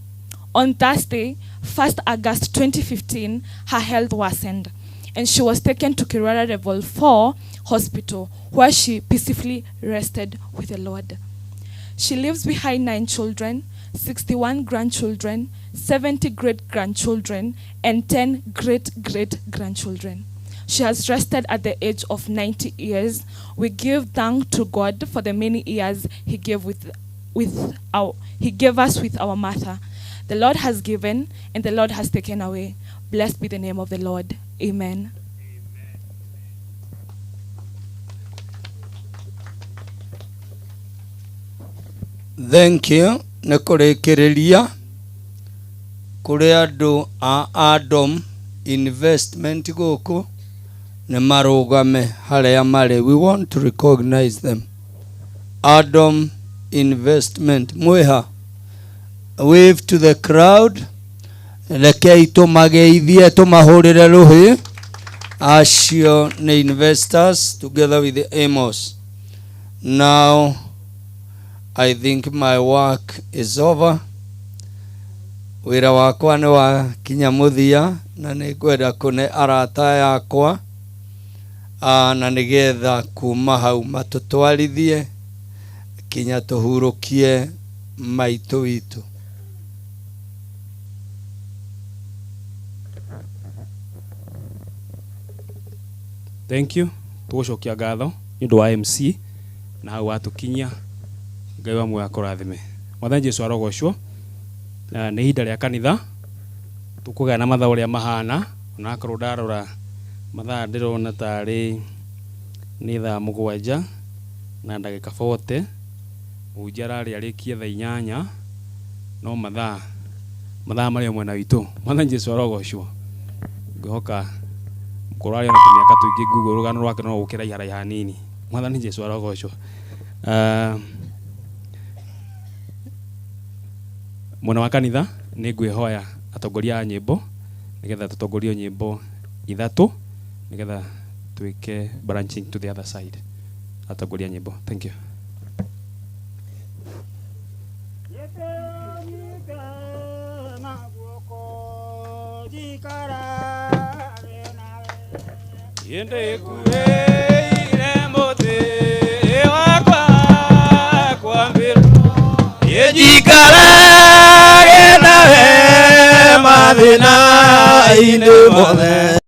On Thursday, 1st August 2015, her health worsened, and she was taken to Kirara Level 4 Hospital, where she peacefully rested with the Lord. She leaves behind 9 children, 61 grandchildren, 70 great-grandchildren, and 10 great-great-grandchildren. She has rested at the age of 90 years. We give thanks to God for the many years He gave us with our mother. The Lord has given, and the Lord has taken away. Blessed be the name of the Lord. Amen. Thank you. Nĩ kũrĩkĩrĩria kũrĩ andũ a Adam Investment gũkũ nĩ marũgame harĩa marĩ. We want to recognize them. Adam Investment. Mwĩha. Wave to the crowd. Rekei tũmageithie tũmahũrĩre rũhĩ. Acio nĩ investors together with the Amos. Now I think my work is over. Wĩra wakwa nĩ wakinya mũthia na nĩ ngwenda kũne arata yakwa na nĩgetha kuma hau matũtwarithie kinya tũhurũkie maitũ witũ. Thank you. Tũgũcokia ngatho nĩ ũndũ wa MC na hau watũkinyia. Ngai wa muoyo akũrathime. Mwathani Jesu arogocwo. Na nĩ ihinda rĩa kanitha tũkũgĩa na mathaa ũrĩa mahana, onakorwo ndarora mathaa ndĩrona tarĩ nĩ thaa 7 na ndagĩka 40. Mũhunjia ararĩ arĩkie thaa 8, no mathaa marĩ o mwena witũ. Mwathani Jesu arogocwo. Ngwĩhoka mũkorwo arĩ ona tũmĩaka tũingĩ Google rũgano rwake no gũkĩraiha raiha hanini. Mwathani Jesu arogocwo. Mwena wa kanitha nĩ ngwĩhoya atongoria a nyĩmbo nĩgetha tũtongorie nyĩmbo 3 nĩgetha twĩke branching to the other side. Atongoria nyĩmbo. Thank you. Njikarage nawe mathĩna-inĩ mothe.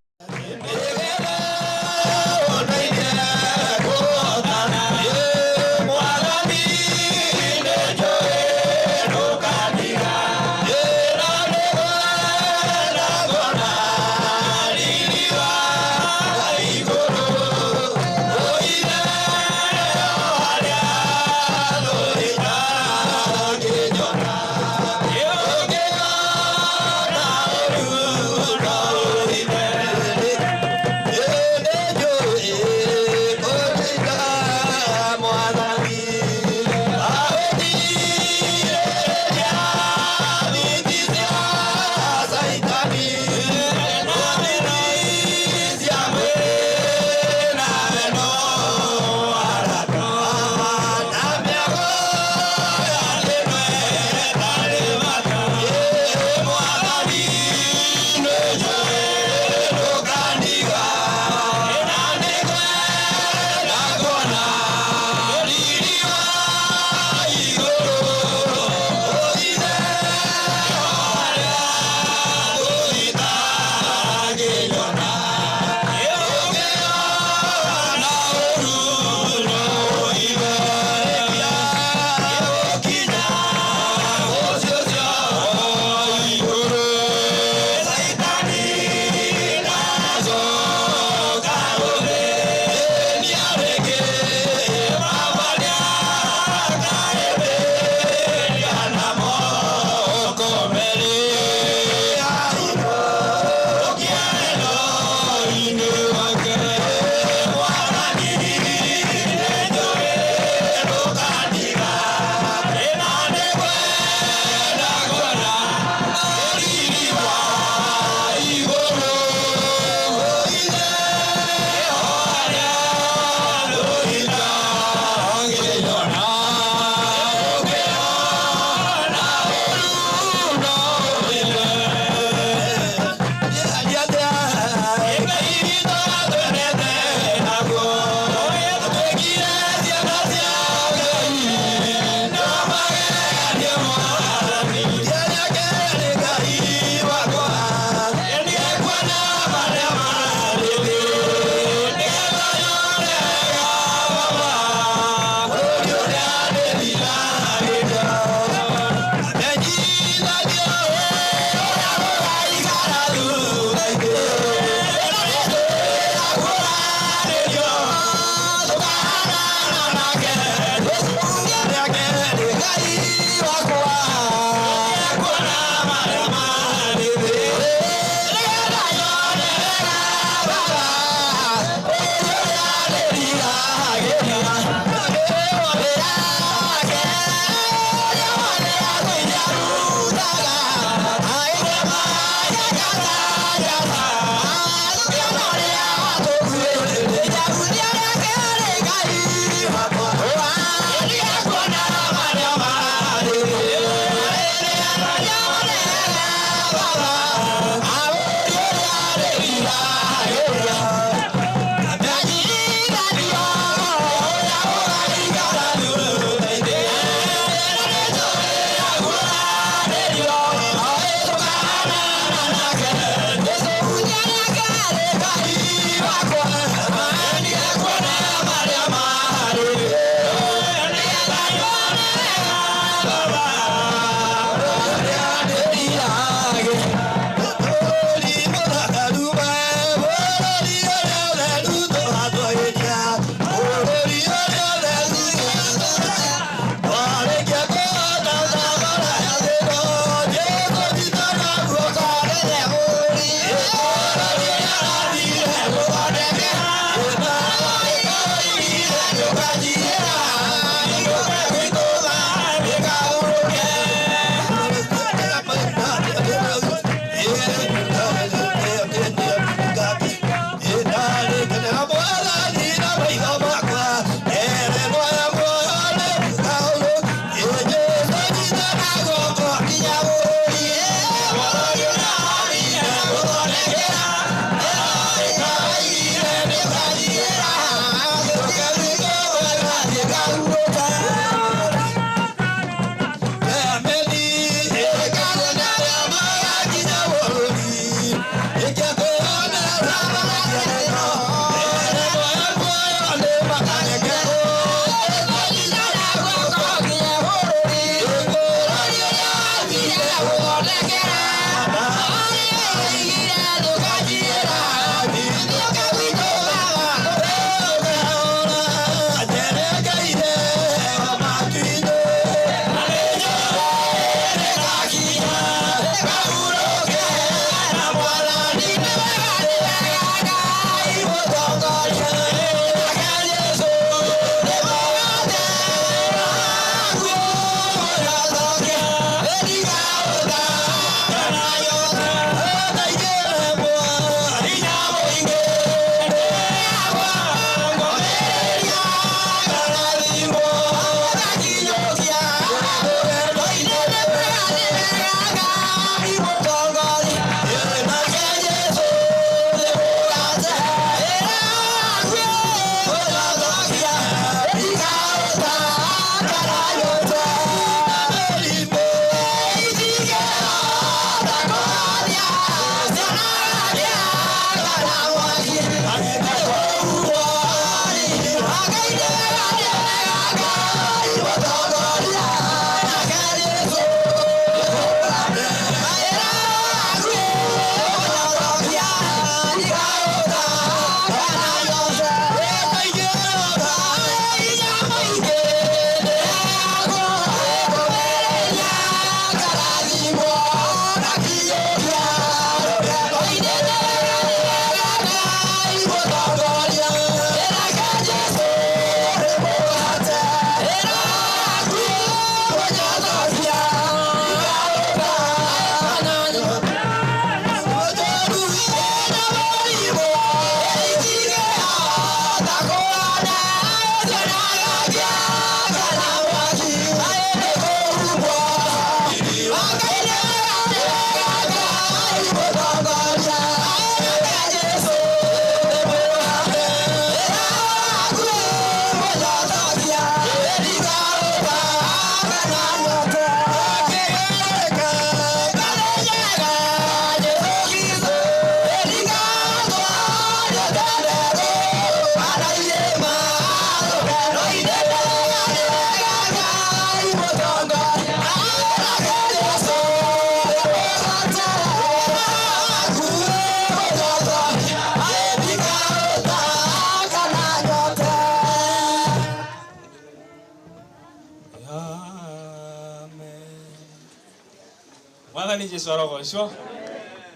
Mwathani Jesu arogocwo.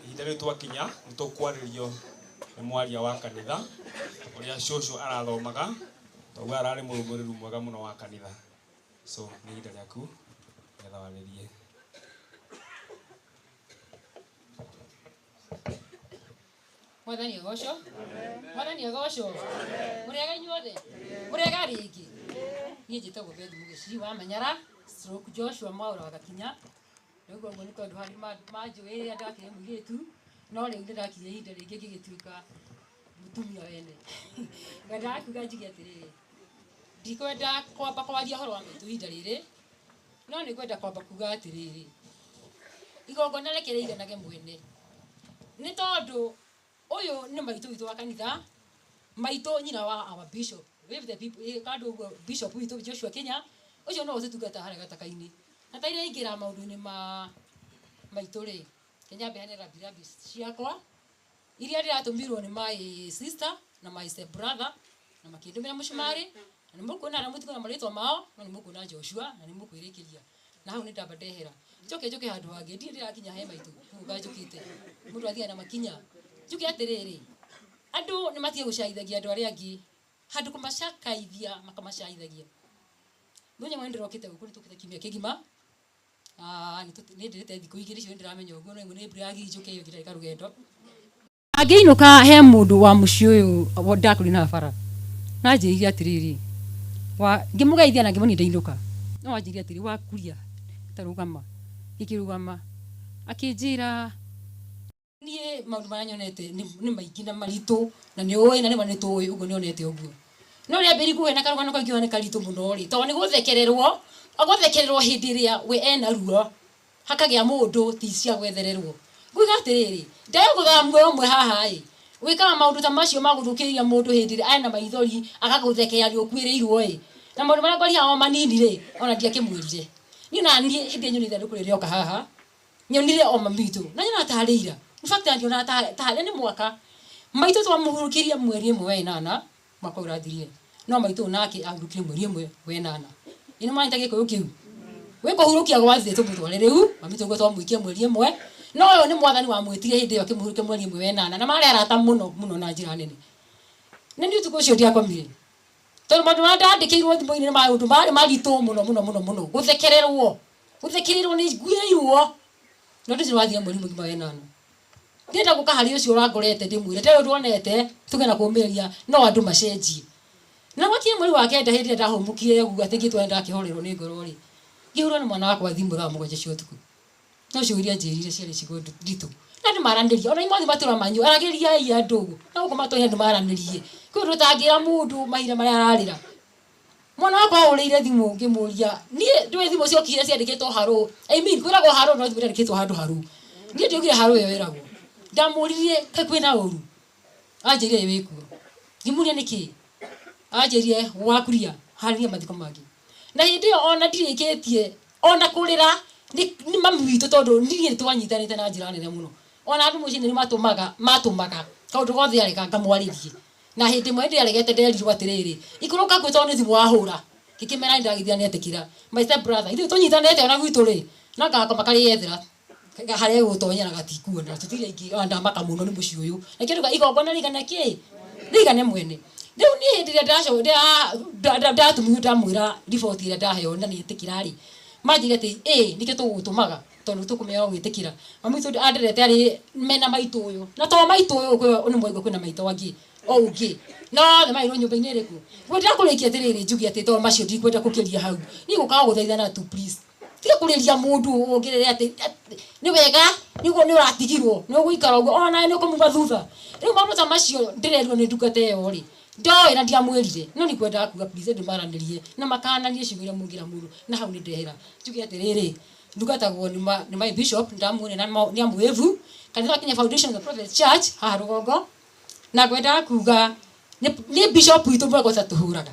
Ihinda rĩu twakinya nĩ tũkwarĩrio nĩ mwaria wa kanitha ũrĩa cũcũ arathomaga toguo ararĩ mũrũmĩrĩru mwega mũno wa kanitha. So nĩ ihinda rĩaku nĩgetha warĩrie. Mwathani agocwo. Mwathani agocwo. Mũrĩega inyuothe. Mũrĩega rĩngĩ. Niĩ njĩtagwo Beth Mũgĩci wa Manyara stroke Joshua Mwaũra wa Gakinya. Rĩu ũguo nĩ tondũ harĩ manjũĩ rĩrĩa ndakĩrĩ mũirĩtu, no rĩu nĩ ndakinyia ihinda rĩngĩ ngĩgĩtuĩka mũtumia wene. Ngwendaga kuga njuge atĩrĩrĩ, ndikwenda kwamba kwaria ũhoro wa maitũ ihinda rĩrĩ, no nĩ ngwenda kwamba kuga atĩrĩrĩ, igongona reke rĩiganage mwene, nĩ tondũ ũyũ nĩ maitũ witũ wa kanitha, maitũ nyina wa our bishop, with the people, kando ũguo bishop witũ Joshua Kenya, ũcio no ũtũtungata harĩa gataka-inĩ. Na ta iria ingĩra maũndũ-inĩ ma maitũ rĩ, Kenya mbeane rambirambi ciakwa iria ndĩratũmirwo nĩ my sister na my step brother, na makĩndũmĩra mũcumarĩ, na nĩ mũkuona arĩa mũtikuona marĩtwa mao, no nĩ mũkuona Joshua na nĩ mũkwĩrĩkĩria. Na hau nĩ ndamba ndehera. Njoke njoke handũ hangĩ, ndirĩ ndĩrakinya he maitũ, nĩguo njũkĩte. Mũndũ athiaga na makinya. Njuge atĩrĩrĩ, andũ nĩ matige gũcaithagia andũ arĩa angĩ, handũ kũmacakaithia makamacaithagia. Mũthenya ũmwe nĩ ndĩrokĩte gũkũ, nĩ tũkĩte kiumia kĩgima, nĩ ndĩrĩte thikũ igĩrĩ icio nĩ ndĩramenya ũguo, no ĩmwe nĩ mbura yagirie njũke, ĩyo ĩngĩ ndarĩ karũgendo. Angĩinũka he mũndũ wa mũciĩ ũyũ ndakũrĩ na bara, na anjĩrire atĩrĩrĩ, ngĩmũgeithia na ngĩmuonia ndainũka, no anjĩrire atĩrĩ, wakuria tarũgama, ngĩkĩrũgama, akĩnjĩra niĩ maũndũ marĩa nyonete nĩ maingĩ na maritũ, na nĩ ũĩ na nĩma nĩ tũĩ ũguo nĩonete ũguo. No rĩa mbere kuhe na karũgano kau ngiuga nĩ karitũ mũno rĩ, tondũ nĩ gũthekererwo, gũthekererwo hĩndĩ ĩrĩa we ena ruo, hakagĩa mũndũ ti cia gwethererwo. Nguga atĩrĩrĩ, ndegũthaa muoyo ũmwe haha ĩ, wĩkaga maũndũ ta macio ma gũthũkĩrĩria mũndũ hĩndĩ ĩrĩa ena maithori agagũthekea nĩ ũkuĩrĩirwo ĩ, na maũndũ marĩa ngwaria o manini rĩ, ona ndiakĩmwĩrire. Niĩ na niĩ hĩndĩ ĩrĩa nyonire ithandũkũ rĩrĩ rĩoka haha, nyonire o mami witũ, na nyonaga tarĩ ira. In fact, ndionaga tarĩ nĩ mwaka. Maitũ twamũhurũkirie mweri ĩmwe wa ĩnana, mwaka ũyũ ũrathirire. No maitũ nake ahurũkire mweri ĩmwe wa ĩnana. Ĩ nĩ mwanyita gĩkũyũ kĩu? Gwĩ kũhurũkia gwa thĩ tũmũtware rĩu, mami witũ nĩguo twamũikia mweri ĩmwe. No ũyũ nĩ mwathani wamwĩtire hĩndĩ ĩyo akĩmũhurũkia mweri ĩmwe wa ĩnana, na marĩ arata mũno mũno na njĩra nene. Na niĩ ũtukũ ũcio ndiakomire. Tondũ maũndũ marĩa ndandĩkĩirwo thimũ-inĩ nĩ maũndũ marĩ maritũ mũno mũno mũno mũno. Gũthekererwo. Gũthekererwo nĩ nguĩrĩirwo. Na ũndũ ũcio wathira mweri mũgima wa ĩnana. Ndĩrenda gũka harĩ ũcio ũrangorete ndĩmwĩre ndarĩ ũndũ onete tuge na kũmĩrĩria no andũ macenjie. Na gwakinya mweri wa kenda hĩndĩ ĩrĩa ndahũmũkire ũguo atĩ ngĩtwara ndakĩhorerwo nĩ ngoro rĩ, ngĩhũrwo nĩ mwana wakwa thimũ thaa mũgwanja cia ũtukũ. No ciugo iria anjĩrire ciarĩ ciugo nditũ. Na andũ maranĩrie, ona imwe matũra manyu, aragĩriai andũ ũguo. Na gũkũ matũra andũ maranĩrie. Kwĩ ũndũ ũtangĩra mũndũ mahinda marĩa ararĩra. Mwana wakwa ahũrĩire thimũ ngĩmũria, niĩ ndũĩ thimũ ciokire ciandĩkĩtwo harũ. I mean, kwĩragwo harũ no thimũ ĩrandĩkĩtwo handũ harũ. Niĩ ndiugire harũ ĩyo ĩragwo. Ndamũririe kaĩ kwĩna ũru. Anjĩrire ĩ wĩkuo. Ngĩmũria nĩkĩ? Anjĩrire wakuria harĩria mathiko mangĩ. Na hĩndĩ ĩyo ona ndirĩkĩtie ona kũrĩra nĩ mami witũ tondũ niĩ nĩtwanyitanĩte na njĩra nene mũno. Ona andũ mũciĩ nĩ matũmaga kaũndũ gothe areka ngamwarĩrie. Na hĩndĩ ĩmwe hĩndĩ aregete nderirwo atĩrĩrĩ, ikũrũka kwĩ tondũ nĩ thimũ wahũra. Ngĩkĩmera nĩ ndagĩthira nĩetĩkĩra. My step brother, ithuĩ tũnyitanĩte ona gwitũ rĩ, no ngakoma karĩethera harĩa egũtonyera gatikuona. Tũtirĩ aingĩ, ona ndamaka mũno nĩ mũciĩ ũyũ. Na kĩndũ igongona rĩigana kĩ? Rĩigane mwene. Rĩu niĩ hĩndĩ ĩrĩa ndatũmirwo ndamwĩra riboti ĩrĩa ndaheo na nĩetĩkĩra rĩ, manjĩrire atĩ ĩ nĩkĩo tũgũgũtũmaga tondũ tũkũmenya no gwĩtĩkĩra. Mami witũ anderete arĩ mena maitũ ũyũ. Na to maitũ ũyũ nĩ mwaigua kwĩna maitũ angĩ o ũngĩ. No othe marĩrwo nyũmba-inĩ ĩrĩkũ? Ngwenda kũrĩkia atĩrĩrĩ njuge atĩ to macio ndikwenda gũkĩria hau. Niĩ ngũkaga gũthaithana tu please. Tiga kũrĩria mũndũ wongerere atĩ nĩ wega nĩguo nĩ ũratigirwo nĩ ũgũikara ũguo ona nĩ ũkũmuma thutha. Rĩu maũndũ ta macio ndĩrerirwo nĩ ndungata ĩyo rĩ, ndoĩ na ndiamwĩrire, no nĩ ngwendaga kuga please andũ maranĩrie na makananie ciugo iria mũngĩra mũndũ, na hau nĩ ndehera. Njuge atĩrĩrĩ, ndungatagwo nĩ my bishop, ndamuonire na nĩ amwĩvu, kanitha wa Kenya Foundation of the Prophet Church haha rũgongo, na ngwendaga kuga nĩ bishop witũ mwega ũtatũhũraga.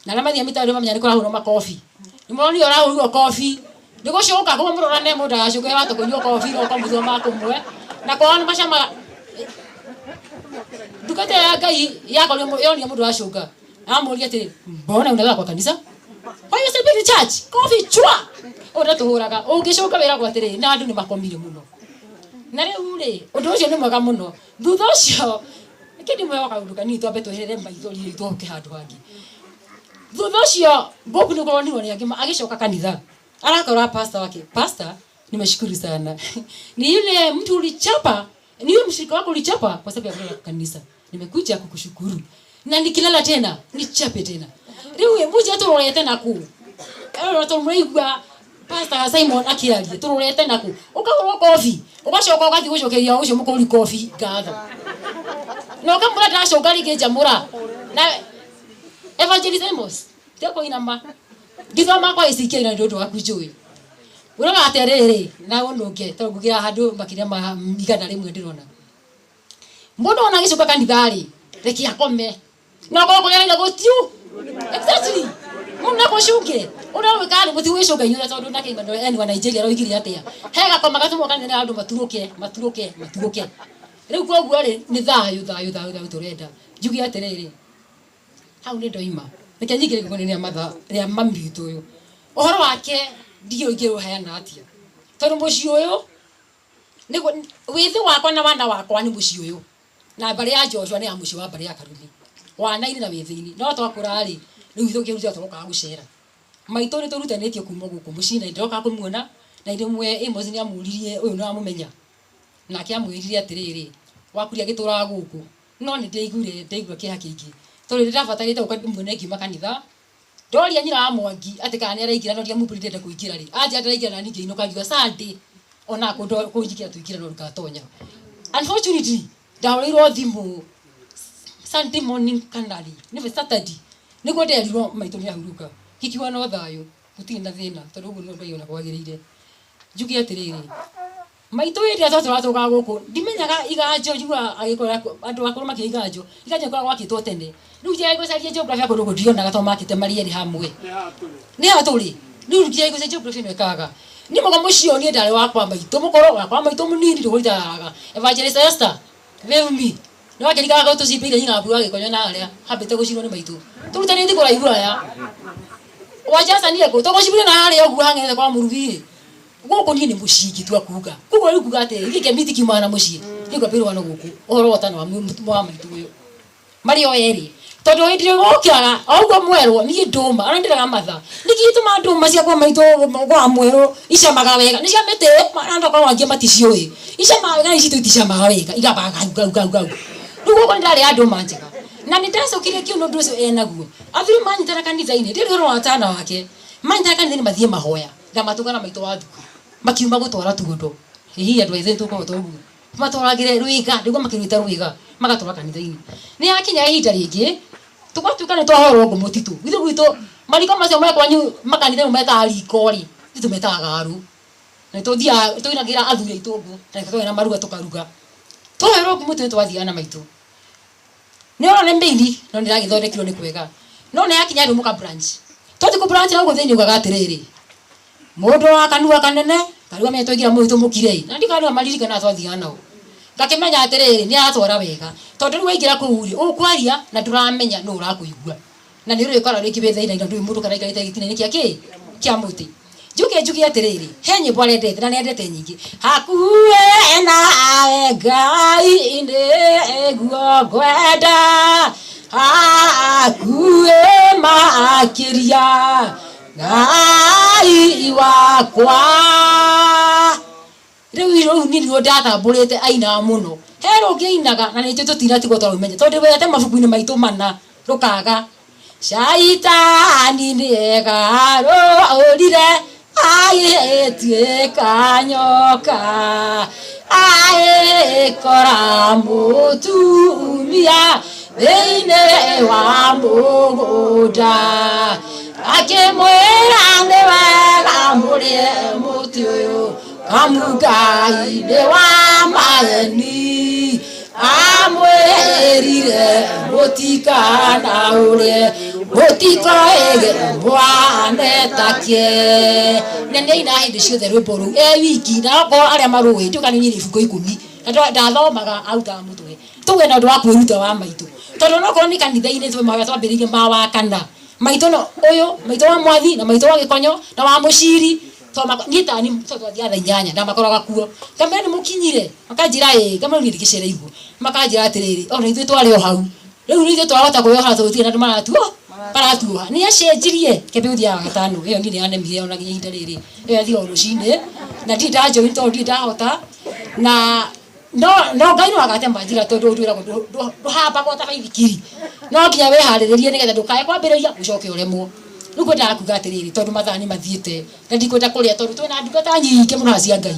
Na arĩa mathiaga mĩtaro mamenya nĩ kũrahũrwo makobi. Nĩ mũronire ũrahũrirwo kobi. Nĩ gũcoka kũmwe mũrorane mũndũ agacũke wate kũnyua kobi roka mũthoma kũmwe. Na kwao nĩ macamaga. Ndungata ya Ngai yakorirwo yonire mũndũ acũnga. Amũria atĩrĩ, mbona unalala kwa kanisa? Why you sleeping in church? Kofi chwa. Ũrĩa tũhũraga ũngĩcoka wĩragwo atĩrĩrĩ na andũ nĩ makomire mũno. Na rĩu rĩ ũndũ ũcio nĩ mwega mũno. Thutha ũcio reke ndĩmwĩre kaũndũ kanini twambe tweherere maithori rĩ tũcoke handũ hangĩ. Thutha ũcio Bob nĩ ũkoronirwo nĩ angĩ agĩcoka kanitha arakora pastor wake, pastor nimeshukuru sana ni yule mtu ulichapa, ni yule mshirika wako ulichapa kwa sababu ya kulala kanisa, nimekuja kukushukuru na nikilala tena nichape tena. Rĩu muje tũrorete naku tũmũraigua pastor Simon akĩaria tũrorete naku ũkagũrwo kobi ũgacoka ũgathiĩ gũcokeria ũcio mũkũri kobi ngatho na ũkamũra ndacoka rĩngĩ njamũra na Evangelist Amos tekũinama ndithoma kwa ACK na nĩ ũndũ waku njũĩ ũroga atĩrĩrĩ na ũnũnge tondũ ngũgĩra handũ makĩria ma 100 ndĩrona mũndũ ona agĩcoka kanitha-rĩ reke akome na okorwo kũrĩa raira gũtiu exactly mũndũ nakũcunge ũrĩa gwĩka rĩ mũtigwĩcunga inyuothe tondũ nake Emmanuel Eni wa Nigeria aroigire atĩa he gakoma gatũmwo kanitha andũ maturũke maturũke maturũke rĩu koguo rĩ nĩ thayũ thayũ thayũ thayũ tũrenda njuge atĩrĩrĩ hau nĩ ndoima reke nyingĩre igongona rĩa matha rĩa mami witũ ũyũ ũhoro wake ndiũĩ ingĩũheana atĩa tondũ mũciĩ ũyũ nĩguo wĩthĩ wakwa na wana wakwa nĩ mũciĩ ũyũ na mbarĩ ya Joshua nĩ ya mũciĩ wa mbarĩ ya Karumi wana-inĩ na wĩthĩ-inĩ no twakũra rĩ rĩu tũkĩruta tũrokaga gũcera maitũ nĩ tũrutanĩtio kuma gũkũ mũciĩ na ndĩrokaga kũmuona na rĩmwe Amos nĩ amũririe ũyũ nĩ wamũmenya nake amwĩrire atĩrĩrĩ wakuria agĩtũraga gũkũ no nĩ ndĩaiguire ndaigua kĩeha kĩingĩ tondũ nĩ ndabatarĩte gũka ndĩmuone ngiuma kanitha ndoria nyina wa Mwangi atĩ kana nĩ araingĩra no ndiamumbũrire ndĩrenda kũingĩra rĩ anja ndĩraingĩra na niĩ ngĩinũka ngiuga Sunday ona kũnjikĩra tũingĩra no ndũgatonya unfortunately ndahũrĩirwo thimũ Sunday morning kana rĩ nĩwe Saturday nĩguo nderirwo maitũ nĩ ahurũka ngĩkiuga no thayũ gũtirĩ na thĩna tondũ ũguo nĩguo Ngai ona kwagĩrĩire njuge atĩrĩrĩ maitũ hĩndĩ ĩrĩa twatũraga gũkũ ndimenyaga iganjo njiguaga agĩkora andũ akũrũ makĩoya iganjo iganjo ikoragwo gwakĩtwo tene rĩu njĩra gũcaria geography ya kũndũ gũkũ ndionaga tondũ makĩte marĩ erĩ hamwe nĩ haha tũrĩ rĩu njĩra gũcaria geography ĩno ĩkaga niĩ mũgo mũciĩ ũyũ niĩ ndarĩ wakwa maitũ mũkũrũ wakwa maitũ mũnini ndũgũitaraga Evangelist Esther wave me nĩ wakĩrikaga tũcimbĩire nyina mbura gĩkonyo na harĩa hambĩte gũcinwo nĩ maitũ tũrutanĩtie kũraihu aya wajacanie kũ tũgũcimbĩire na harĩa ũguo hang'ete kwa mũrugi gũkũ niĩ nĩ mũciĩ ingĩtua kuga koguo rĩu kuga atĩrĩ gĩkĩ kĩmiti kiumaga na mũciĩ nĩ ngwambĩrwo no gũkũ ũhoro wa ũtana wa maitũ ũyũ marĩ o erĩ tondũ hĩndĩ ĩrĩa gũkĩraga o ũguo mwerwo niĩ ndũma ona ndĩraga matha nĩkĩ gĩtũmaga ndũma ciakwa maitũ kwa mwerũ icamaga wega nĩ cia mĩtĩ andũ akorwo angĩ maticiũĩ icamaga wega na ici citũ iticamaga wega igambaga gau gau gau gau rĩu gũkũ nĩ ndarĩa ndũma njega na nĩ ndacokire ngĩona ũndũ ũcio enaguo athuri manyitana kanitha-inĩ ndĩrĩ ũhoro wa tana wake manyitana kanitha-inĩ mathiĩ mahoya ngamatũngana maitũ wa thukuru makiuma gũtwara tuondo hihi andũ ethĩ tũkoragwo toguo matwaragĩre rwĩga nĩguo makĩrwĩta rwĩga magatwara kanitha-inĩ nĩ yakinya ihinda rĩngĩ tũgatuĩka nĩ twahorwo ngũ mũtitũ ithuĩ gwitũ mariko macio me kwanyu makanitha ĩno metaga riko rĩ ithuĩ tũmetaga garu na tũthiaga tũinagĩra athuri aitũ ngũ na tũgĩa na maruga tũkaruga twaherwo ngũ mũtitũ twathiaga na maitũ nĩ ũrona nĩ mĩini no nĩ ĩragĩthondekirwo nĩ kwega no nĩ yakinya rĩu mũka branch twathiĩ kũ branch na gũkũ thĩinĩ ugaga atĩrĩrĩ mũndũ wa kanua kanene karua menya twaingĩra mũtitũ mũkire na ndikana andũ maririkanaga twathiaga nao ngakĩmenya atĩrĩrĩ nĩ aratwara wega tondũ rĩu waingĩra kũu rĩ ũkwaria na ndũramenya nũ ũrakũigua na nĩ ũrĩkora rĩngĩ wĩ thĩna-inĩ ndũĩ mũndũ kana aikarĩte gĩtina-inĩ kĩa kĩ kĩa mũtĩ njuke njuge atĩrĩrĩ he nyĩmbo arendete na nĩendete nyingĩ hakuhĩ nawe Ngai nĩguo ngwenda hakuhĩ makĩria Ngai wakwa rĩu rũu niĩ nĩruo ndatambũrĩte ainaga mũno he rũngĩ ainaga na nĩtũ tũtinatigwo twarũmenya tondũ wete mabuku-inĩ maitũ mana rũkaga shaitani nĩegarũrire agĩtuĩka nyoka agĩkora mũtumia thĩinĩ wa mũgũnda akĩmwĩra nĩ wega mũrĩe mũtĩ ũyũ amu Ngai nĩ wa maeni amwĩrire mũtikana ũrĩe mũtikoĩge mwane take na nĩ ainaga hĩndĩ ciothe rwĩmbo rũu e wiki na okorwo arĩa marũĩ ndiũĩ kana niĩ nĩ ibungo ikũmi na ndathomaga arutaga mũtwe tuge na ũndũ wa kwĩruta wa maitũ tondũ onokorwo nĩ kanitha-inĩ twĩ mahoya twambĩrĩirie ma wa kana Maitũ no ũyũ, maitũ wa Mwathi na maitũ wa Gĩkonyo na wa Mũciri, niĩ tani to twathiaga thaa 8 ndamakoraga kuo. Ngamera nĩ mũkinyire, makanjĩra ĩĩ, ngamera niĩ ndikĩcereirwo. Makanjĩra atĩrĩrĩ, ona ithuĩ twarĩ o hau. Rĩu ithuĩ twahota kwĩyoha tondũ gũtirĩ na andũ maratuoha. Nĩ acenjirie, kĩambĩ gũthiaga gatano, ĩyo niĩ nĩ yanemire ona nginya ihinda rĩrĩ. Ĩyo yathiaga o rũcinĩ, na ndirĩ ndajoin tondũ ndirĩ ndahota. Na no no Ngai no agatema njĩra tondũ ũndũ wĩragwo ndũhambagwo ta baithikiri. No nginya wĩharĩrĩrie nĩgetha ndũkae kwambĩrĩria ũcoke ũremwo. Rĩu ngwendaga kuga atĩrĩrĩ, tondũ mathaa nĩ mathiĩte na ndikwenda kũrĩa tondũ twĩna ndungata nyingĩ mũno cia Ngai.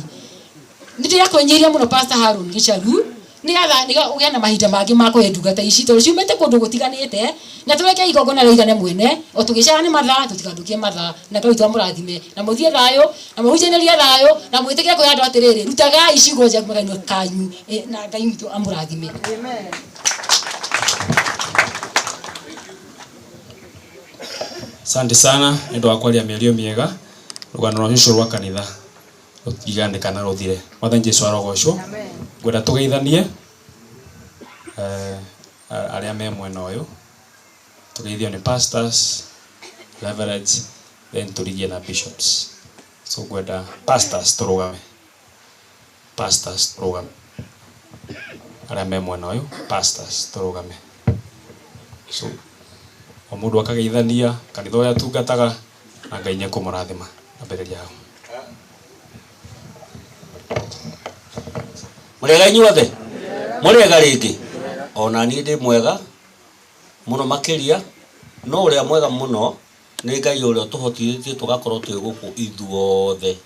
Nĩ ndĩrakwĩnyiria mũno Pastor Harun Gicharu nĩgetha ũgĩe na mahinda mangĩ ma kũhe ndungata ici tondũ ciumĩte kũndũ gũtiganĩte, na tũreke igongona rĩigane mwene o tũgĩcara nĩ mathaa, tũtigathũkie mathaa, na Ngai witũ amũrathime na mũthiĩ thayũ na mũhunjanĩrie thayũ na mwĩtĩkĩre kwĩra andũ atĩrĩrĩ, rutagai ciugo njega kuma kanua kanyu, na Ngai witũ amũrathime. Amen. Asante sana nĩ ũndũ wa kwaria mĩario mĩega, rũgano rwa cũcũ rwa kanitha rũtigane kana rũthire. Mwathani Jesu arogocwo. Ngwenda tũgeithanie arĩa me mwena ũyũ, tũgeithio nĩ pastors, reverends, then tũrigie na bishops. So ngwenda pastors tũrũgame, pastors tũrũgame, arĩa me mwena ũyũ, pastors tũrũgame. So o mũndũ akageithania kanitha ũrĩa atungataga, na Ngai nĩekũmũrathima. Ambĩrĩria hau. Mũrĩega inyuothe? Mũrĩega rĩngĩ? Ona niĩ ndĩ mwega mũno makĩria, no ũrĩa mwega mũno nĩ Ngai ũrĩa ũtũhotithĩtie tũgakorwo twĩ gũkũ ithuothe.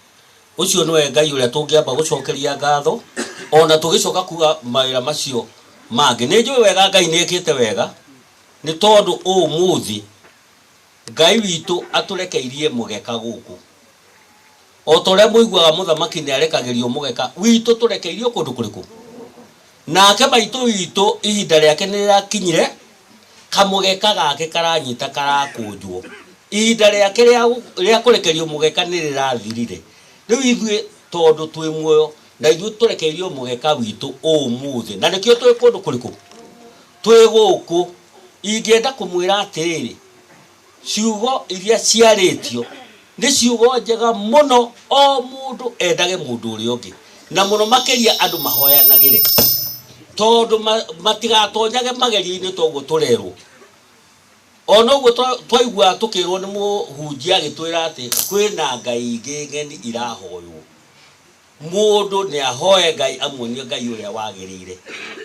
Ũcio nĩwe Ngai ũrĩa tũngĩamba gũcokeria ngatho, ona tũgĩcoka kuga mawĩra macio mangĩ. Nĩ njũĩ wega Ngai nĩ ekĩte wega, nĩ tondũ ũmũthĩ Ngai witũ atũrekeirie mũgeka gũkũ. O ta ũrĩa mũiguaga mũthamaki nĩ arekagĩrio mũgeka, witũ tũrekeirio kũndũ kũrĩkũ? Nake maitũ witũ ihinda rĩake nĩ rĩrakinyire, kamũgeka gake karanyita karakũnjwo. Ihinda rĩake rĩa kũrekerio mũgeka nĩ rĩrathirire. Rĩu ithuĩ tondũ twĩ muoyo, na ithuĩ tũrekeirio mũgeka witũ ũmũthĩ. Na nĩkĩo twĩ kũndũ kũrĩkũ? Twĩ gũkũ. Ingĩenda kũmwĩra atĩrĩrĩ, ciugo iria ciarĩtio nĩ ciugo njega mũno, o mũndũ endage mũndũ ũrĩa ũngĩ, na mũno makĩria andũ mahoyanagĩre, tondũ matigatonyage magerio-inĩ toguo tũrerwo. Ona ũguo twaigua tũkĩrwo nĩ mũhunjia agĩtwĩra atĩ kwĩna ngai ingĩ ng'eni irahoywo. Mũndũ nĩ ahoe Ngai amuonie Ngai ũrĩa wagĩrĩire,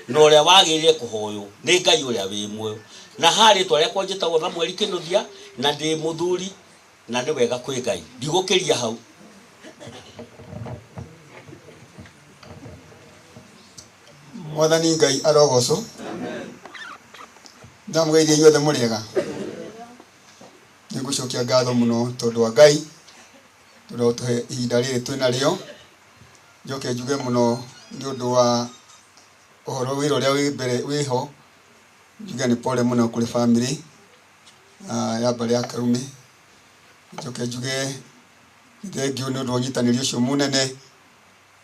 na ũrĩa wagĩrĩire kũhoywo nĩ Ngai ũrĩa wĩ muoyo. Na haha rĩtwa rĩakwa njĩtagwo Samueli Kĩnuthia, na ndĩ mũthuri, na nĩ wega kwĩ Ngai. Ndigũkĩria hau. Mwathani Ngai arogocwo. Ndamũgeithia inyuothe mũrĩega. Nĩngũcokia ngatho mũno tondũ wa Ngai, tondũ wa gũtũhe ihinda rĩrĩ twĩ narĩo. Njoke njuge mũno nĩ ũndũ wa ũhoro wĩra ũrĩa wĩ mbere wĩho, njuge nĩ pole mũno kũrĩ family ya mbarĩ ya Karume. Njoke njuge nĩ thengiũ nĩ ũndũ wa ũnyitanĩri ũcio mũnene,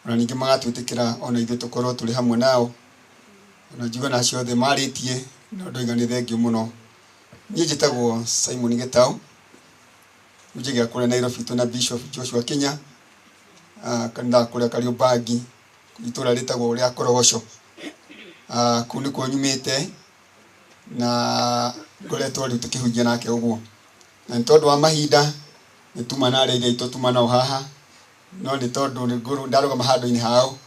ona ningĩ magatwĩtĩkĩra ona ithuĩ tũkorwo tũrĩ hamwe nao. Ona njuge na acio othe marĩtie, no ndoiga nĩ thengiũ mũno. Niĩ njĩtagwo Simon Gĩtaũ, njĩgĩa kũrĩa Nairobi twĩna Bishop Joshua Kinya, kanitha kũrĩa Kariobangi, itũũra rĩtagwo rĩa Korogoco. Kũu nĩkuo nyumĩte na ngoretwo rĩu tũkĩhunjia nake ũguo. Na nĩ tondũ wa mahinda nĩ tuma na arĩa aitũ tuma nao haha, no nĩ tondũ ndarũgama handũ-inĩ hao,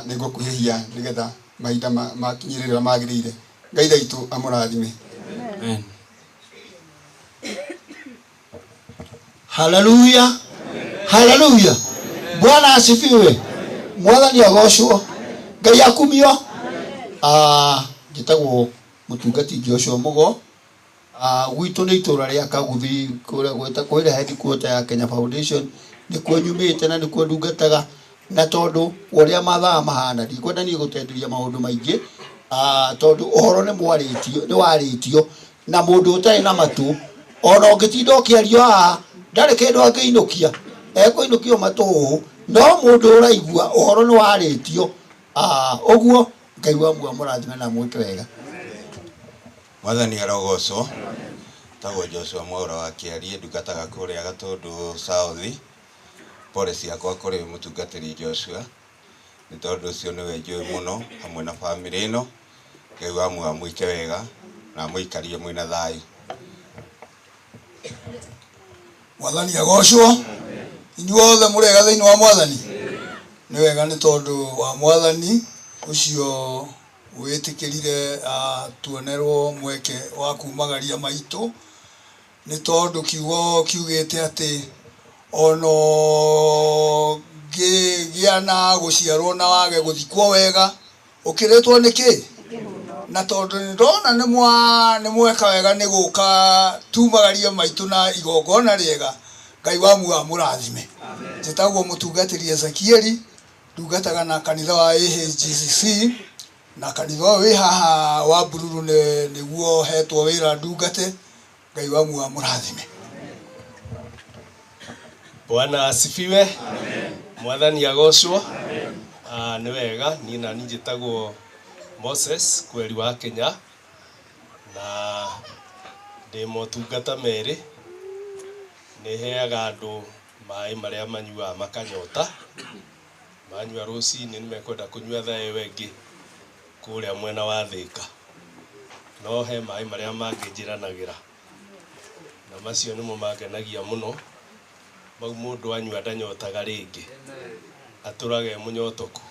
nĩ ngũkuhĩhia nĩgetha mahinda makinyĩre rĩrĩa magĩrĩire. Ngai witũ amũrathime. Amen. Haleluya, haleluya. Bwana asifiwe. Mwathani agocwo. Ngai akumio. Njĩtagwo mũtungati Joshua Mugo. Gwitũ nĩ itũũra rĩa Kaguthi, kũrĩa gwĩta kwĩrĩa headquarter ya Kenya Foundation, nĩkuo nyumĩte na nĩkuo ndungataga. Na tondũ ũrĩa mathaa mahana, ndikwenda niĩ gũtenderia maũndũ maingĩ, tondũ ũhoro nĩ mwarĩtio, nĩ warĩtio, na mũndũ ũtarĩ na matũ, ona ũngĩtinda ũkĩario haha, ndarĩ kĩndũ angĩinũkia, ekũinũkio matũhũhũ, no mũndũ ũraigua ũhoro nĩ warĩtio, ũguo Ngai wa muoyo amũrathime na amwĩke wega. Mwathani arogocwo. Tagwo Joshua Mwaura wa Kĩarie, ndungataga kũrĩa Gatũndũ South. Pole ciakwa kũrĩ mũtungatĩri Joshua, nĩ tondũ ũcio nĩwe njũĩ mũno hamwe na bamĩrĩ ĩno. Ngai wa muoyo amwĩke wega na amũikarie mwĩna thayũ. Mwathani agocwo. Inyuothe mũrĩega thĩinĩ wa Mwathani. Nĩ wega nĩ tondũ wa Mwathani ũcio wĩtĩkĩrire tuonerwo mweke wa kumagaria maitũ, nĩ tondũ kiugo kiugĩte atĩ ona ũngĩgĩa na gũciarwo na wage gũthikwo wega ũkĩrĩtwo nĩ kĩ? Na tondũ nĩ ndona nĩ mweka wega nĩ gũka tumagarie maitũ na igongona rĩega, Ngai wa muoyo amũrathime. Njĩtagwo mũtungatĩri Ezekieli, ndungataga na kanitha wa AHGCC, na kanitha ũyũ wĩ haha wa Bururu nĩguo hetwo wĩra ndungate. Ngai wa muoyo amũrathime. Bwana asifiwe. Mwathani agocwo. Nĩ wega, niĩ nani njĩtagwo Moses Kweri wa Kenya, na ndĩ motungata merĩ. Nĩ heaga andũ maĩ marĩa manyuaga makanyota, manyua rũcinĩ nĩ mekwenda kũnyua thaa ĩyo ĩngĩ kũrĩa mwena wa Thĩka. No he maĩ marĩa mangĩ njĩranagĩra, na macio nĩmo mangenagia mũno. Mau mũndũ anyua ndanyotaga rĩngĩ, atũraga e mũnyotoku.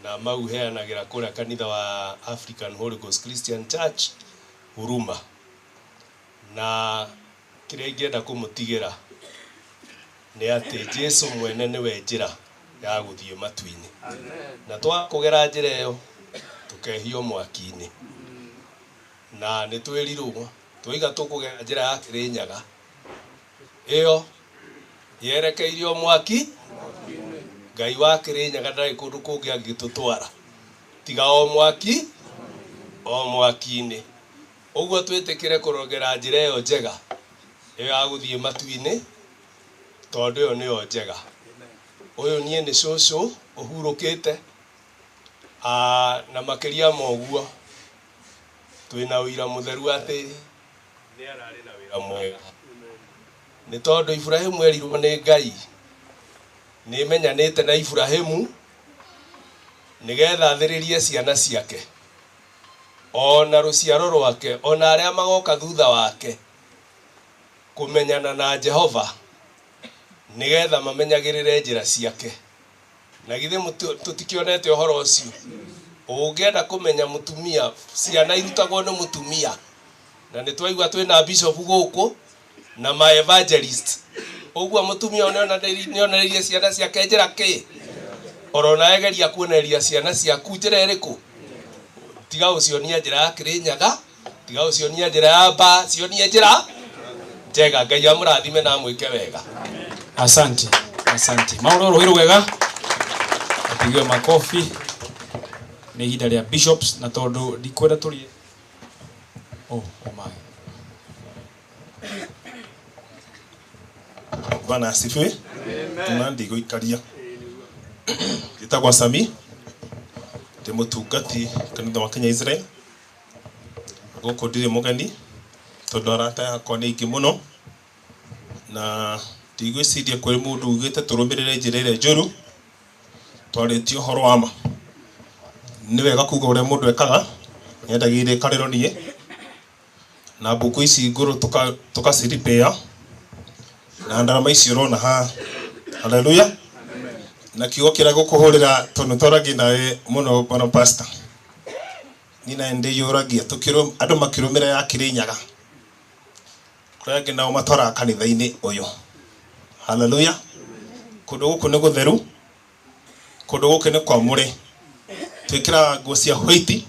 Na mau heanagĩra kũrĩa kanitha wa African Holy Ghost Christian Church Huruma. Na kĩrĩa ingĩenda kũmũtigĩra nĩ atĩ Jesu mwene nĩwe njĩra ya gũthiĩ matu-inĩ, na twakũgera njĩra ĩyo tũkehio mwaki-inĩ. Na nĩ twĩrirwo twoiga tũkũgera njĩra ya Kĩrĩnyaga, ĩyo yerekeirio mwaki. Ngai wa Kĩrĩnyaga ndarĩ kũndũ kũngĩ angĩtũtwara tiga o mwaki, o mwaki-inĩ. Ũguo twĩtĩkĩre kũrogera njĩra ĩyo njega, ĩyo ya gũthiĩ matu-inĩ, tondũ ĩyo nĩyo njega. Ũyũ niĩ nĩ cũcũ ũhurũkĩte, na makĩria ma ũguo twĩna ũira mũtheru atĩ nĩ ararĩ na wĩra mwega. Nĩ tondũ Iburahĩmu erirwo nĩ Ngai, nĩ menyanĩte na Iburahĩmu nĩgetha athĩrĩrie ciana ciake ona rũciaro rwake ona arĩa magoka thutha wake kũmenyana na Jehova nĩgetha mamenyagĩrĩre njĩra ciake. Na githĩ tũtikĩonete ũhoro ũcio? Ũngĩenda kũmenya mũtumia, ciana irutagwo nĩ mũtumia. Na nĩ twaigua twĩna bishop gũkũ na ma evangelist. Ũguo mũtumia nĩonereirie ciana ciake njĩra kĩ? Oro nawe geria kuonereria ciana ciaku njĩra ĩrĩkũ? Tiga gũcionia njĩra ya Kĩrĩnyaga, tiga gũcionia njĩra ya mba, cionie njĩra njega. Ngai amũrathime na amwĩke wega. Asante, asante. Maũndũ rũhĩ rwega, apigiwe makofi. Nĩ ihinda rĩa bishops, na tondũ ndikwenda tũrie. Oh, oh my. Bwana asifiwe. Na ndigũikaria. Njĩtagwo Sami, ndĩ mũtungati kanitha wa Kenya Israel. Gũkũ ndirĩ mũgeni tondũ arata akwa nĩ aingĩ mũno, na ndigwĩciria kwĩ mũndũ ugĩte tũrũmĩrĩre njĩra ĩrĩa njũru. Twarĩtie ũhoro wa ma. Nĩ wega kuga ũrĩa mũndũ ekaga, nyendagia irĩkanĩro niĩ na mbuku ici ngũrũ tũkaciripĩa na ndarama ici ũrona haha. Haleluya. Na kiugo kĩrĩa gũkũhũrĩra tondũ twaragia nawe mũno bwana pastor, niĩ na ndĩyũragia andũ makĩrũmĩra ya Kĩrĩnyaga, kũrĩa angĩ nao matwaraga kanitha-inĩ ũyũ. Haleluya. Kũndũ gũkũ nĩ gũtheru, kũndũ gũkũ nĩ kwamũre. Twĩkĩraga nguo cia white,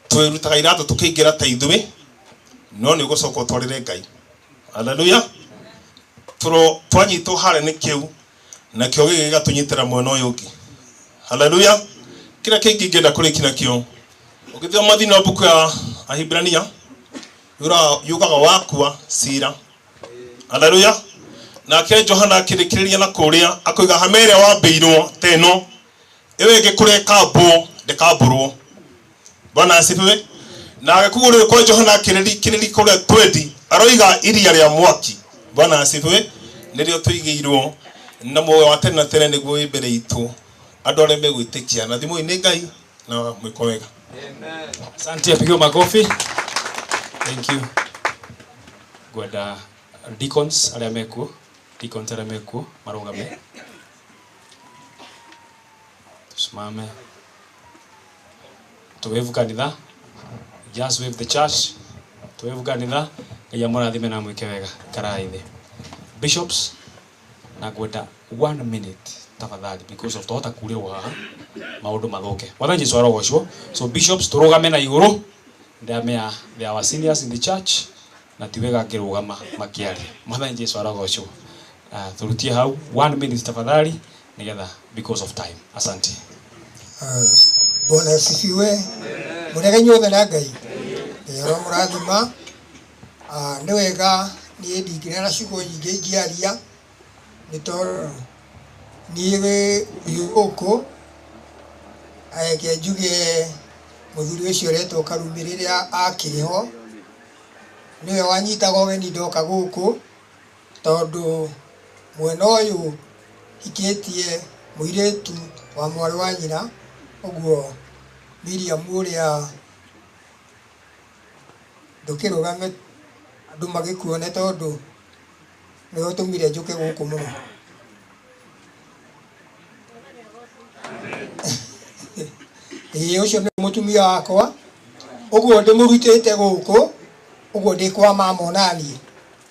twĩrutaga iratũ tũkĩingĩra ta ithuĩ, no nĩ ũgũcoka ũtwarĩre Ngai. Haleluya. Twanyitwo harĩa nĩ kĩu, nakĩo gĩkĩ gĩgatũnyitĩra mwena ũyũ ũngĩ. Haleluya. Kĩrĩa kĩngĩ ingĩenda kũrĩkia nakĩo, ũngĩthoma thĩinĩ wa mbuku ya Ahibirania, yugaga wakua cira. Haleluya. Nake Johana akĩrĩkĩrĩria na kũrĩa akoiga hama ĩrĩa wambĩirwo ta ĩno, ĩyo ĩngĩ kũrĩa ĩkambwo ndĩkambũrwo. Bwana asifiwe. Na agĩkugũrĩrwo kwa Johana akĩrĩkĩrĩria kũrĩa 20, Aroiga iria rĩa mwaki. Bwana asifiwe. Nĩrĩo tũigĩirwo na muoyo wa tene na tene nĩguo wĩ mbere itũ andũ arĩa megwĩtĩkia na thimũ nĩ Ngai na mwĩko wega. Asante, apigiwe makofi. Thank you. Ngwenda deacons arĩa mekuo, deacons arĩa mekuo marũgame. Tusimame. Tuwave kanitha. Just wave the church. Tuwave kanitha. Ngai amũrathime na mwĩke wega. Karai thĩ. Bishops na ngwenda 1 minute tafadhali because of tohota kurĩrwo haha maũndũ mathũke. Mwathani Jesu arogocwo. So bishops tũrũgame na igũrũ. They are our seniors in the church na ti wega ngĩrũgama makĩaria. Mwathani Jesu arogocwo. Turutie hau 1 minute tafadhali nigetha because of time. Asante. Bwana asifiwe. Mũrega inyuothe na Ngai. Ngai aromũrathima. Nĩ wega niĩ ndingĩrĩa na ciugo nyingĩ ingĩaria nĩ tondũ niĩ gũkũ reke njuge mũthuri ũcio ũretwo Karumi rĩrĩa akĩrĩ ho nĩwe wanyitaga ũgeni ndoka gũkũ tondũ mwena ũyũ hikĩtie mũirĩtu wa mwarĩ wa nyina ũguo Miriam ũrĩa ndũkĩrũgame andũ magĩkuone tondũ nĩwe ũtũmire njũke gũkũ mũno. Ĩĩ ũcio nĩ mũtumia wakwa ũguo ndĩmũrutĩte gũkũ ũguo ndĩ kwa mama onaniĩ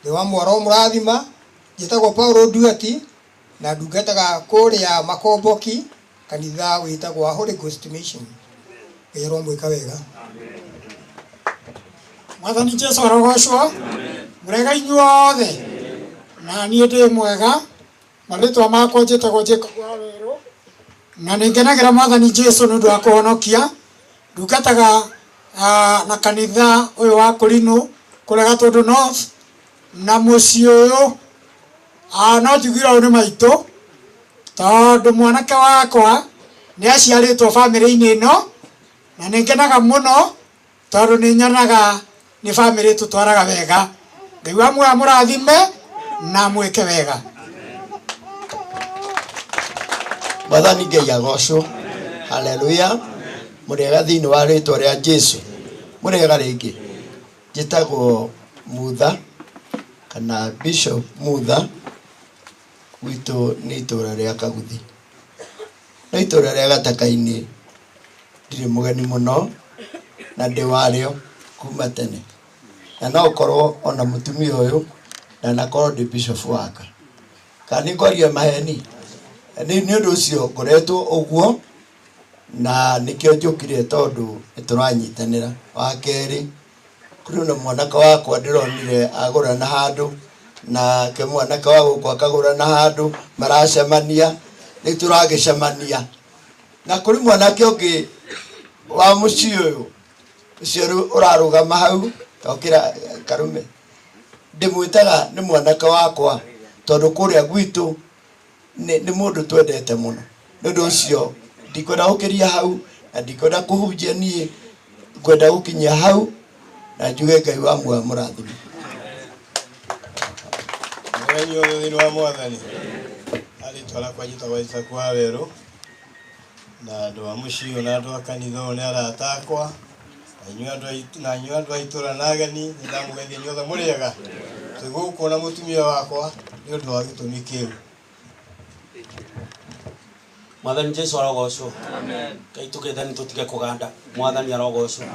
ndĩ wa mwaro mũrathima njĩtagwo Paulo Nduati na ndungataga kũrĩa Makomboki kanitha wĩtagwo Holy Ghost Mission. Ngai aromwĩka wega. Mwathani Jesu arogocwo. Mũrega inyuothe na niĩ ndĩ mwega marĩtwa makwa njĩtagwo Jacob Wawerũ na nĩ ngenagĩra Mwathani Jesu nĩ ũndũ wa kũhonokia ndungataga na kanitha ũyũ wa Kũrinũ kũrĩa Gatũndũ North na mũciĩ ũyũ no njugire ũyũ nĩ maitũ tondũ mwanake wakwa nĩ aciarĩtwo bamĩrĩ-inĩ ĩno na nĩ ngenaga mũno tondũ nĩ nyonaga nĩ bamĩrĩ tũtwaraga wega. Ngai wa muoyo amũrathime na mwĩke wega. Mwathani Ngai agocwo. Haleluya. Mũrĩega thĩinĩ wa rĩtwa rĩa Jesu. Mũrĩega rĩngĩ. Njĩtagwo Mutha kana Bishop Mutha gwitũ nĩ itũra rĩa Kaguthi. No itũra rĩa Gataka-inĩ ndirĩ mũgeni mũno na ndĩ warĩo kuma tene. Na no ũkorwo ona mũtumia ũyũ na nakorwo ndĩ bishop wake. Kana nĩ ngwaria maheni? Nĩ ũndũ ũcio ngoretwo ũguo na nĩkĩo njũkire tondũ nĩtũranyitanĩra. Wa kerĩ kũrĩ na mwanake wakwa ndĩronire agũra na handũ nake mwanake wa gũkũ akagũra na handũ maracemania rĩu tũragĩcemania na kũrĩ mwanake ũngĩ wa mũciĩ ũyũ ũcio rĩu ũrarũgama hau tokĩra Karume ndĩmwĩtaga nĩ mwanake wakwa tondũ kũrĩa gwitũ nĩ mũndũ twendete mũno. Nĩ ũndũ ũcio ndikwenda gũkĩria hau na ndikwenda kũhunjia niĩ ngwenda gũkinyia hau na njuge Ngai wa muoyo amũrathime. Mũgeni ũyũ thĩinĩ wa Mwathani arĩtwa rĩakwa njĩtagwo Isaac wa Werũ na andũ a mũciĩ ũyũ na andũ a kanitha ũyũ nĩ arata akwa na inyuĩ andũ a itũũra na ageni nĩ ndamũgeithia inyuothe mũrĩega. Twĩ gũkũ na mũtumia wakwa nĩ ũndũ wa gĩtũmi kĩu. Mwathani Jesu arogocwo. Ngai tũgethani tũtige kũganda. Mwathani arogocwo.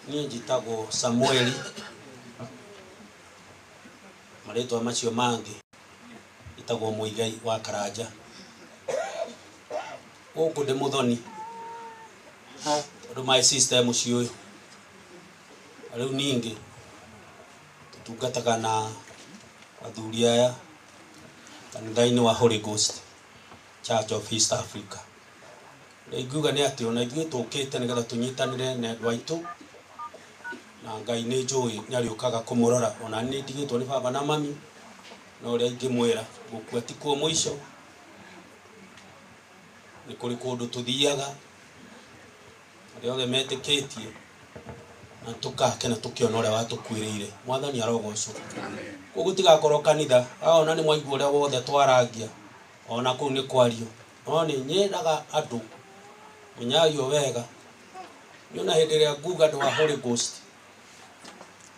Niĩ njĩtagwo Samueli marĩtwa macio mangĩ njĩtagwo Mũigai wa Karanja. Gũkũ ndĩ mũthoni tondũ my sister e mũciĩ ũyũ. Na rĩu ningĩ tũtungataga na athuri aya kanitha-inĩ wa Holy Ghost Church of East Africa. Ũrĩa ingiuga nĩ atĩ ona ithuĩ tũkĩte nĩgetha tũnyitanĩre na endwa aitũ na Ngai nĩ njũĩ nĩ arĩũkaga kũmũrora. Ona niĩ ndigĩtwo nĩ baba na mami no ũrĩa ingĩmwĩra gũkua ti kuo mũico. Nĩ kũrĩ kũndũ tũthiaga arĩa othe metĩkĩtie Na tũgakena tũkĩona ũrĩa watũkuĩrĩire. Mwathani arogocwo. Koguo tigakorwo kanitha, ona nĩ mwaigua ũrĩa wothe twarangia, ona kũu nĩ kwario. No nĩ nyendaga andũ mũnyario wega. Niĩ ona hĩndĩ ĩrĩa nguga andũ a Holy Ghost,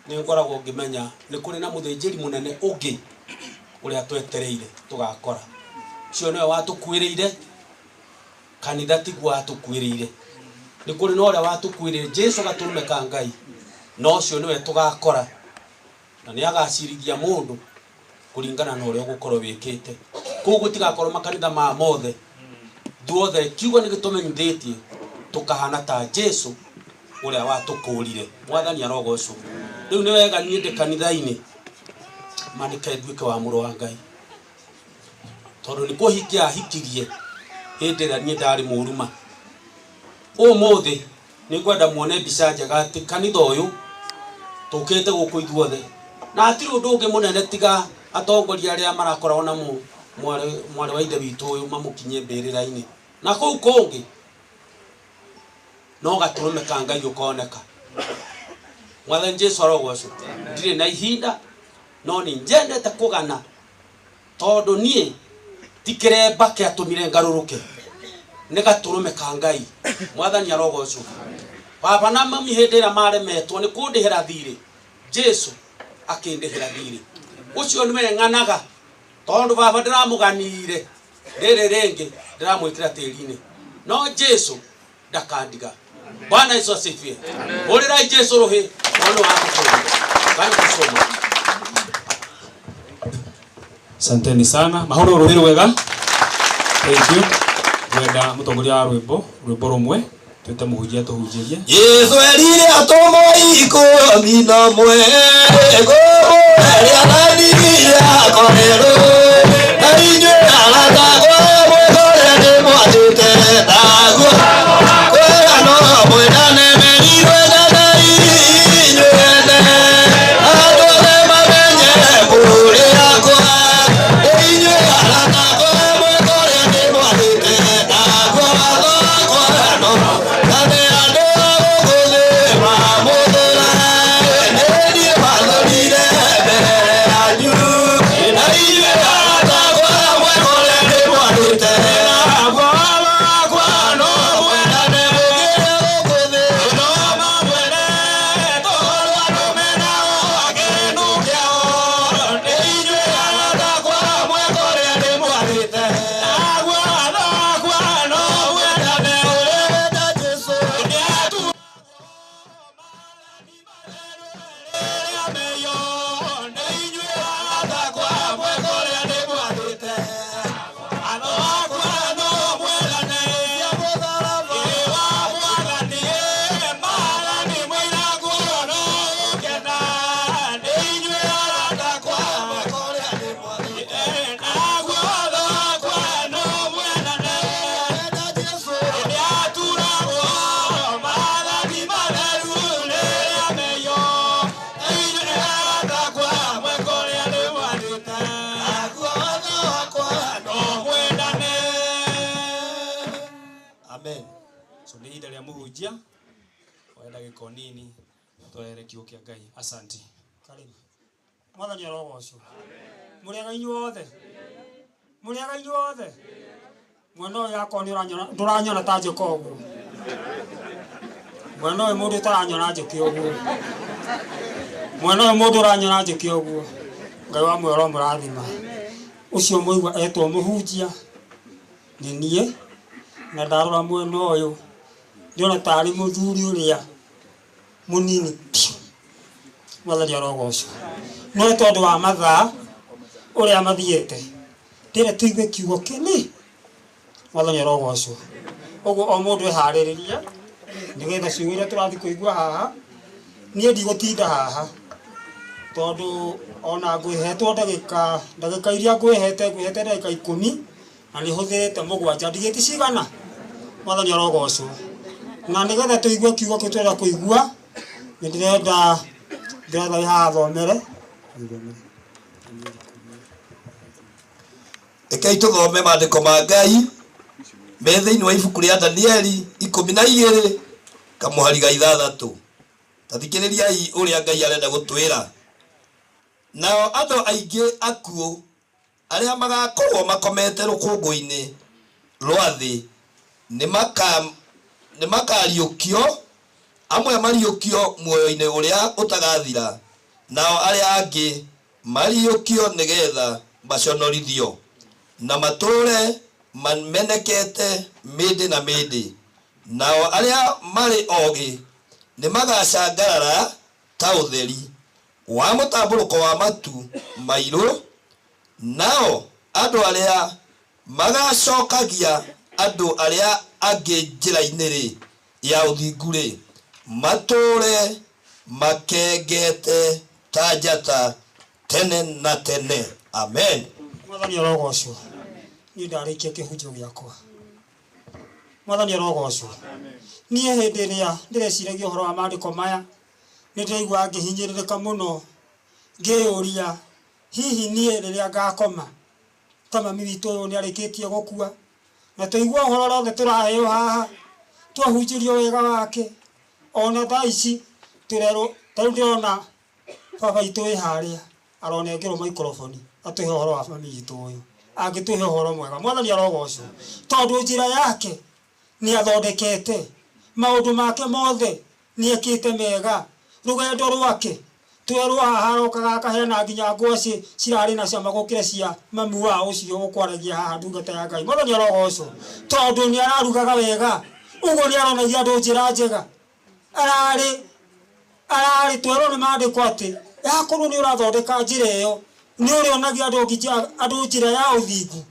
nĩ ngoragwo ngĩmenya nĩ kũrĩ na mũthĩnjĩri mũnene ũngĩ ũrĩa twetereire tũgakora. Ũcio nĩwe watũkuĩrĩire, kanitha tiguo watũkuĩrĩire. Nĩ kũrĩ na ũrĩa watũkuĩrĩire, Jesu gatũrũme ka Ngai, na ũcio nĩwe tũgakora. Na nĩ agacirithia mũndũ kũringana na ũrĩa ũgũkorwo wĩkĩte. Koguo gũtigakorwo makanitha maya mothe, thuothe kiugo nĩ gĩtũmenyithĩtie tũkahana ta Jesu ũrĩa watũkũrire. Mwathani arogocwo. Rĩu nĩ wega niĩ ndĩ kanitha-inĩ, ma nĩke nduĩke wa mũrũ wa Ngai, tondũ nĩ kũhikia ahikirie hĩndĩ ĩrĩa niĩ ndarĩ mũruma. Ũmũthĩ nĩ ngwenda muone mbica njega atĩ kanitha ũyũ tũkĩte gũkũ ithuothe, na hatirĩ ũndũ ũngĩ mũnene tiga atongoria arĩa marakoragwo na mwarĩ wa ithe witũ ũyũ mamũkinyie mbĩrĩra-inĩ, na kũu kũngĩ no gatũrũme ka Ngai ũkoneka. Mwathani Jesu arogocwo. Ndirĩ na ihinda, no nĩ njendete kũgana, tondũ niĩ ti kĩremba kĩatũmire ngarũrũke, nĩ gatũrũme ka Ngai. Mwathani arogocwo. Baba na mami hĩndĩ ĩrĩa maremetwo nĩ kũndĩhĩra thirĩ, Jesu akĩndĩhĩra thirĩ. Ũcio nĩwe ng'anaga, tondũ baba ndĩramũganire rĩrĩ rĩngĩ ndĩramwĩkĩra tĩri-inĩ, no Jesu ndakandiga. Bwana Yesu asifiwe. Hũrĩrai Jesu rũhĩ tondũ wa gũkũria. Thank you so much. Asanteni sana. Mahoro rũhĩ rwega. Thank you. Ngwenda mũtongoria wa rwĩmbo, rwĩmbo rũmwe twĩte mũhunjia tũhunjĩrie. Jesu erire atũmwo 11 ngũmũhe rĩathani rĩakwa rĩerũ, na inyuĩ arata akwa mwĩkore nĩ mwathĩte naguo kwĩra no mwendane merirwe ndanai inyuĩ ene, andũ othe mamenye mũrĩ akwa. Inyuĩ arata akwa mwĩkore nĩ mwathĩte naguo watho wakwa no na andũ a gũkũ thĩ mamũthũre, nĩ niĩ wathũrire mbere yanyu, na inyuĩ arata akwa mwĩkore nĩ mwathĩte naguo watho wakwa no mwendane mũkĩrĩ gũkũ thĩ no mamwene, tondũ andũ menao akenu kĩao. Nĩ inyuĩ arata akwa mwĩkore nĩ mwathĩte naguo watho wakwa no mwendane, ũrĩa wenda Jesu nĩatu Amen. So nĩ ihinda rĩa mũhunjia oya ndagĩka o nini twehere kiugo kĩa Ngai. Asante. Karibu. Mwathani arogocwo. Mũrĩega inyuothe. Mũrĩega inyuothe. Mwena ũyũ akorwo nĩ ũranyona, ndũranyona ta njĩka ũguo. Mwena ũyũ mũndũ ũtaranyona njĩke ũguo. Mwena ũyũ mũndũ ũranyona njĩke ũguo. Ngai wa muoyo aromũrathima. Ũcio mũigua etwo mũhunjia nĩ niĩ, na ndarora mwena ũyũ ndĩrona tarĩ mũthuri ũrĩa mũnini piũ. Mwathani arogocwo. No tondũ wa mathaa ũrĩa mathiĩte, ndĩrenda tũigue kiugo kĩni. Mwathani arogocwo. Ũguo o mũndũ eharĩrĩrie nĩgetha ciugo iria tũrathiĩ kũigua haha, niĩ ndigũtinda haha tondũ ona ngwĩhetwo ndagĩka, ndagĩka iria ngwĩhete, ngwĩhete ndagĩka 10 na nĩ hũthĩrĩte 7, ndigĩti cigana. Mwathani arogocwo. Na nĩgetha tũigue kiugo kĩu tũrenda kũigua, nĩ ndĩrenda ndĩretha wĩ haha thomere. Rekei tũthome maandĩko ma Ngai me thĩinĩ wa ibuku rĩa Danieli 12 kamũhari ga 6. Ta thikĩrĩriai ũrĩa Ngai arenda gũtwĩra. Nao andũ aingĩ akuũ arĩa magakorwo makomete rũkũngũ-inĩ rwa thĩ nĩ makariũkio, amwe mariũkio muoyo-inĩ ũrĩa ũtagathira, nao arĩa angĩ mariũkio nĩgetha maconorithio na matũũre mamenekete mĩndĩ na mĩndĩ. Nao arĩa marĩ ogĩ nĩ magacangarara ta ũtheri wa mũtambũrũko wa matu mairũ, nao andũ arĩa magacokagia andũ arĩa angĩ njĩra-inĩ-rĩ ya ũthingu-rĩ, matũũre makengete ta njata tene na tene. Amen. Mwathani arogocwo. Niĩ ndarĩkia kĩhunjio gĩakwa. Mwathani arogocwo. Niĩ hĩndĩ ĩrĩa ndĩreciragia ũhoro wa maandĩko maya, nĩ ndĩraigua ngĩhinyĩrĩrĩka mũno, ngĩyũria hihi niĩ rĩrĩa ngakoma ta mami witũ ũyũ nĩ arĩkĩtie gũkua, na twaigua ũhoro ũrĩa wothe tũraheo haha, twahunjĩrio wega wake, ona thaa ici tũrerwo, ta rĩu ndĩrona baba witũ wĩ harĩa aronengerwo maikoroboni atũhe ũhoro wa mami witũ ũyũ, angĩtũhe ũhoro mwega. Mwathani arogocwo, tondũ njĩra yake nĩ athondekete, maũndũ make mothe nĩ ekĩte mega, rũgendo rwake twerwo haha arokaga akaheana nginya ngwacĩ cirarĩ na cama gũkĩra cia mami wa ũcio ũkwaragia haha ndungata ya Ngai. Mwathani arogocwo, tondũ nĩ ararugaga wega, ũguo nĩ aronagia andũ njĩra njega. Ararĩ ararĩ twerwo nĩ maandĩko atĩ yakorwo nĩ ũrathondeka njĩra ĩyo, nĩ ũrĩonagia andũ njĩra ya ũthingu,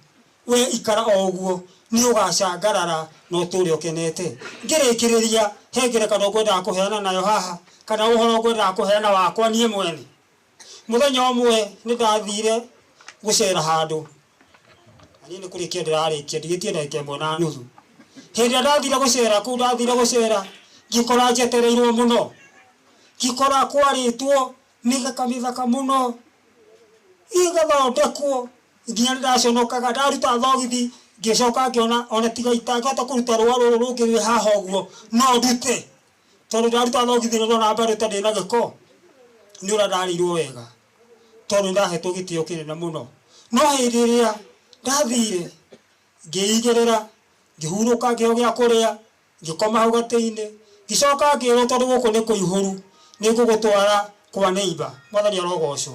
we ikara o ũguo, nĩ ũgacangarara na ũtũre ũkenete. Ngĩrĩkĩrĩria, he ngerekano ngwendaga kũheana nayo haha, kana ũhoro ngwendaga kũheana wakwa niĩ mwene. Mũthenya ũmwe nĩ ndathire gũcera handũ, na niĩ nĩ kũrĩkia ndĩrarĩkia, ndigĩtie ndagĩka ĩmwe na nuthu. Hĩndĩ ĩrĩa ndathire gũcera kũu ndathire gũcera, ngĩkora njetereirwo mũno, ngĩkora kwarĩtwo mĩthaka mĩthaka mũno, ĩgathondekwo nginya nĩ ndaconokaga. Ndaruta thogithi ngĩcoka ngĩona ona tiga itangĩhota kũruta rũa rũrũ rũngĩ rwĩ haha ũguo, no ndute, tondũ ndaruta thogithi nĩ ndona mbarĩ ta ndĩna gĩko, nĩ ũrĩa ndarĩirwo wega, tondũ nĩ ndahetwo gĩtĩo kĩnene mũno. No hĩndĩ ĩrĩa ndathire ngĩigĩrĩra, ngĩhurũka, ngĩheo gĩa kũrĩa, ngĩkoma hau gatĩ-inĩ, ngĩcoka ngĩrwo tondũ gũkũ nĩ kũihũru, nĩ ngũgũtwara kwa neighbor. Mwathani arogocwo.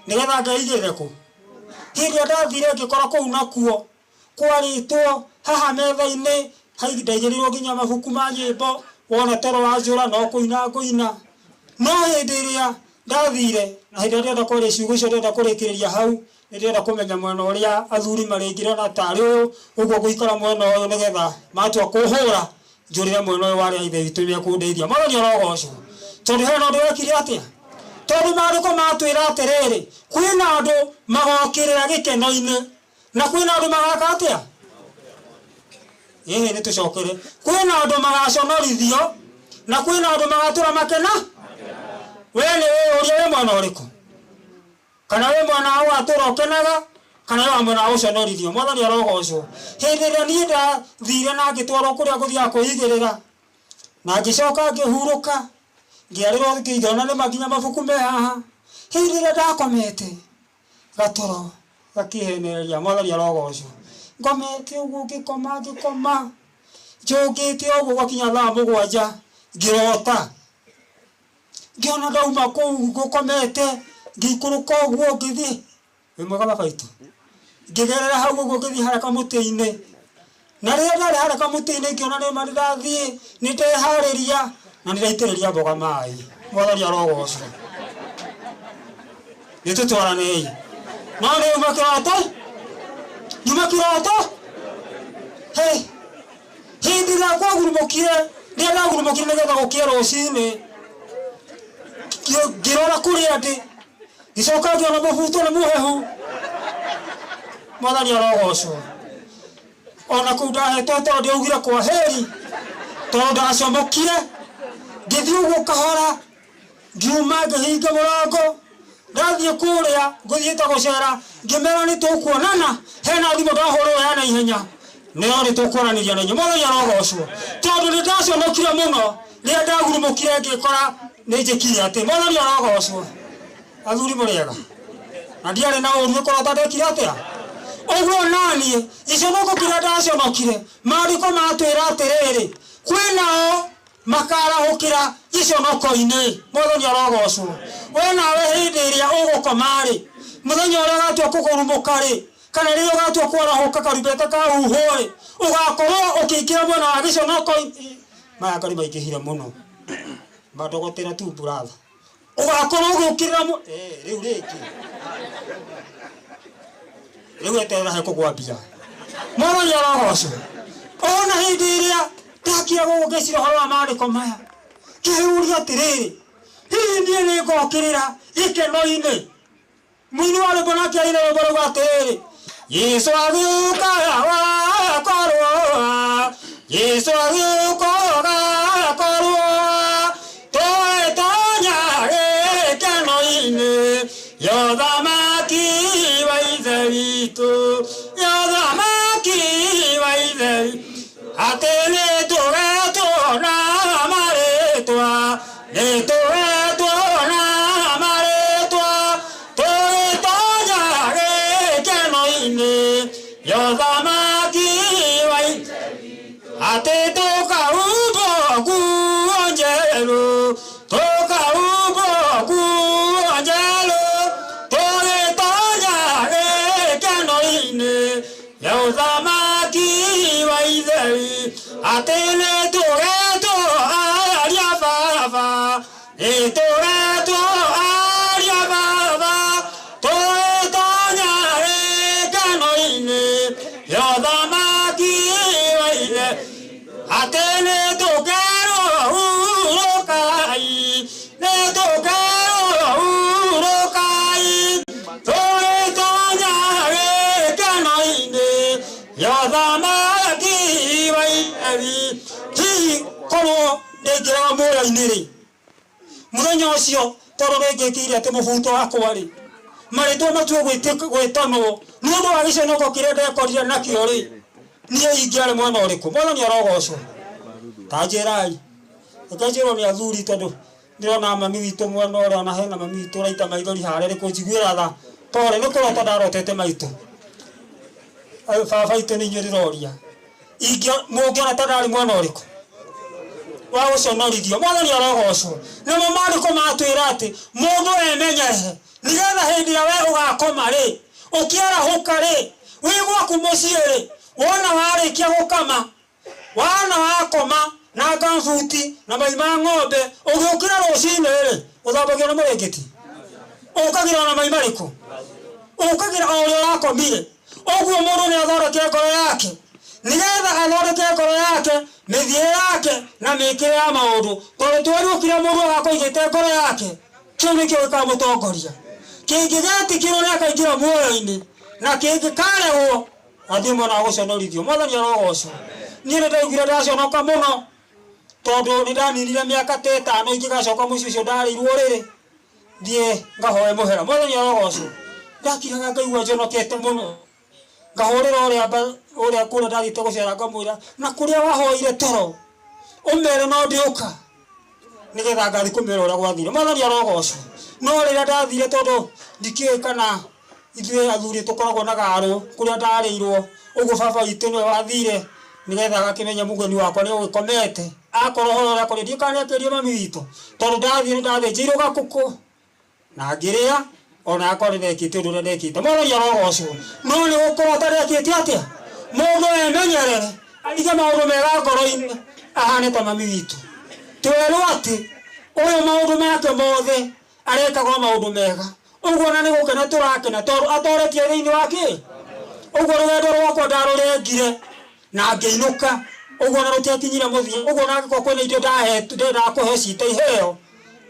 Nĩgetha ngeigĩrĩre kũ? Hĩndĩ ĩrĩa ndathire ngĩkora kũu nakuo kwarĩtwo haha metha-inĩ, ndaigĩrĩirwo nginya mabuku ma nyĩmbo, wona toro wanjũra no kũina ngũina. No hĩndĩ ĩrĩa ndathire, na hĩndĩ ĩrĩa ndĩrenda kwaria ciugo icio ndĩrenda kũrĩkĩrĩria hau, nĩ ndĩrenda kũmenya mwena ũrĩa athuri marĩ, ngĩrona tarĩ ũyũ, ũguo ngũikara mwena ũyũ nĩgetha matua kũhũra njũrĩre mwena ũyũ wa arĩa a ithe witũ nĩmekũndeithia. Mwathani arogocwo. Tondũ hena ũndũ wekire atĩa? Tondũ maandĩko matwĩra atĩrĩrĩ, kwĩna andũ magokĩrĩra gĩkeno-inĩ, na kwĩna andũ magaka atĩa? Ĩhĩ, nĩ tũcokere. Kwĩna andũ magaconorithio, na kwĩna andũ magatũra makena. We nĩ wĩyũrie wĩ mwena ũrĩkũ? Kana wĩ mwena wa ũgatũra ũkenaga, kana wĩ wa mwena wa gũconorithio. Mwathani arogocwo. Hĩndĩ ĩrĩa niĩ ndathire na ngĩtwarwo kũrĩa ngũthiaga kwĩigĩrĩra, na ngĩcoka ngĩhurũka, ngĩarĩrwo ngĩona nĩma nginya mabuku me haha. Hĩndĩ ĩrĩa ndakomete, gatoro gakĩhenereria. Mwathani arogocwo. Ngomete ũguo ngĩkoma ngĩkoma, njũngĩte ũguo gwakinya thaa mũgwanja, ngĩrota. Ngĩona ndauma kũu ngũkomete, ngĩikũrũka ũguo ngĩthiĩ, wĩ mwega baba witũ, ngĩgerera hau ũguo ngĩthiĩ harĩa kamũtĩ-inĩ. Na rĩrĩa ndarĩ harĩa kamũtĩ-inĩ ngĩona nĩma nĩndathiĩ, nĩndeharĩria na nĩndaitĩrĩria mboga maĩ. Mwathani arogocwo. Nĩtũtwaranei. No nĩuma kĩroto, nyuma kĩroto, hey. Hĩndĩ ĩrĩa kwagurumũkire, rĩrĩa ndagurumũkire nĩgetha gũkĩe rũcinĩ, ngĩrora kũrĩa ndĩ, ngĩcoka ngĩona mũbuto nĩ mũhehu. Mwathani arogocwo. Ona kũu ndahetwo tondũ ndiaugire kwa heri, tondũ ndacomokire, ngĩthiĩ ũguo kahora, ngiuma ngĩhinga mũrango, ndathiĩ kũrĩa ngũthiĩte gũcera, ngĩmera nĩ tũkuonana, hena thimũ ndahũrĩrwo ya naihenya, nĩyo nĩ tũkwaranĩria na inyuĩ. Mwathani arogocwo, tondũ nĩ ndaconokire mũno rĩrĩa ndagurumũkire ngĩkora Nĩ njĩkire atĩ mwathani arogocwo. Athuri mũrĩega. Na ndiarĩ na ũru nĩ kũrota ndekire atĩa? Ũguo naniĩ gĩconoko kĩrĩa ndaconokire, maandĩko matwĩra atĩrĩrĩ, kwĩ nao makarahũkĩra gĩconoko-inĩ. Mwathani arogocwo. We nawe hĩndĩ ĩrĩa ũgũkoma-rĩ, mũthenya ũrĩa ũgatua kũgũrumũka-rĩ, kana rĩrĩa ũgatua kwarahũka karumbeta kahuhwo-rĩ, ũgakorwo ũkĩingĩra mwena wa gĩconoko-inĩ. Maya ngari maingĩhire mũno. Mandogotera tu brother. Ũgakorwo ũgĩũkĩrĩra rĩu rĩngĩ. Rĩu eterera hekũgwa mbia. Mwathani arogocwo. Ona hĩndĩ ĩrĩa ndakira gũkũ ngĩcira ũhoro wa maandĩko maya, ngĩyũria atĩrĩrĩ, hihi niĩ nĩ ngokĩrĩra gĩkeno-inĩ? Mũini wa rwĩmbo nake aina rwĩmbo rũu atĩrĩrĩ, Jesũ agĩũka wakorwo, Jesũ agĩũka ũgakorwo, tũgĩtonya gĩkeno-inĩ, ya ũthamaki wa Ithe witũ, ya ũthamaki wa Ithe witũ. Atĩ nĩtũgetwo na marĩtwa, nĩtũgetwo na marĩtwa, tũgĩtonya gĩkeno-inĩ, ya ũthamaki wa Ithe witũ. Atĩ tũkahumbwo nguo njerũ, tũkahumbwo nguo njerũ, tũgĩtonya gĩkeno-inĩ, ya ũthamaki wa Ithe witũ. Atĩ nĩtũgetwo aria Baba, nĩtũgetwo aria Baba, tũgĩtonya gĩkeno-inĩ, ya ũthamaki wa Ithe. Atĩ nĩtũkerwo hurũkai, nĩtũkerwo hurũkai, tũgĩtonya gĩkeno-inĩ, ya ũthamaki wa Ithe witũ. Hihi korwo ndaingĩraga muoyo-inĩ rĩ, mũthenya ũcio tondũ nĩngĩkĩire atĩ mũbuto wakwa rĩ, marĩtwa matue gwĩtanwo nĩ ũndũ wa gĩconoko kĩrĩa ndekorire nakĩo rĩ, niĩ ingĩarĩ mwena ũrĩkũ? Mwathani arogocwo. Ta njĩrai, reke njĩrwo nĩ athuri tondũ ndĩrona mami witũ mwena ũrĩa, ona hena mami witũ ũraita maithori harĩa nĩ kũnjiguĩra tha, pole nĩ kũrota ndarotete maitũ. Baba witũ nĩ inyuĩ ndĩroria, mũngĩona ta ndarĩ mwena ũrĩkũ wa gũconorithio? Mwathani arogocwo. Namo maandĩko matwĩra atĩ mũndũ emenyere nĩgetha hĩndĩ ĩrĩa we ũgakoma rĩ, ũkĩarahũka rĩ, wĩ gwaku mũciĩ rĩ, wona warĩkia gũkama, wona wakoma na ngambuti na mai ma ng'ombe, ũgĩũkĩra rũcinĩ rĩ, ũthambagio na mũrĩngĩti, ũkagĩra na mai marĩkũ? Ũkagĩra o ũrĩa ũrakomire. Ũguo mũndũ nĩ athondeke ngoro yake, nĩgetha athondeke ngoro yake, mĩthiĩre yake na mĩkĩre ya maũndũ, tondũ twerirwo kĩrĩa mũndũ agakorwo aigĩte ngoro yake, kĩu nĩkĩo gĩkamũtongoria. Kĩngĩgetĩkĩrwo nĩ akaingĩra muoyo-inĩ, na kĩngĩkaregwo athiĩ mwena wa gũconorithio. Mwathani arogocwo. Niĩ nĩ ndaiguire ndaconoka mũno, tondũ nĩ ndaninire mĩaka ta ĩtano ingĩgacoka mũciĩ ũcio ndarĩirwo rĩrĩ, thiĩ ngahoe mũhera. Mwathani arogocwo. Ndakiraga ngaigua njonokete mũno, ngahũrĩra ũrĩa kũrĩa ndathiĩte gũcera, ngamwĩra na kũrĩa wahoire toro ũmere no ndĩũka, nĩgetha ngathiĩ kũmera ũrĩa gwathire. Mwathani arogocwo. No rĩrĩa ndathire, tondũ ndikĩũĩ kana ithuĩ athuri tũkoragwo na garũ kũrĩa ndarĩirwo, ũguo baba witũ nĩwe wathire nĩgetha agakĩmenya mũgeni wakwa nĩ ũgĩkomete, akorwo ũhoro ũrĩa kũrĩ ndiũĩ kana nĩakĩrie mami witũ, tondũ ndathiĩ nĩ ndathĩnjĩirwo gakũkũ na ngĩrĩa, ona akorwo nĩ ndekĩte ũndũ ũrĩa ndekĩte. Mwathani arogocwo. No nĩ gũkorwo atandekĩte atĩa, mũndũ emenyerere aige maũndũ mega ngoro-inĩ, ahane ta mami witũ. Twerwo atĩ ũyũ maũndũ make mothe arekaga o maũndũ mega, ũguo na nĩ gũkena tũrakena tondũ atoretie thĩinĩ wa kĩ. Ũguo rũgendo rwakwa ndarũrengire na ngĩinũka, ũguo na rũtiakinyire mũthia. Ũguo na angĩkorwo kwĩna indo ndendaga kũheo cita iheo,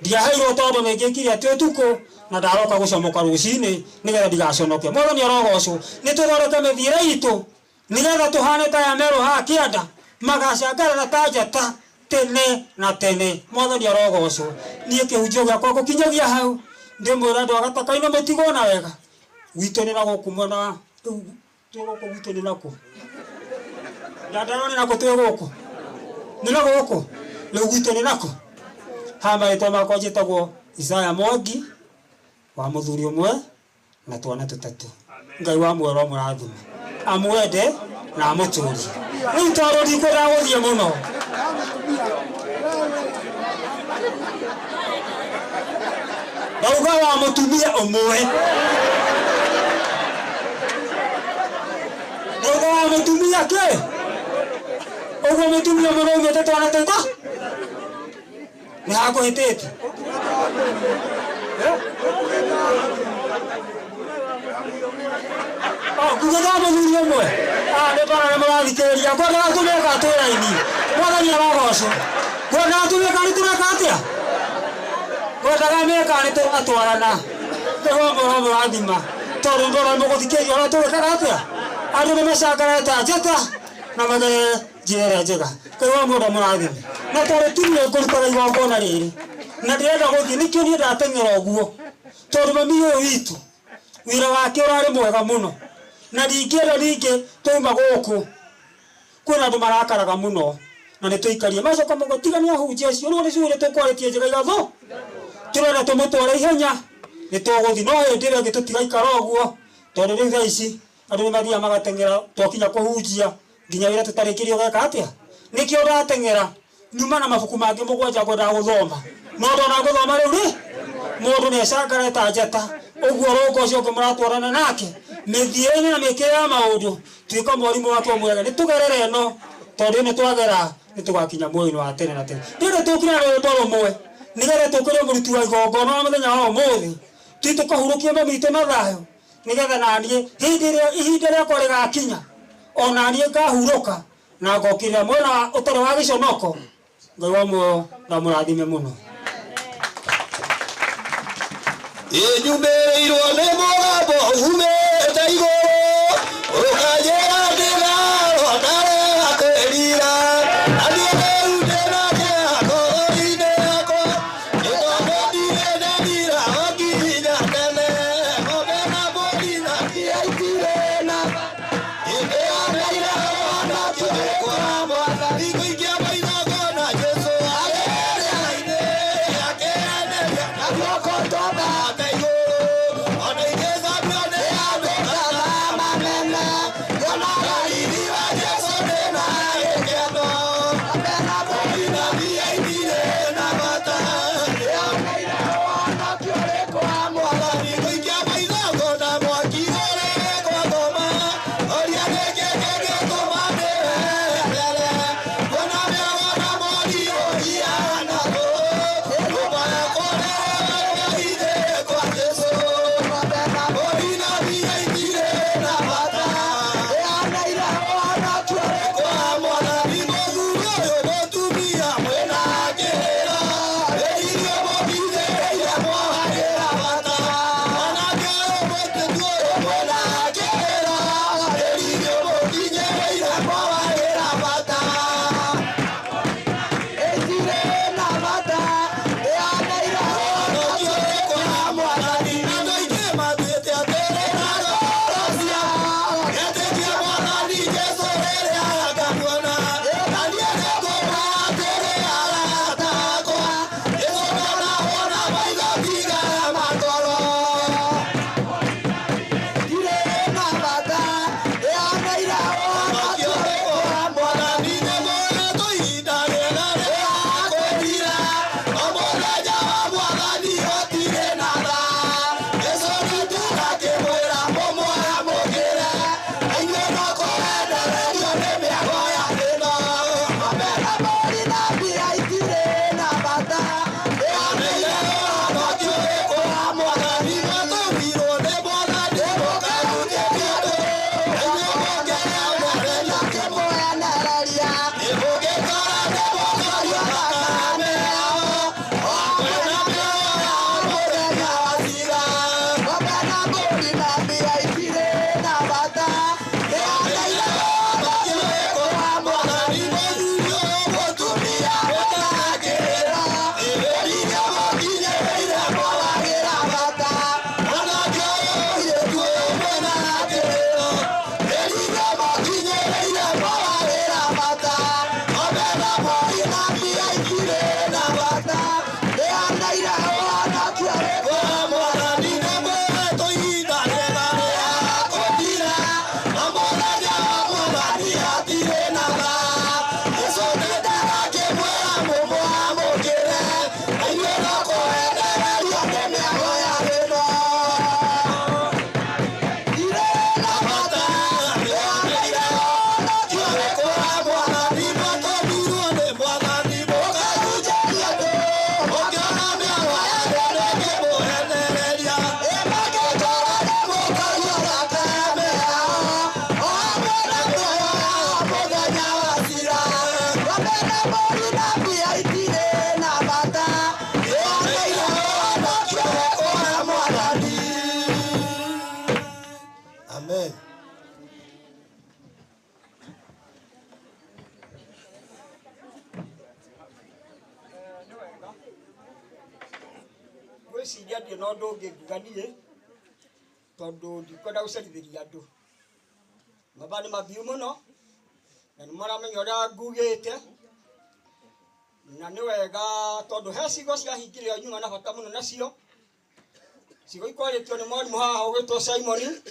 ndiaheirwo tondũ nĩ ngĩkire atĩ ũtukũ na ndaroka gũcomoka rũcinĩ nĩgetha ndigaconoke. Mwathani arogocwo. Nĩ tũthondeke mĩthiĩre itũ nĩgetha tũhane ta aya merwo haha kĩanda, magacangarara ta njata tene na tene. Mwathani arogocwo. Niĩ kĩhunjio gĩakwa ngũkinyagia hau, ndĩmwĩra andũ a Gataka-inĩ mũtigwo na wega. Gwitũ nĩ na gũkũ mwena wa rĩu twĩ gũkũ gwitũ nĩ nakũ? Nyandarũa nĩ nakũ twĩ gũkũ? Nĩ na gũkũ? Rĩu gwitũ nĩ nakũ? Ha marĩtwa makwa njĩtagwo Isaya Mwangi wa mũthuri ũmwe na twana tũtatũ. Ngai wa muoyo amũrathime, amwende na amũtũrie. Rĩu tondũ ndikwenda gũthiĩ mũno, ndauga wa mũtumia ũmwe, ndauga wa mũtumia kĩ ũguo mũtumia ũmwe naumĩte twana tũta nĩ hakũhĩtĩte. Kuga twa mũthuri ũmwe nĩ ndona nĩ mũrathikĩrĩria ngwendaga tũmeka twĩ raini. Mwathani arogocwo. Ngwendaga tũmeka nĩ tũreka atĩa? Ngwendaga meka nĩ tũratwarana nĩguo mũro mũrathima tondũ ndona mũgũthikĩrĩria ũrĩa tũgĩkaga atĩa. Andũ nĩ macangarete njata na magere njĩra ĩrĩa njega. Ngai wa mũndũ amũrathime. Na tondũ ti niĩ ngũrutaga igongona rĩrĩ na ndĩrenda gũthiĩ, nĩkĩo niĩ ndateng'era ũguo, tondũ mami ũyũ witũ wĩra wake ũrarĩ mwega mũno na ndingĩenda ningĩ twauma gũkũ kwĩna andũ marakaraga mũno na nĩ tũikarie macoka mũgo tiga nĩ ahunjia acio rĩu nĩ ciũria tũkwarĩtie njĩra ithatũ tũrenda tũmũtware ihenya nĩ tũgũthiĩ no hĩndĩ ĩrĩa ĩngĩ tũtigaikara ũguo tondũ rĩu thaa ici andũ nĩ mathiaga magateng'era twakinya kũhunjia nginya wĩra tũtarĩkĩrie ũgeka atĩa. Nĩkĩo ndateng'era nyuma na mabuku mangĩ mũgwanja ngwendaga gũthoma no ndona gũthoma rĩu rĩ mũndũ nĩ ecangare ta njata ũguo rũko ũcio ũngĩ mũratwarana nake mĩthiĩre-inĩ na mĩkĩre ya maũndũ tuĩka mwarimũ wake mwega nĩ tũgerere ĩno tondũ ĩno twagera nĩ tũgakinya muoyo-inĩ wa tene na tene. Ndĩrenda tũkire na rwĩmbo rũmwe nĩgetha tũkĩre mũruti wa igongona wa mũthenya wa ũmũthĩ tũthiĩ tũkahurũkie mami witũ na thayũ nĩgetha naniĩ hĩndĩ ĩrĩa ihinda rĩakwa rĩgakinya ona niĩ ngahurũka na ngokĩrĩra mwena ũtarĩ wa gĩconoko. Ngai wa muoyo ndamũrathime mũno. Ĩnyumĩrĩirwo nĩ mũgambo umĩte igũrũ ũkanjĩra ndĩrarwo ndarega kwĩrira na niĩ rĩu ndĩna kĩeha ngoro-inĩ yakwa nĩ tondũ ndirĩ ndethira o nginya tene ng'ombe na mbũri na ndia itirĩ na ĩndĩaneire ũhonokio kwa Mwathani ngũikia maitho ngona Jesũ arĩ rĩera-inĩ akĩenderia na guoko twambate igũrũ ona ingĩcambio nĩ andũ kana manene nyonaga riri wa Jesũ ndĩna gĩkeno ng'ombe na mbũri na ndia itirĩ na bata ndĩoneire ũhonokio ũrĩ kwa Mwathani ngũikia maitho ngona mwaki ũrĩ kwa ngoma ũria nĩkĩ kĩngĩtũma ndĩwehere kuona mĩogo na moni ũhiana ũũ nyũmba yakwa nĩrĩwe kwa Jesũ. ũndũ ũngĩ nguga niĩ tondũ ndikwenda gũcerithĩria andũ. Mathaa nĩ mathiu mũno na nĩ maramenya ũrĩa ngugĩte, na nĩ wega tondũ he ciugo ciahingĩrĩrio nyuma na bata mũno nacio ciugo ikwarĩtio nĩ mwarimũ haha ũgĩtwo Simon.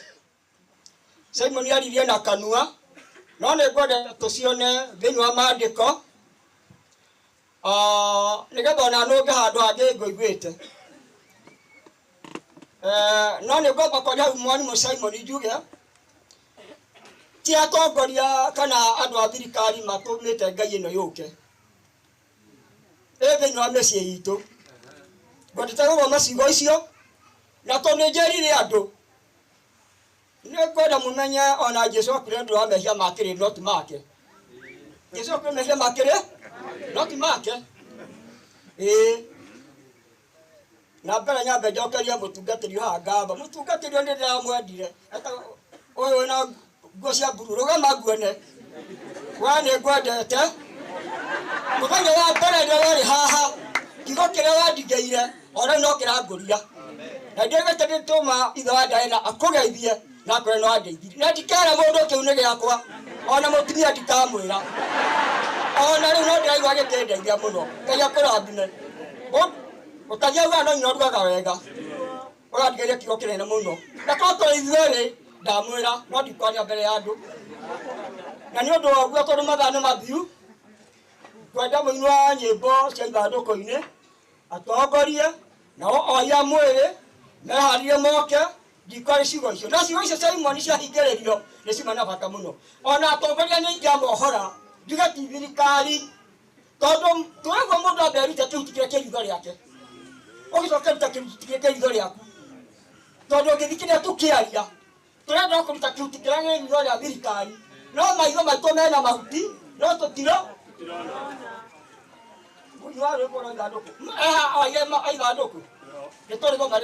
Simon aririe na kanua, no nĩ ngwenda tũcione thĩinĩ wa maandĩko nĩgetha ona nũnge handũ hangĩ ngũiguĩte. No nĩ ngwamba kwaria hau mwarimũ Simon njuge ti atongoria kana andũ a thirikari matũmĩte Ngai ĩno yũke ĩ thĩinĩ wa mĩciĩ itũ. Ngwendete gũthoma ciugo icio na tondũ nĩ njĩrire andũ nĩ ngwenda mũmenye ona Jesũ akuire nĩ ũndũ wa mehia ma kĩrĩndĩ no ti make. Jesũ akuire mehia ma kĩrĩ no ti make. Ĩĩ na mbere nyambe njokerie mũtungatĩri haha ngatho. Mũtungatĩri ũyũ nĩ ndĩramwendire, ũyũ wĩna nguo cia mburu, rũgama nguone, we nĩ ngwendete. Mũthenya wa mbere rĩrĩa warĩ haha, kiugo kĩrĩa wandigĩire o rĩu no kĩrangũria, na ndĩgĩte ndĩtũma ithe wa Diana akũgeithie na akwĩre no andeithirie, na ndikera mũndũ kĩu nĩ gĩakwa, ona mũtumia ndikamwĩra, ona rĩu no ndĩraigua gĩkĩndeithia mũno. Ngai akũrathime. Ũtagia ugaga no nyina ũrugaga wega, ũrandigĩire kiugo kĩnene mũno, na korwo tũrĩ ithuerĩ ndamwĩra no ndikwaria mbere ya andũ, na nĩ ũndũ wa ũguo tondũ mathaa nĩ mathiu, ngwenda mũini wa nyĩmbo cia ithandũkũ-inĩ atongorie nao oi a mwĩrĩ meharĩrie moke ndikwarĩ ciugo icio, na ciugo icio cia Simon ciahingĩrĩrio nĩ ciuma na bata mũno. Ona atongoria nĩ ingĩamohora njuge ti thirikari, tondũ tũraigua mũndũ ambe erute kĩhuti kĩrĩa kĩ riitho rĩake, ũgĩcoke ruta kĩhuti kĩrĩa kĩ riitho rĩaku, tondũ ũngĩthikĩrĩria tũkĩaria tũrenda kũruta kĩhuti kĩrĩa kĩ riitho rĩa thirikari, no maitho maitũ mena mahuti no tũtiro mũini wa rwĩmbo rwa ithandũkũ eha ithandũkũ nĩ tũrĩthoma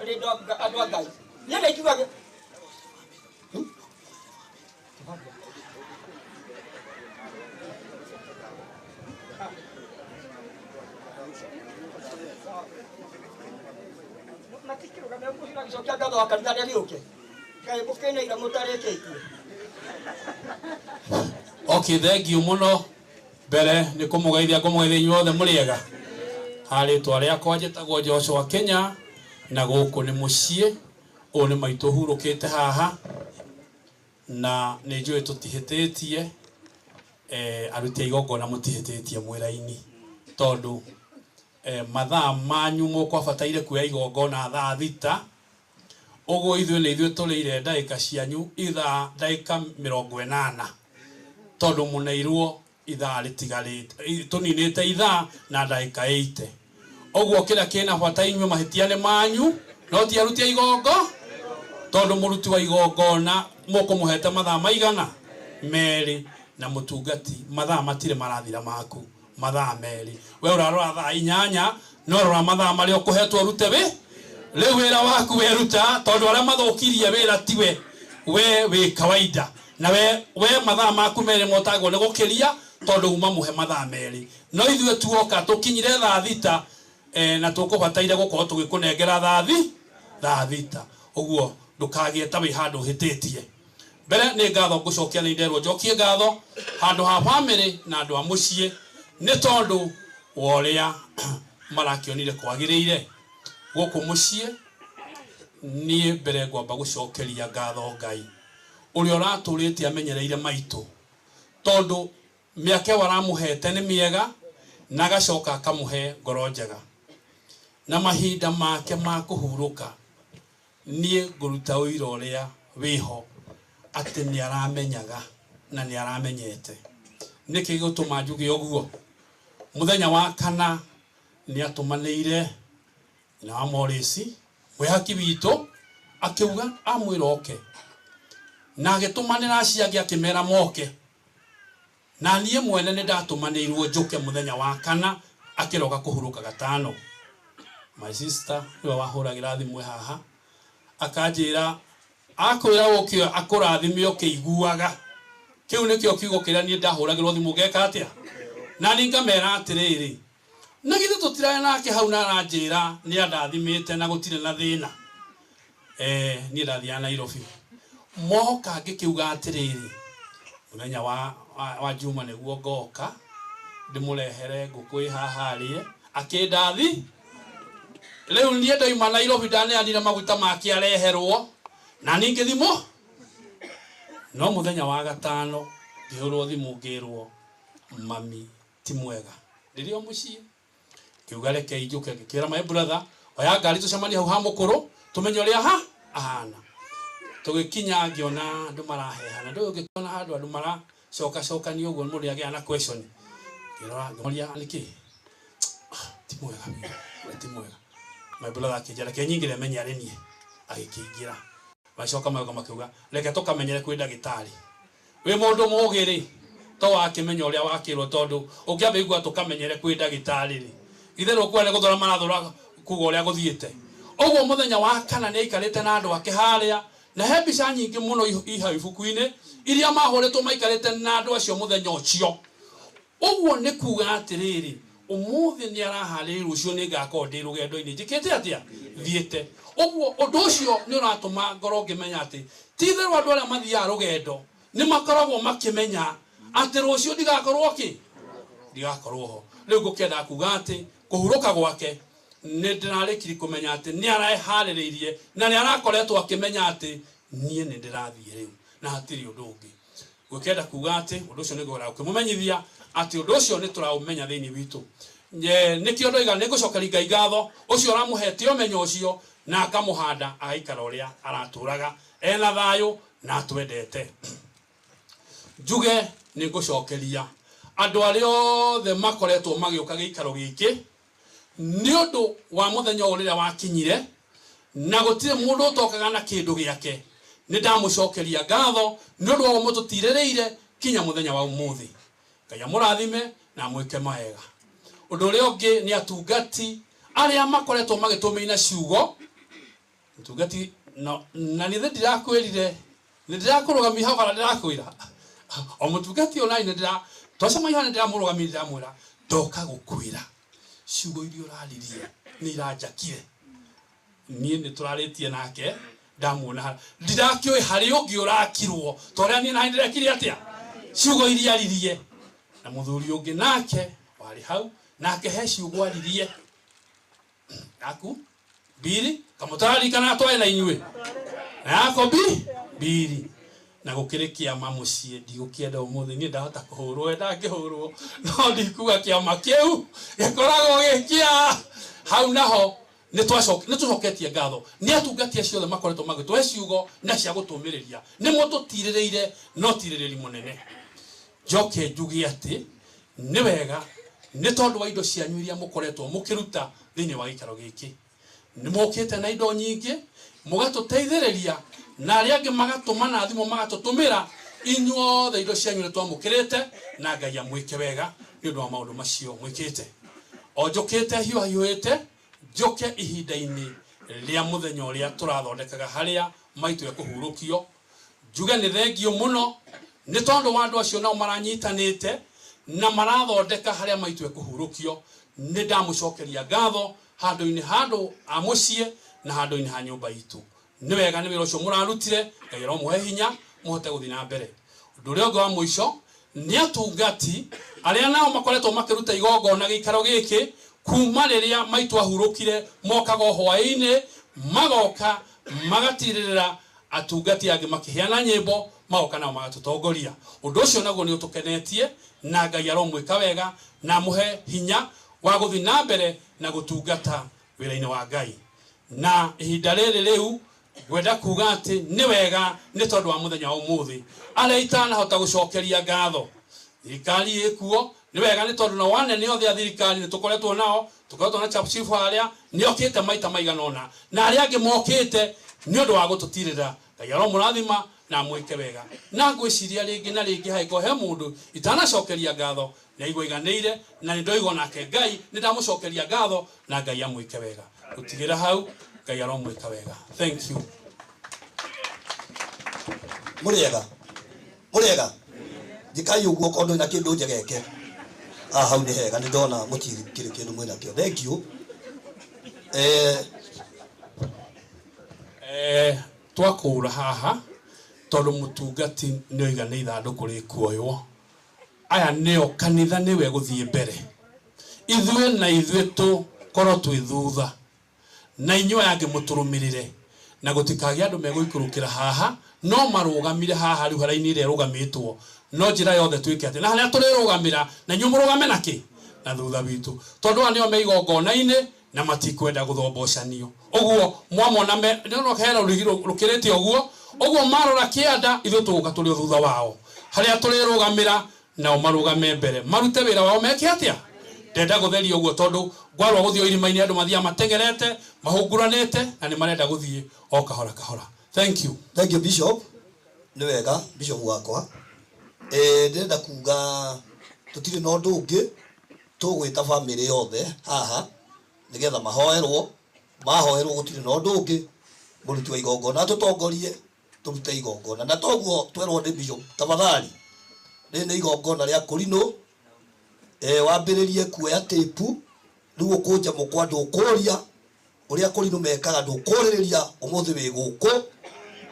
rĩndũ andũ a Ngai. Niĩ nĩ njiguaga matikĩrũgame mũcio agĩcokia ngatho wa kanitha nĩagĩũke kaĩ mũkĩneire mũtarĩkĩtie. Okay, thank you mũno. Mbere nĩ kũmũgeithia ngũmũgeithia inyuothe mũrĩega. Harĩtwa rĩakwa njĩtagwo Joshua Kenya na gũkũ nĩ mũciĩ ũyũ nĩ maitũ hurũkĩte haha na nĩ njũĩ tũtihĩtĩtie, aruti a igongona mũtihĩtĩtie mwĩra-inĩ tondũ mathaa manyu mũkwabataire kuoya igongona thaa 6, ũguo ithuĩ nĩ ithuĩ tũrĩire ndagĩka cianyu ithaa ndagĩka 80 tondũ mũneirwo ithaa rĩtigarĩte, tũninĩte ithaa na ndagĩka 80. Ũguo kĩrĩa kĩna bata inyuĩ mahĩtia nĩ manyu no ti aruti a igongo, tondũ mũruti wa igongona mũkũmũhete mathaa maigana 2 na mũtungati mathaa matirĩ marathira maku mathaa 2. We ũrarora thaa 8 no rora mathaa marĩa ũkũhetwo ũrute wĩ rĩu wĩra waku weruta, tondũ arĩa mathũkirie wĩra tiwe, we wĩ kawaida na we mathaa maku 2 motagwo nĩ gũkĩria tondũ uma mũhe mathaa 2. No ithuĩ tuoka tũkinyire thaa 6 na tũkũbataire gũkorwo tũgĩkũnengera thaa 6, ũguo ndũkagĩe ta wĩ handũ ũhĩtĩtie. Mbere nĩ ngatho ngũcokia nĩ nderwo njokie ngatho handũ ha bamĩrĩ na andũ a mũciĩ nĩ tondũ wa ũrĩa marakĩonire kwagĩrĩire gũkũ mũciĩ. Niĩ mbere ngwamba gũcokeria ngatho Ngai ũrĩa ũratũrĩte amenyereire maitũ, tondũ mĩaka ĩyo aramũhete nĩ mĩega na agacoka akamũhe ngoro njega na mahinda make ma kũhurũka. Niĩ ngũruta ũira ũrĩa wĩho atĩ nĩ aramenyaga na nĩ aramenyete. Nĩkĩ gĩgũtũma njuge ũguo? Mũthenya wa kana nĩ atũmanĩire nyina wa Morris mwĩhaki witũ akiuga amwĩra oke, na agĩtũmanĩra acio angĩ akĩmera moke, na niĩ mwene nĩ ndatũmanĩirwo njũke mũthenya wa kana akĩroka kũhurũka gatano. My sister nĩwe wahũragĩra thimũ haha akanjĩra akwĩra ũke akũrathime ũkĩiguaga. Kĩu nĩkĩo kiugo kĩrĩa niĩ ndahũragĩrwo thimũ ngeka atĩa, na niĩ ngamera atĩrĩrĩ, Na githĩ tũtirarĩ nake hau na aranjĩra nĩ andathimĩte na gũtirĩ na thĩna. Niĩ ndathiaga Nairobi. Moka ngĩkĩuga atĩrĩrĩ, mũthenya wa Juma nĩguo ngoka ndĩmũrehere ngũkũ ĩ haha arĩe, akĩndathi. Rĩu niĩ ndoima Nairobi ndaneanire maguta make areherwo na niĩ ngĩthimwo. No mũthenya wa gatano ngĩhũrwo thimũ ngĩrwo mami ti mwega. Ndĩrĩ o mũciĩ. Ngiuga reke njũke, ngĩkĩra my brother oya ngari tũcemanie hau ha mũkũrũ tũmenye ũrĩa ha ahana. Tũgĩkinya ngĩona andũ marahehana, ndũĩ ũngĩkĩona handũ andũ maracokacokania ũguo mũndũ nĩagĩaga na question. Ngĩrora ngĩmoria nĩkĩ? Ti mwega biũ, ti mwega. My brother akĩnjĩra reke nyingĩre menye arĩ niĩ. Agĩkĩingĩra. Magĩcoka magĩũka makiuga reke tũkamenyere kwĩ ndagĩtarĩ. Wĩ mũndũ mũũgĩ rĩ, to wakĩmenya ũrĩa wakĩrwo tondũ ũngĩamba igua tũkamenyere kwĩ ndagĩtarĩ rĩ, itherũ ũkuona nĩ gũthũra marathũra kuga ũrĩa gũthiĩte. Ũguo mũthenya wa kana nĩ aikarĩte na andũ ake harĩa, na he mbica nyingĩ mũno i hau ibuku-inĩ iria mahũrĩtwo maikarĩte na andũ acio mũthenya ũcio. Ũguo nĩ kuga atĩrĩrĩ, ũmũthĩ nĩ araharĩrĩria rũciũ nĩ ngakorwo ndĩ rũgendo-inĩ njĩkĩte atĩa? Thiĩte. Ũguo ũndũ ũcio nĩ ũratũma ngorwo ngĩmenya atĩ ti itherũ andũ arĩa mathiaga rũgendo nĩ makoragwo makĩmenya atĩ rũciũ ndigakorwo kĩ? Ndigakorwo ho. Rĩu ngũkĩenda kuga atĩ kũhurũka gwake nĩ ndĩrarĩkirie kũmenya atĩ nĩ areharĩrĩirie na nĩ arakoretwo akĩmenya atĩ niĩ nĩ ndĩrathiĩ rĩu na hatirĩ ũndũ ũngĩ. Ngũkĩenda kuga atĩ ũndũ ũcio nĩ ngũgera gũkĩmũmenyithia atĩ ũndũ ũcio nĩ tũraũmenya thĩinĩ witũ. Nĩkĩo ndoiga nĩ ngũcokeria Ngai ngatho ũcio ũramũhete ũmenyo ũcio na akamũhanda agaikara ũrĩa aratũraga ena thayũ na atwendete. Njuge nĩ ngũcokeria andũ arĩa othe makoretwo magĩũka gĩikaro gĩkĩ nĩ ũndũ wa mũthenya ũyũ rĩrĩa wakinyire, na gũtirĩ mũndũ ũtokaga na kĩndũ gĩake. Nĩ ndamũcokeria ngatho nĩ ũndũ wa ũguo mũtũtirĩrĩire kinya mũthenya wa ũmũthĩ. Ngai amũrathime na amwĩke mawega. Ũndũ ũrĩa ũngĩ nĩ atungati arĩa makoretwo magĩtũmĩina ciugo. Mũtungati na nĩ ndĩrakwĩrire, nĩ ndĩrakũrũgamia hau bara ndĩrakwĩra. O mũtungati ũyũ nani nĩ ndĩra twacemania nĩ ndĩramũrũgamia ndĩramwĩra ndoka gũkwĩra ciugo iria ũraririe nĩ iranjakire. Niĩ nĩ tũrarĩtie nake ndamuona haha. Ndirakĩũĩ harĩ ũngĩ ũrakirwo ta ũrĩa niĩ nani ndĩrekire atĩa ciugo iria aririe. Na mũthuri ũngĩ nake warĩ hau nake he ciugo aririe yaku mbiri kamũtararirikana twarĩ na inyuĩ na yako mbiri na gũkĩrĩ kĩama mũciĩ. Ndigũkĩenda ũmũthĩ niĩ ndahota kũhũrwo, we ndangĩhũrwo, no ndikuga kĩama kĩu gĩkoragwo gĩkĩa hau. Naho nĩ tũcoketie ngatho nĩ atungati acio othe makoretwo magĩtũhe ciugo na cia gũtũmĩrĩria. Nĩ mũtũtirĩrĩire no tirĩrĩri mũnene. Njoke njuge atĩ nĩ wega nĩ tondũ wa indo cianyu iria mũkoretwo mũkĩruta thĩinĩ wa gĩikaro gĩkĩ. Nĩ mũkĩte na indo nyingĩ mũgatũteithĩrĩria na arĩa angĩ magatũma na thimũ magatũtũmĩra. Inyuothe indo cianyu nĩ twamũkĩrĩte na Ngai amwĩke wega nĩ ũndũ wa maũndũ macio mwĩkĩte. O njũkĩte hiũhahiũhĩte njoke ihinda-inĩ rĩa mũthenya ũrĩa tũrathondekaga harĩa maitũ ekũhurũkio, njuge nĩ thengio mũno nĩ tondũ wa andũ acio nao maranyitanĩte na marathondeka harĩa maitũ ekũhurũkio. Nĩ ndamũcokeria ngatho handũ-inĩ handũ a mũciĩ na handũ-inĩ ha nyũmba itũ. Nĩ wega nĩ wĩra ũcio mũrarutire, Ngai aromũhe hinya mũhote gũthiĩ na mbere. Ũndũ ũrĩa ũngĩ wa mũico nĩ atungati arĩa nao makoretwo makĩruta igongona gĩikaro gĩkĩ kuma rĩrĩa maitũ ahurũkire, mokaga o hwaĩ-inĩ magoka magatirĩrĩra atungati angĩ makĩheana nyĩmbo, magoka nao magatũtongoria. Ũndũ ũcio naguo nĩ ũtũkenetie na Ngai aromwĩka wega na amũhe hinya wa gũthiĩ na mbere na gũtungata wĩra-inĩ wa Ngai. Na ihinda rĩrĩ rĩu ngwenda kuga atĩ nĩ wega nĩ tondũ wa mũthenya wa ũmũthĩ arĩa itanahota gũcokeria ngatho thirikari ĩkuo. Nĩ wega nĩ tondũ nao anene othe a thirikari nĩ tũkoretwo nao, tũkoretwo na chief harĩa nĩ okĩte maita maigana ũna na arĩa angĩ mokĩte nĩ ũndũ wa gũtũtirĩra. Ngai aromũrathima na amwĩke wega. Na ngwĩciria rĩngĩ na rĩngĩ hangĩkorwo he mũndũ itanacokeria ngatho nĩ aigua aiganĩire, na nĩ ndoigwo nake Ngai nĩ ndamũcokeria ngatho na Ngai amwĩke wega. Gũtigĩra hau, Ngai aromwĩka wega. Thank you. Mũrĩega, mũrĩega, njĩkai ũguo korwo ndũrĩ na kĩndũ njegeke. Ah, hau nĩ hega nĩ ndona mũtikĩrĩ kĩndũ mwĩna kĩo. Thank you. Twakũra haha tondũ mũtungati nĩ oiga nĩ ithandũkũ rĩkuoywo. Aya nĩo kanitha nĩwe gũthiĩ mbere, ithuĩ na ithuĩ tũkorwo twĩ thutha na inyuĩ aya angĩ mũtũrũmĩrĩre, na gũtikagĩe andũ megũikũrũkĩra haha no marũgamire haha rĩu haraini ĩrĩa ĩrũgamĩtwo, no njĩra yothe twĩke atĩ na harĩa tũrĩrũgamĩra na inyuĩ mũrũgame nakĩ na thutha witũ, tondũ aya nĩo me igongona-inĩ na matikwenda gũthombocanio. Ũguo mwamona me nĩona hena rũrigi rũkĩrĩte ũguo ũguo marora kĩanda, ithuĩ tũgũka tũrĩ o thutha wao harĩa tũrĩrũgamĩra nao marũgame mbere marute wĩra wao meke atĩa. Ndenda gũtheria ũguo tondũ ngwarwa gũthiĩ irima-inĩ andũ mathiaga mateng'erete mahũnguranĩte na nĩ marenda gũthiĩ o kahora kahora. Thank you. Thank you Bishop. Nĩ wega Bishop wakwa. Ndĩrenda kuga tũtirĩ na ũndũ ũngĩ, tũgwĩta family yothe haha nĩgetha mahoerwo, mahoerwo gũtirĩ na ũndũ ũngĩ, mũruti wa igongona tũtongorie tũrute igongona, na toguo twerwo nĩ Bishop tafadhali, rĩrĩ nĩ igongona rĩa kũrinũ. Wambĩrĩrie kuoya tape rĩu ũkũnje mũkwa ndũkũria ũrĩa kũrinũ mekaga, ndũkũrĩrĩria ũmũthĩ wĩ gũkũ,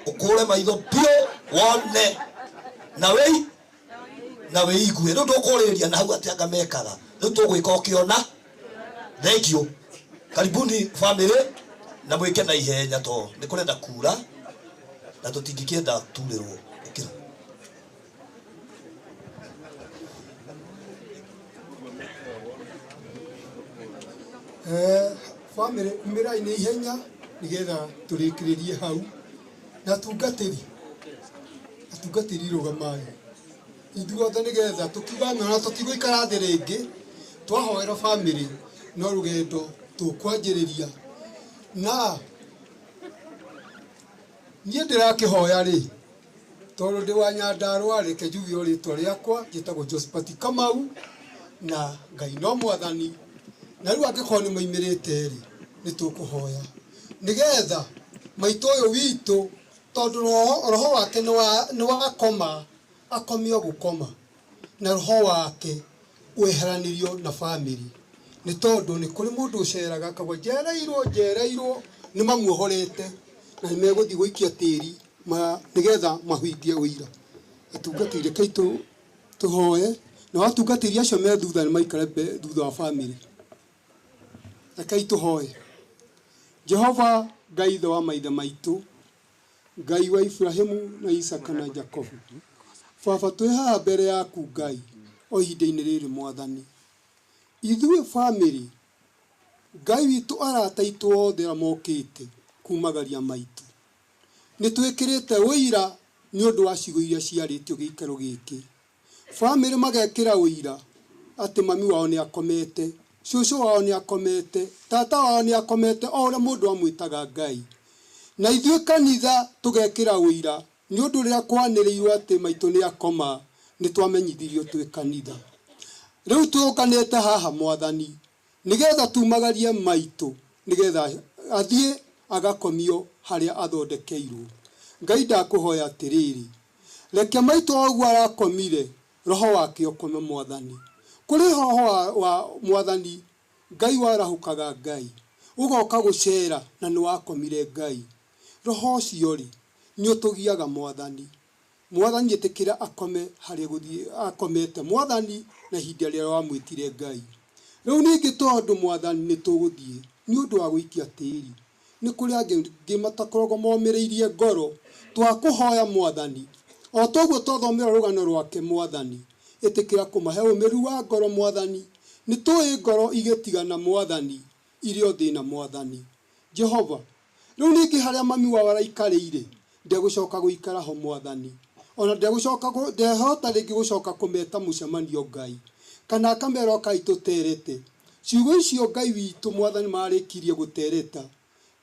ũkũre maitho biũ wone na wĩi na wĩigue, rĩu ndũkũrĩrĩria na hau atĩ anga mekaga, rĩu tũgwĩka ũkĩona. Thank you. Karibuni family na mwĩke na ihenya to nĩ kũrenda kura na tũtingĩkĩenda turĩrwo. Ũkĩra. Family umĩrai nĩ ihenya nĩgetha tũrĩkĩrĩrie hau, na atungatĩri rũgamai ithuothe nĩgetha tũkiuga na tũtigũikara thĩ rĩngĩ, twahoera family no rũgendo tũkwanjĩrĩria. Na niĩ ndĩrakĩhoya rĩ, tondũ ndĩ wa Nyandarũa, reke njuge o rĩtwa rĩakwa, njĩtagwo Josephat Kamau, na Ngai no mwathani. Na rĩu angĩkorwo nĩ maimĩrĩte rĩ, nĩ tũkũhoya nĩgetha maitũ ũyũ witũ, tondũ roho wake nĩ wakoma, akomio gũkoma, na roho wake weheranĩrio na family, nĩ tondũ nĩ kũrĩ mũndũ ũceraga akauga njereirwo, nĩ mamuohorete na nĩ megũthiĩ gũikia tĩri nĩgetha mahuingie ũira. Atungatĩri rekei tũhoe, na atungatĩri acio me thutha nĩ maikare thutha wa family. Rekei tũhoe. Jehova Ngai ithe wa maithe maitũ, Ngai wa Ibrahimu na Isaka na Jakobu, Baba twĩ haha mbere yaku Ngai o ihinda-inĩ rĩrĩ Mwathani. Ithuĩ family Ngai witũ arata aitũ othe arĩa mokĩte kumagaria maitũ, nĩ twĩkĩrĩte ũira nĩ ũndũ wa ciugo iria ciarĩtio gĩikaro gĩkĩ. Family magekĩra ũira atĩ mami wao nĩ akomete, cũcũ wao nĩ akomete, tata wao nĩ akomete, o ũrĩa mũndũ amwĩtaga Ngai. Na ithuĩ kanitha tũgekĩra ũira nĩ ũndũ ũrĩa kwanĩrĩirwo atĩ maitũ nĩ akoma, nĩ twamenyithirio twĩ kanitha. Rĩu tũũkanĩte haha Mwathani nĩgetha tumagarie maitũ, nĩgetha athiĩ agakomio harĩa athondekeirwo. Ngai ndakũhoya atĩrĩrĩ, reke maitũ o ũguo arakomire, roho wake ũkome Mwathani. Kũrĩ roho wa Mwathani Ngai warahũkaga Ngai, ũgoka gũcera na nĩ wakomire Ngai. Roho ũcio rĩ, nĩ ũtũgiaga Mwathani. Mwathani ĩtĩkĩra akome harĩa gũthiĩ akomete Mwathani na ihinda rĩrĩa wamwĩtire Ngai. Rĩu ningĩ tondũ Mwathani nĩ tũgũthiĩ nĩ ũndũ wa gũikia tĩri, nĩ kũrĩ angĩ matakoragwo momĩrĩirie ngoro, twakũhoya Mwathani o toguo twathomera rũgano rwake Mwathani, ĩtĩkĩra kũmahe ũmĩrĩru wa ngoro Mwathani. Nĩ tũĩ ngoro igĩtigana Mwathani, irĩ o thĩna Mwathani. Jehova, rĩu ningĩ harĩa mami wao araikarĩire, ndegũcoka gũikara ho Mwathani, ona ndegũcoka ndehota rĩngĩ gũcoka kũmeta mũcemanio Ngai, kana akamera ũkai tũterete. Ciugo icio Ngai witũ Mwathani marĩkirie gũtereta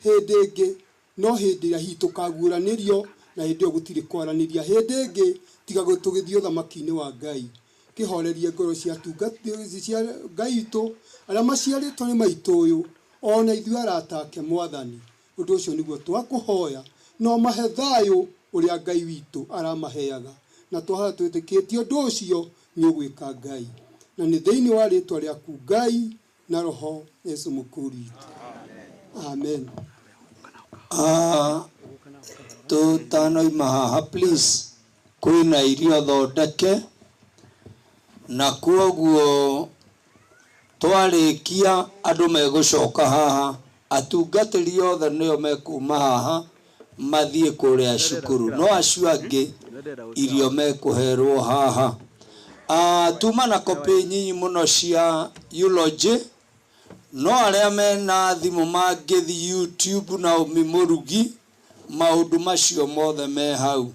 hĩndĩ ĩngĩ, no hĩndĩ ĩrĩa hihi tũkaguũranĩrio, na hĩndĩ ĩyo gũtirĩ kwaranĩria hĩndĩ ĩngĩ tiga tũgĩthiĩ ũthamaki-inĩ wa Ngai. Kĩhorerie ngoro cia atungatĩri cia Ngai witũ arĩa maciarĩtwo nĩ maitũ ũyũ, ona ithuĩ arata ake Mwathani. Ũndũ ũcio nĩguo twakũhoya, no mahe thayũ ũrĩa Ngai witũ aramaheaga, na twahoya twĩtĩkĩtie ũndũ ũcio nĩ ũgwĩka Ngai. Na nĩ thĩinĩ wa rĩtwa rĩaku Ngai na Roho Yesu mũkũri witũ. Amen. Ah, tutanoima haha please, kwĩna irio thondeke, na kwoguo twarĩkia andũ megũcoka haha, atungatĩri othe nĩo mekuma haha mathiĩ kũrĩa cukuru, no acio angĩ irio mekũherwo haha. Ah, tuma na copy nyinyi mũno cia eulogy, no arĩa mena thimũ mangĩthiĩ YouTube Naomi Mũrugi, maũndũ macio mothe me hau,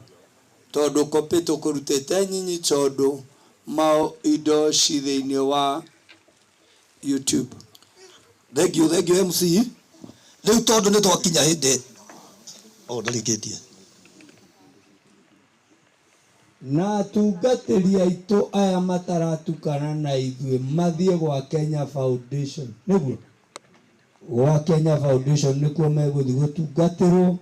tondũ copy tũkũrutĩte nyinyi, tondũ mao indo ci thĩinĩ wa YouTube. Thank you, thank you MC. Rĩu tondũ nĩ twakinya hĩndĩ o ndarĩkĩtie. Na atungatĩri aitũ aya mataratukana na ithuĩ mathiĩ gwa Kenya Foundation, nĩguo gwa Kenya Foundation nĩkuo megũthiĩ gũtungatĩrwo.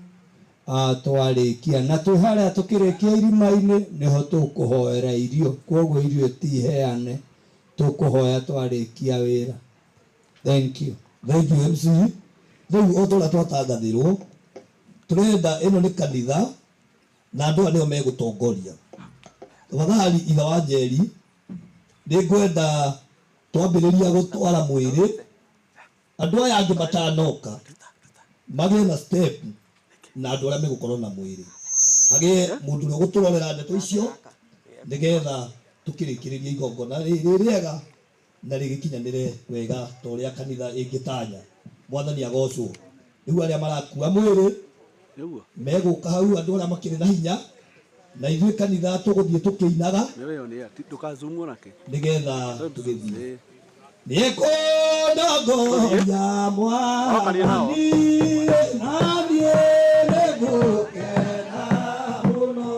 Twarĩkia na twĩ harĩa tũkĩrĩkia irima-inĩ nĩho tũkũhoera irio, kwoguo irio tiheane, tũkũhoya twarĩkia wĩra. Thank you. Thank you MC. Rĩu o ta ũrĩa twatangathĩrwo, tũrenda ĩno nĩ kanitha na andũ aya nĩo megũtongoria. Tafadhali ithe wa Njeri, nĩ ngwenda twambĩrĩria gũtwara mwĩrĩ, andũ aya angĩ matanoka magĩe na step na andũ arĩa megũkorwo na mwĩrĩ, hagĩe mũndũ ũrĩa ũgũtũrorera ndeto icio nĩgetha tũkĩrĩkĩrĩrie igongona rĩrĩ rĩega na rĩgĩkinyanĩre wega ta ũrĩa kanitha ĩngĩtanya. Mwathani agocwo. Rĩu arĩa marakua mwĩrĩ megũka hau, andũ arĩa makĩrĩ na hinya, na ithuĩ kanitha tũgũthiĩ tũkĩinaga nĩgetha tũgĩthiĩ. Nĩkũndongoria Mwathani, na niĩ nĩngũkena mũno.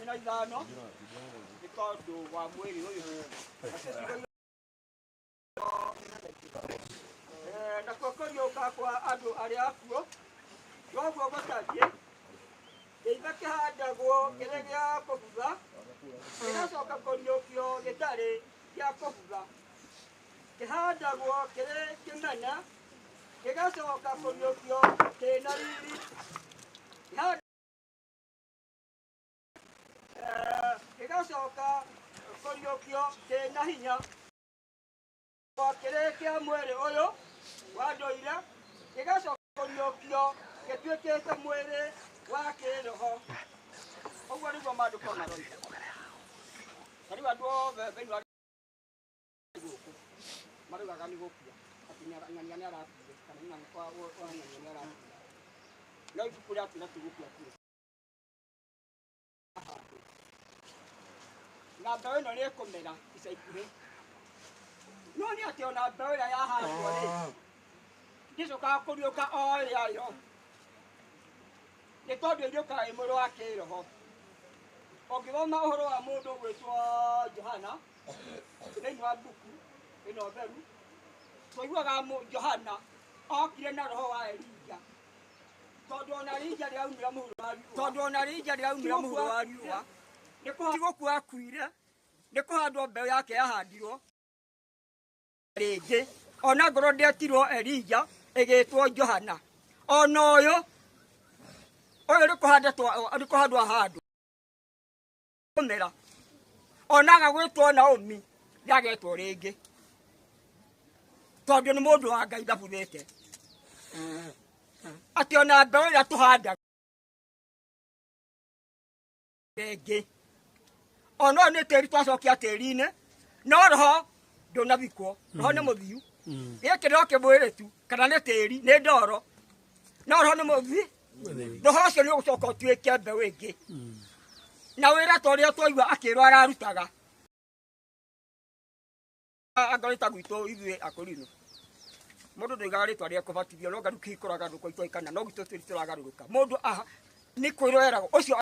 Na ithano nĩ tondũ wa mwĩrĩ ũyũ. Nakuo kũriũka kwa andũ arĩa akuũ noguo gũtariĩ. Kĩimba kĩhandagwo kĩrĩ gĩa kũbutha, gĩgacoka kũriũkio gĩtarĩ gĩa kũbutha. Kĩhandagwo kĩrĩ kĩmene, gĩgacoka kũriũkio kĩna riri. Gĩgacoka kũriũkio kĩna hinya. O kĩrĩ kĩa mwĩrĩ ũyũ wa ndũire, gĩgacoka kũriũkio gĩtuĩkĩte mwĩrĩ wa kĩroho. Ũguo nĩguo maandĩko maroiga. Ta rĩu andũ othe thĩinĩ wa gũkũ maraugaga nĩ gũkua, atĩ ng'ania nĩ arakuire kana ng'ania wa ng'ania nĩ arakuire. No ibuku rĩatwĩra ti gũkua akuire. Na mbeũ ĩno nĩ ĩkũmera ica ikuhĩ. No nĩ atĩ ona mbeũ ĩrĩa yahandwo rĩ, ndĩcokaga kũriũka o ĩrĩa yo, nĩ tondũ ĩriũkaga ĩ mwĩrĩ wa kĩroho. Ũngĩthoma ũhoro wa mũndũ ũgwĩtwo Johana thĩinĩ wa mbuku ĩno theru, tũiguaga Johana okire na roho wa Elija, tondũ ona Elija rĩraumĩra mũhuro wa riũa, tondũ ona Elija rĩraumĩra mũhuro wa riũa, nĩ gũkua akuire, nĩ kũhandwo mbeũ yake yahandirwo rĩngĩ, ona ngorwo ndĩetirwo Elija ĩgĩtwo Johana. Ona ũyũ ũyũ nĩ kũhandwo ahandwo kũmera, ona aga gwĩtwo Naomi ndĩagetwo rĩngĩ, tondũ nĩ mũndũ wa Ngai ndabuthĩte. Atĩ ona mbeũ ĩrĩa tũhandaga rĩngĩ, ona ũyũ nĩ tĩri twacokia tĩri-inĩ, no roho ndũnathikwo, roho nĩ mũthiu. Gĩkĩ no kĩmwĩrĩ tu, kana nĩ tĩri, nĩ ndoro. No roho nĩ mũthi roho ũcio nĩ ũgũcoka ũtuĩke mbeũ ĩngĩ na wĩra ta ũrĩa twaigua akĩrwo ararutaga angorwo ta gwitũ ithuĩ akũrinũ mũndũ ndoigaga rĩtwa rĩa kũbatithio no ngaru kĩhikũragarũrũka itwaikana no gwitũ tũri tũragarũrũka mũndũ aha nĩ kwĩrwo eragwo ũcio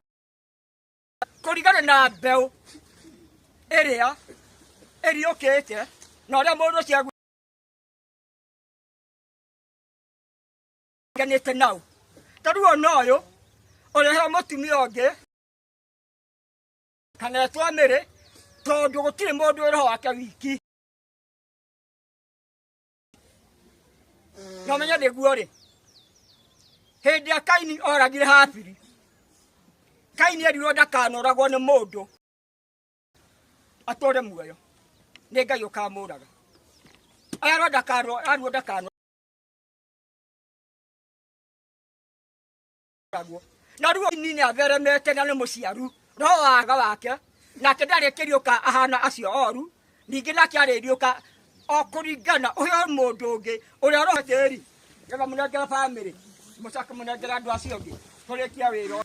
kũringana na mbeũ ĩrĩa ĩriũkĩte na ũrĩa mũndũ ũcio aguanĩte nau ta rĩu ona ũyũ ũrehe mũtumia ũngĩ kana etwo mĩrĩ tondũ gũtirĩ mũndũ wĩ roho wake wiki na ũmenye nĩguo rĩ hĩndĩ ĩrĩa Kaini oragire Habili Kaini erirwo ndakanoragwo nĩ mũndũ atũre muoyo nĩ Ngai ũkamũraga arwo ndakanwo arwo ndakanwo na rĩu Kaini nĩ atheremete na nĩ mũciaru roho waga wake nake ndarĩkĩriũka ahana acio oru ningĩ nake arĩriũka o kũringana ũheo mũndũ ũngĩ ũrĩa roho tĩri getha mũnengere bamĩrĩ mũcoke mũnengere andũ acio angĩ tũrĩkie wĩra.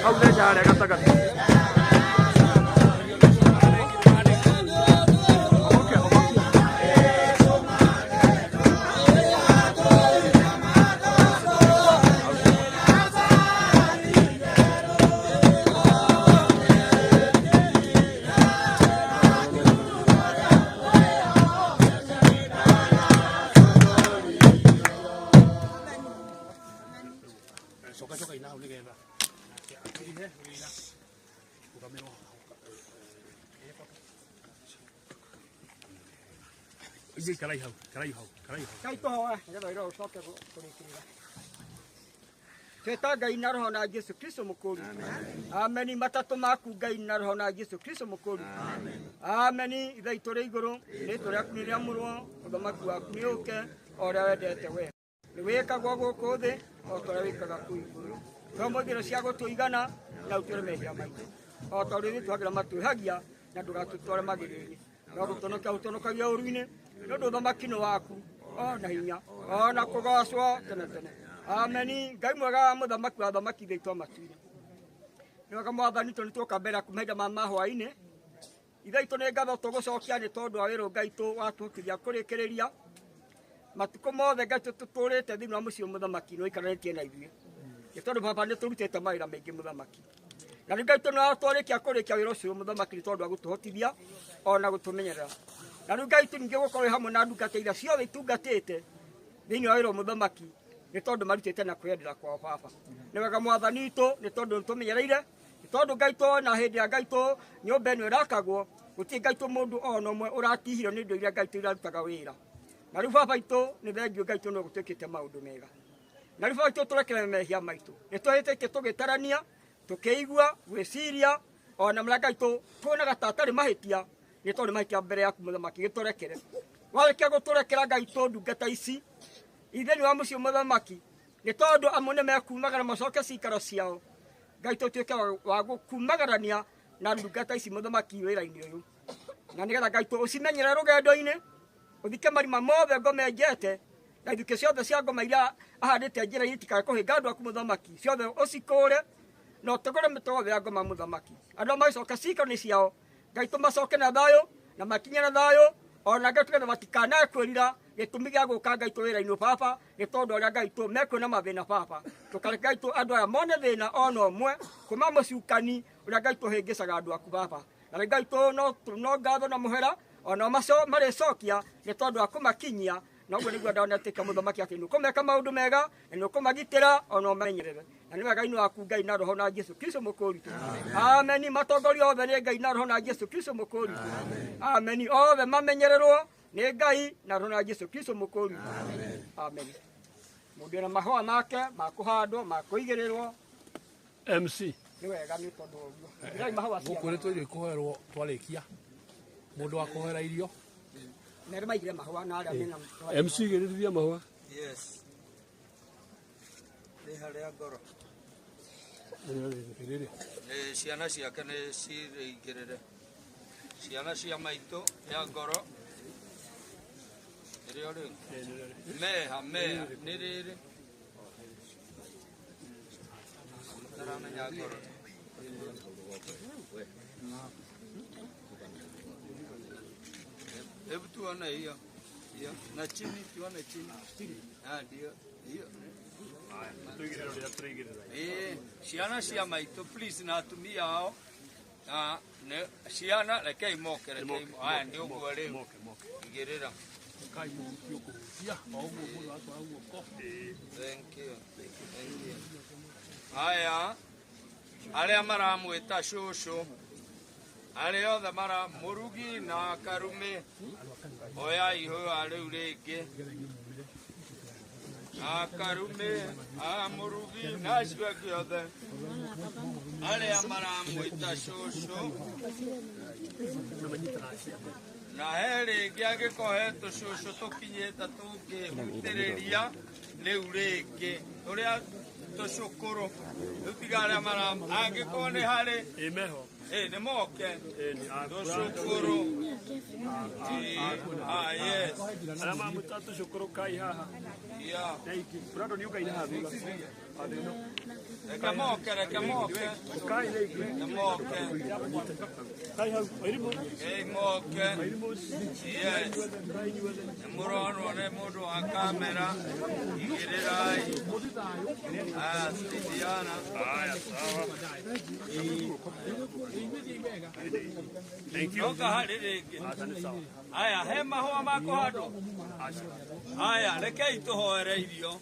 Hau ndenja harĩa gatagatĩ. Coka coka ina hau nigetha nake akĩrihe wĩra rũgamĩrwo hau. Ithuĩ ikarai hau, ikarai hau, ikarai hau. Ngai tũhoe nĩgetha wĩra ũyũ ũcoke kũrĩkĩrĩra. Twĩta Ngai na Roho na Jesu Kristo mũkũri. Ameni. Matatũ maku Ngai na Roho na Jesu Kristo mũkũri. Ameni. Ithe witũ ũrĩ igũrũ, rĩĩtwa rĩaku nĩ rĩamũrwo, ũthamaki waku nĩ ũũke, o ũrĩa wendete we. Nĩ wĩkagwo gũkũ thĩ o ta ũrĩa wĩkaga kũu igũrũ. Tũhe ũmũthĩ irio cia gũtũigana na ũtuĩre mehia maitũ o ta ũrĩa ithuĩ twagĩra matwĩhagia, na ndũgatũtware magerio-inĩ, no gũtũhonokia ũtũhonokagia ũũru-inĩ, nĩ ũndũ ũthamaki nĩ waku o na hinya o na kũgocwo tene tene. Ameni. Ngai mwega, mũthamaki wa thamaki, ithe witũ wa matu-inĩ, nĩ wega Mwathani, tũ nĩ tuoka mbere yaku mahinda ma mahwaĩ-inĩ. Ithe witũ, nĩ ngatho tũgũcokia nĩ tondũ wa wĩra Ngai tũ watũhotithia kũrĩkĩrĩria matukũ mothe. Ngai tũ tũtũrĩte thĩinĩ wa mũciĩ mũthamaki nĩ ũikaranĩtie na ithuĩ, nĩ tondũ baba nĩ tũrutĩte mawĩra maingĩ mũthamaki, na rĩu Ngai tũ nĩ watwarĩkia kũrĩkia wĩra ũcio mũthamaki, nĩ tondũ wa gũtũhotithia ona gũtũmenyerera. Na rĩu Ngai tũ ningĩ gũkorwo hamwe na ndungata iria ciothe itungatĩte thĩinĩ wa wĩra mũthamaki, nĩ tondũ marutĩte na kwĩyendera kwao. Baba, nĩ wega Mwathani witũ, nĩ tondũ nĩ tũmenyereire, nĩ tondũ Ngai tũ na hĩndĩ ya Ngai tũ nyũmba ĩno ĩrakagwo, gũtirĩ Ngai tũ mũndũ ona ũmwe ũratihiro nĩ indo iria Ngai tũ irarutaga wĩra. Na rĩu baba itũ, nĩ thengiũ Ngai tũ no gũtuĩkĩte maũndũ mega. Na rĩu baba itũ, tũrekere mehia maitũ, nĩ twahĩtĩtie tũgĩtarania, tũkĩigua gwĩciria ona marĩa Ngai tũ tuonaga ta atarĩ mahĩtia, nĩ tondũ mahĩtia mbere yaku mũthamaki. Gĩtũrekere. Warĩkia gũtũrekera, Ngai tũ, ndungata ici ithĩinĩ wa mũciĩ mũthamaki, nĩ tondũ amwe nĩ mekumagara macoke cikaro ciao, Ngai tũtuĩke wa gũkumagarania na ndungata ici mũthamaki wĩra-inĩ ũyũ, na nĩgetha Ngai tũ ũcimenyere rũgendo-inĩ, ũthike marima mothe ngoma enjete na ithukĩ ciothe cia ngoma iria ahandĩte njĩra-inĩ itikae kũhĩnga andũ aku mũthamaki, ciothe ũcikũre na ũtegũre mĩtego yothe ya ngoma mũthamaki. Andũ arĩa magĩcoka cikaro-inĩ ciao, Ngai tũ macoke na thayũ na makinye na thayũ, ona Ngai tũgetha matikanae kwĩrira gĩtũmi gĩa gũka Ngai tũ wĩra-inĩ baba, nĩ tondũ ũrĩa Ngai tũ mekuona mathĩna. Baba, tũkareke Ngai tũ andũ aya mone thĩna ona ũmwe kuma mũcukani ũrĩa Ngai tũhĩngĩcaga andũ aku baba. Na rĩu Ngai tũ no ngatho na mũhera ona marĩcokia nĩ tondũ wa kũmakinyia, na ũguo nĩguo ndonetĩka mũthamaki atĩ nĩũkũmeka maũndũ mega na nĩũkũmagitĩra ona ũmenyerere, na nĩ wega-inĩ waku Ngai na Roho na Jesu Kristo mũkũri witũ. Ameni. Matongoria othe nĩ Ngai na Roho na Jesu Kristo mũkũri witũ. Ameni. Othe mamenyererwo nĩ Ngai na Roho na Jesu Kristo mũkũri witũ. Ameni. Mũndũ ena mahũa make ma kũhandwo, ma kũigĩrĩrwo. MC. Nĩ wega nĩ tondũ wa ũguo. Ĩrai mahũa Gũkũ ciana. nĩ tũirio ikũhoerwo twarĩkia. Mũndũ wa kũhoera irio. Merĩ maigire mahũa na arĩa mena. MC, gĩrĩria mahũa. Yes. Nĩ harĩa ngoro. Gĩrĩria. Nĩ ciana ciake nĩ cirĩingĩrĩre. Ciana cia maitũ ya ngoro. Nĩrĩo rĩu. Meha meha nĩ rĩrĩ. Ndaramenya ngoro. Hebu tuone hiyo. Hiyo. Na chini, tuone chini. Ah, ndio. Hiyo. Tũigĩrĩre ũrĩa tũrĩigĩrĩra. Ĩĩ, ciana cia maitũ please, na atumia ao na nĩ ciana, rekei moke, rekei. Haya, nĩ ũguo rĩu. Igĩrĩra. Kai mũhuti ũkũhutia o ũguo mũndũ atwara guoko. Thank you. Thank you. Haya, arĩa maramwĩta cũcũ, arĩa othe mara mũrugi na karume, oya ihũa rĩu rĩngĩ. A karume, a mũrugi na acio angĩ othe arĩa maramwĩta cũcũ, na he rĩngĩ angĩkorwo he tũcũcũ tũkinyĩte tũngĩhutĩrĩria rĩu rĩngĩ tũrĩa tũcũkũrũ rĩu, tiga arĩa mara angĩkorwo nĩ harĩ. Ĩ meho. Ĩ nĩ moke tũcũkũrũ. Ĩ, ah, yes. Arĩa mamwĩta tũcũkũrũ kai haha. Yeah. Thank you. Brandon, ũkaina haha thutha. Reke moke, reke moke. Reke moke. Ei moke. Yes. Nĩ mũronwo nĩ mũndũ wa kamera. Igĩrĩrai. Aya, Stitiana. Haya, sawa. Thank you. Coka harĩ rĩngĩ. Aya, he mahũa ma kũhandwo. Aya, rekei tũhoere irio.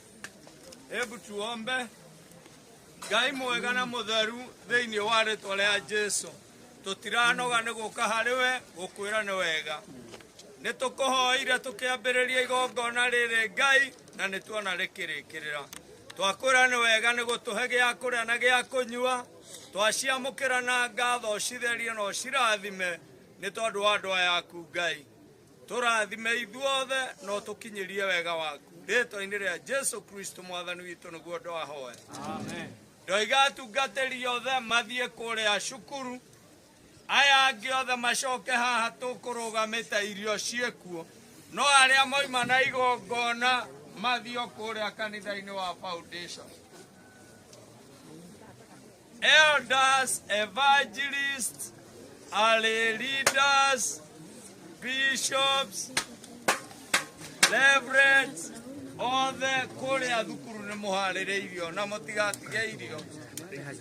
Hebu tuombe. Ngai mwega na mũtheru thĩinĩ wa rĩtwa rĩa Jesu, tũtiranoga nĩ gũka harĩ we gũkwĩra nĩ wega. Nĩ tũkũhoire tũkĩambĩrĩria igongona rĩrĩ Ngai, na nĩ tuona rĩkĩrĩkĩrĩra. Twakwĩra nĩ wega nĩ gũtũhe gĩa kũrĩa na gĩa kũnyua, twaciamũkĩra na ngatho, ũcitherie na ũcirathime nĩ tondũ wa andũ aya aku Ngai. Tũrathime ithuothe na ũtũkinyĩrie wega waku. Rĩtwa-inĩ rĩa Jesu Kristo mwathani witũ nĩguo ndwahoya. Amen. Ndoiga atungatĩri othe mathiĩ kũrĩa cukuru, aya angĩ othe macoke haha tũkũrũgamĩte irio ciĩkuo, no arĩa moima na igongona mathiĩ o kũrĩa kanitha-inĩ wa foundation. Elders, evangelists, early leaders, bishops, reverends, othe kũrĩa thukuru nĩ mũharĩrĩirio na mũtigatige irio.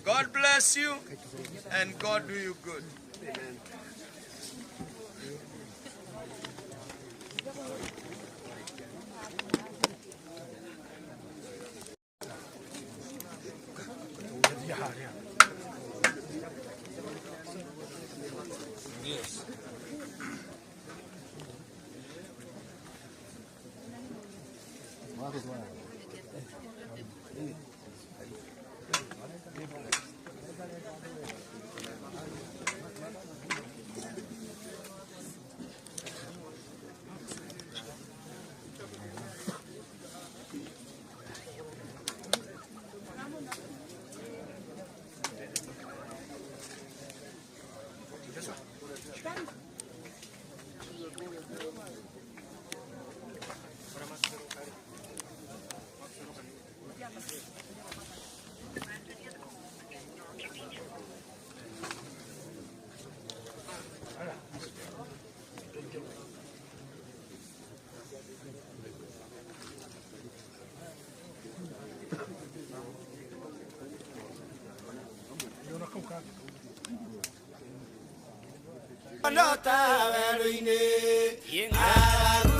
God bless you and God do you good. Yes. Nota werũ-inĩ, ng'aragu.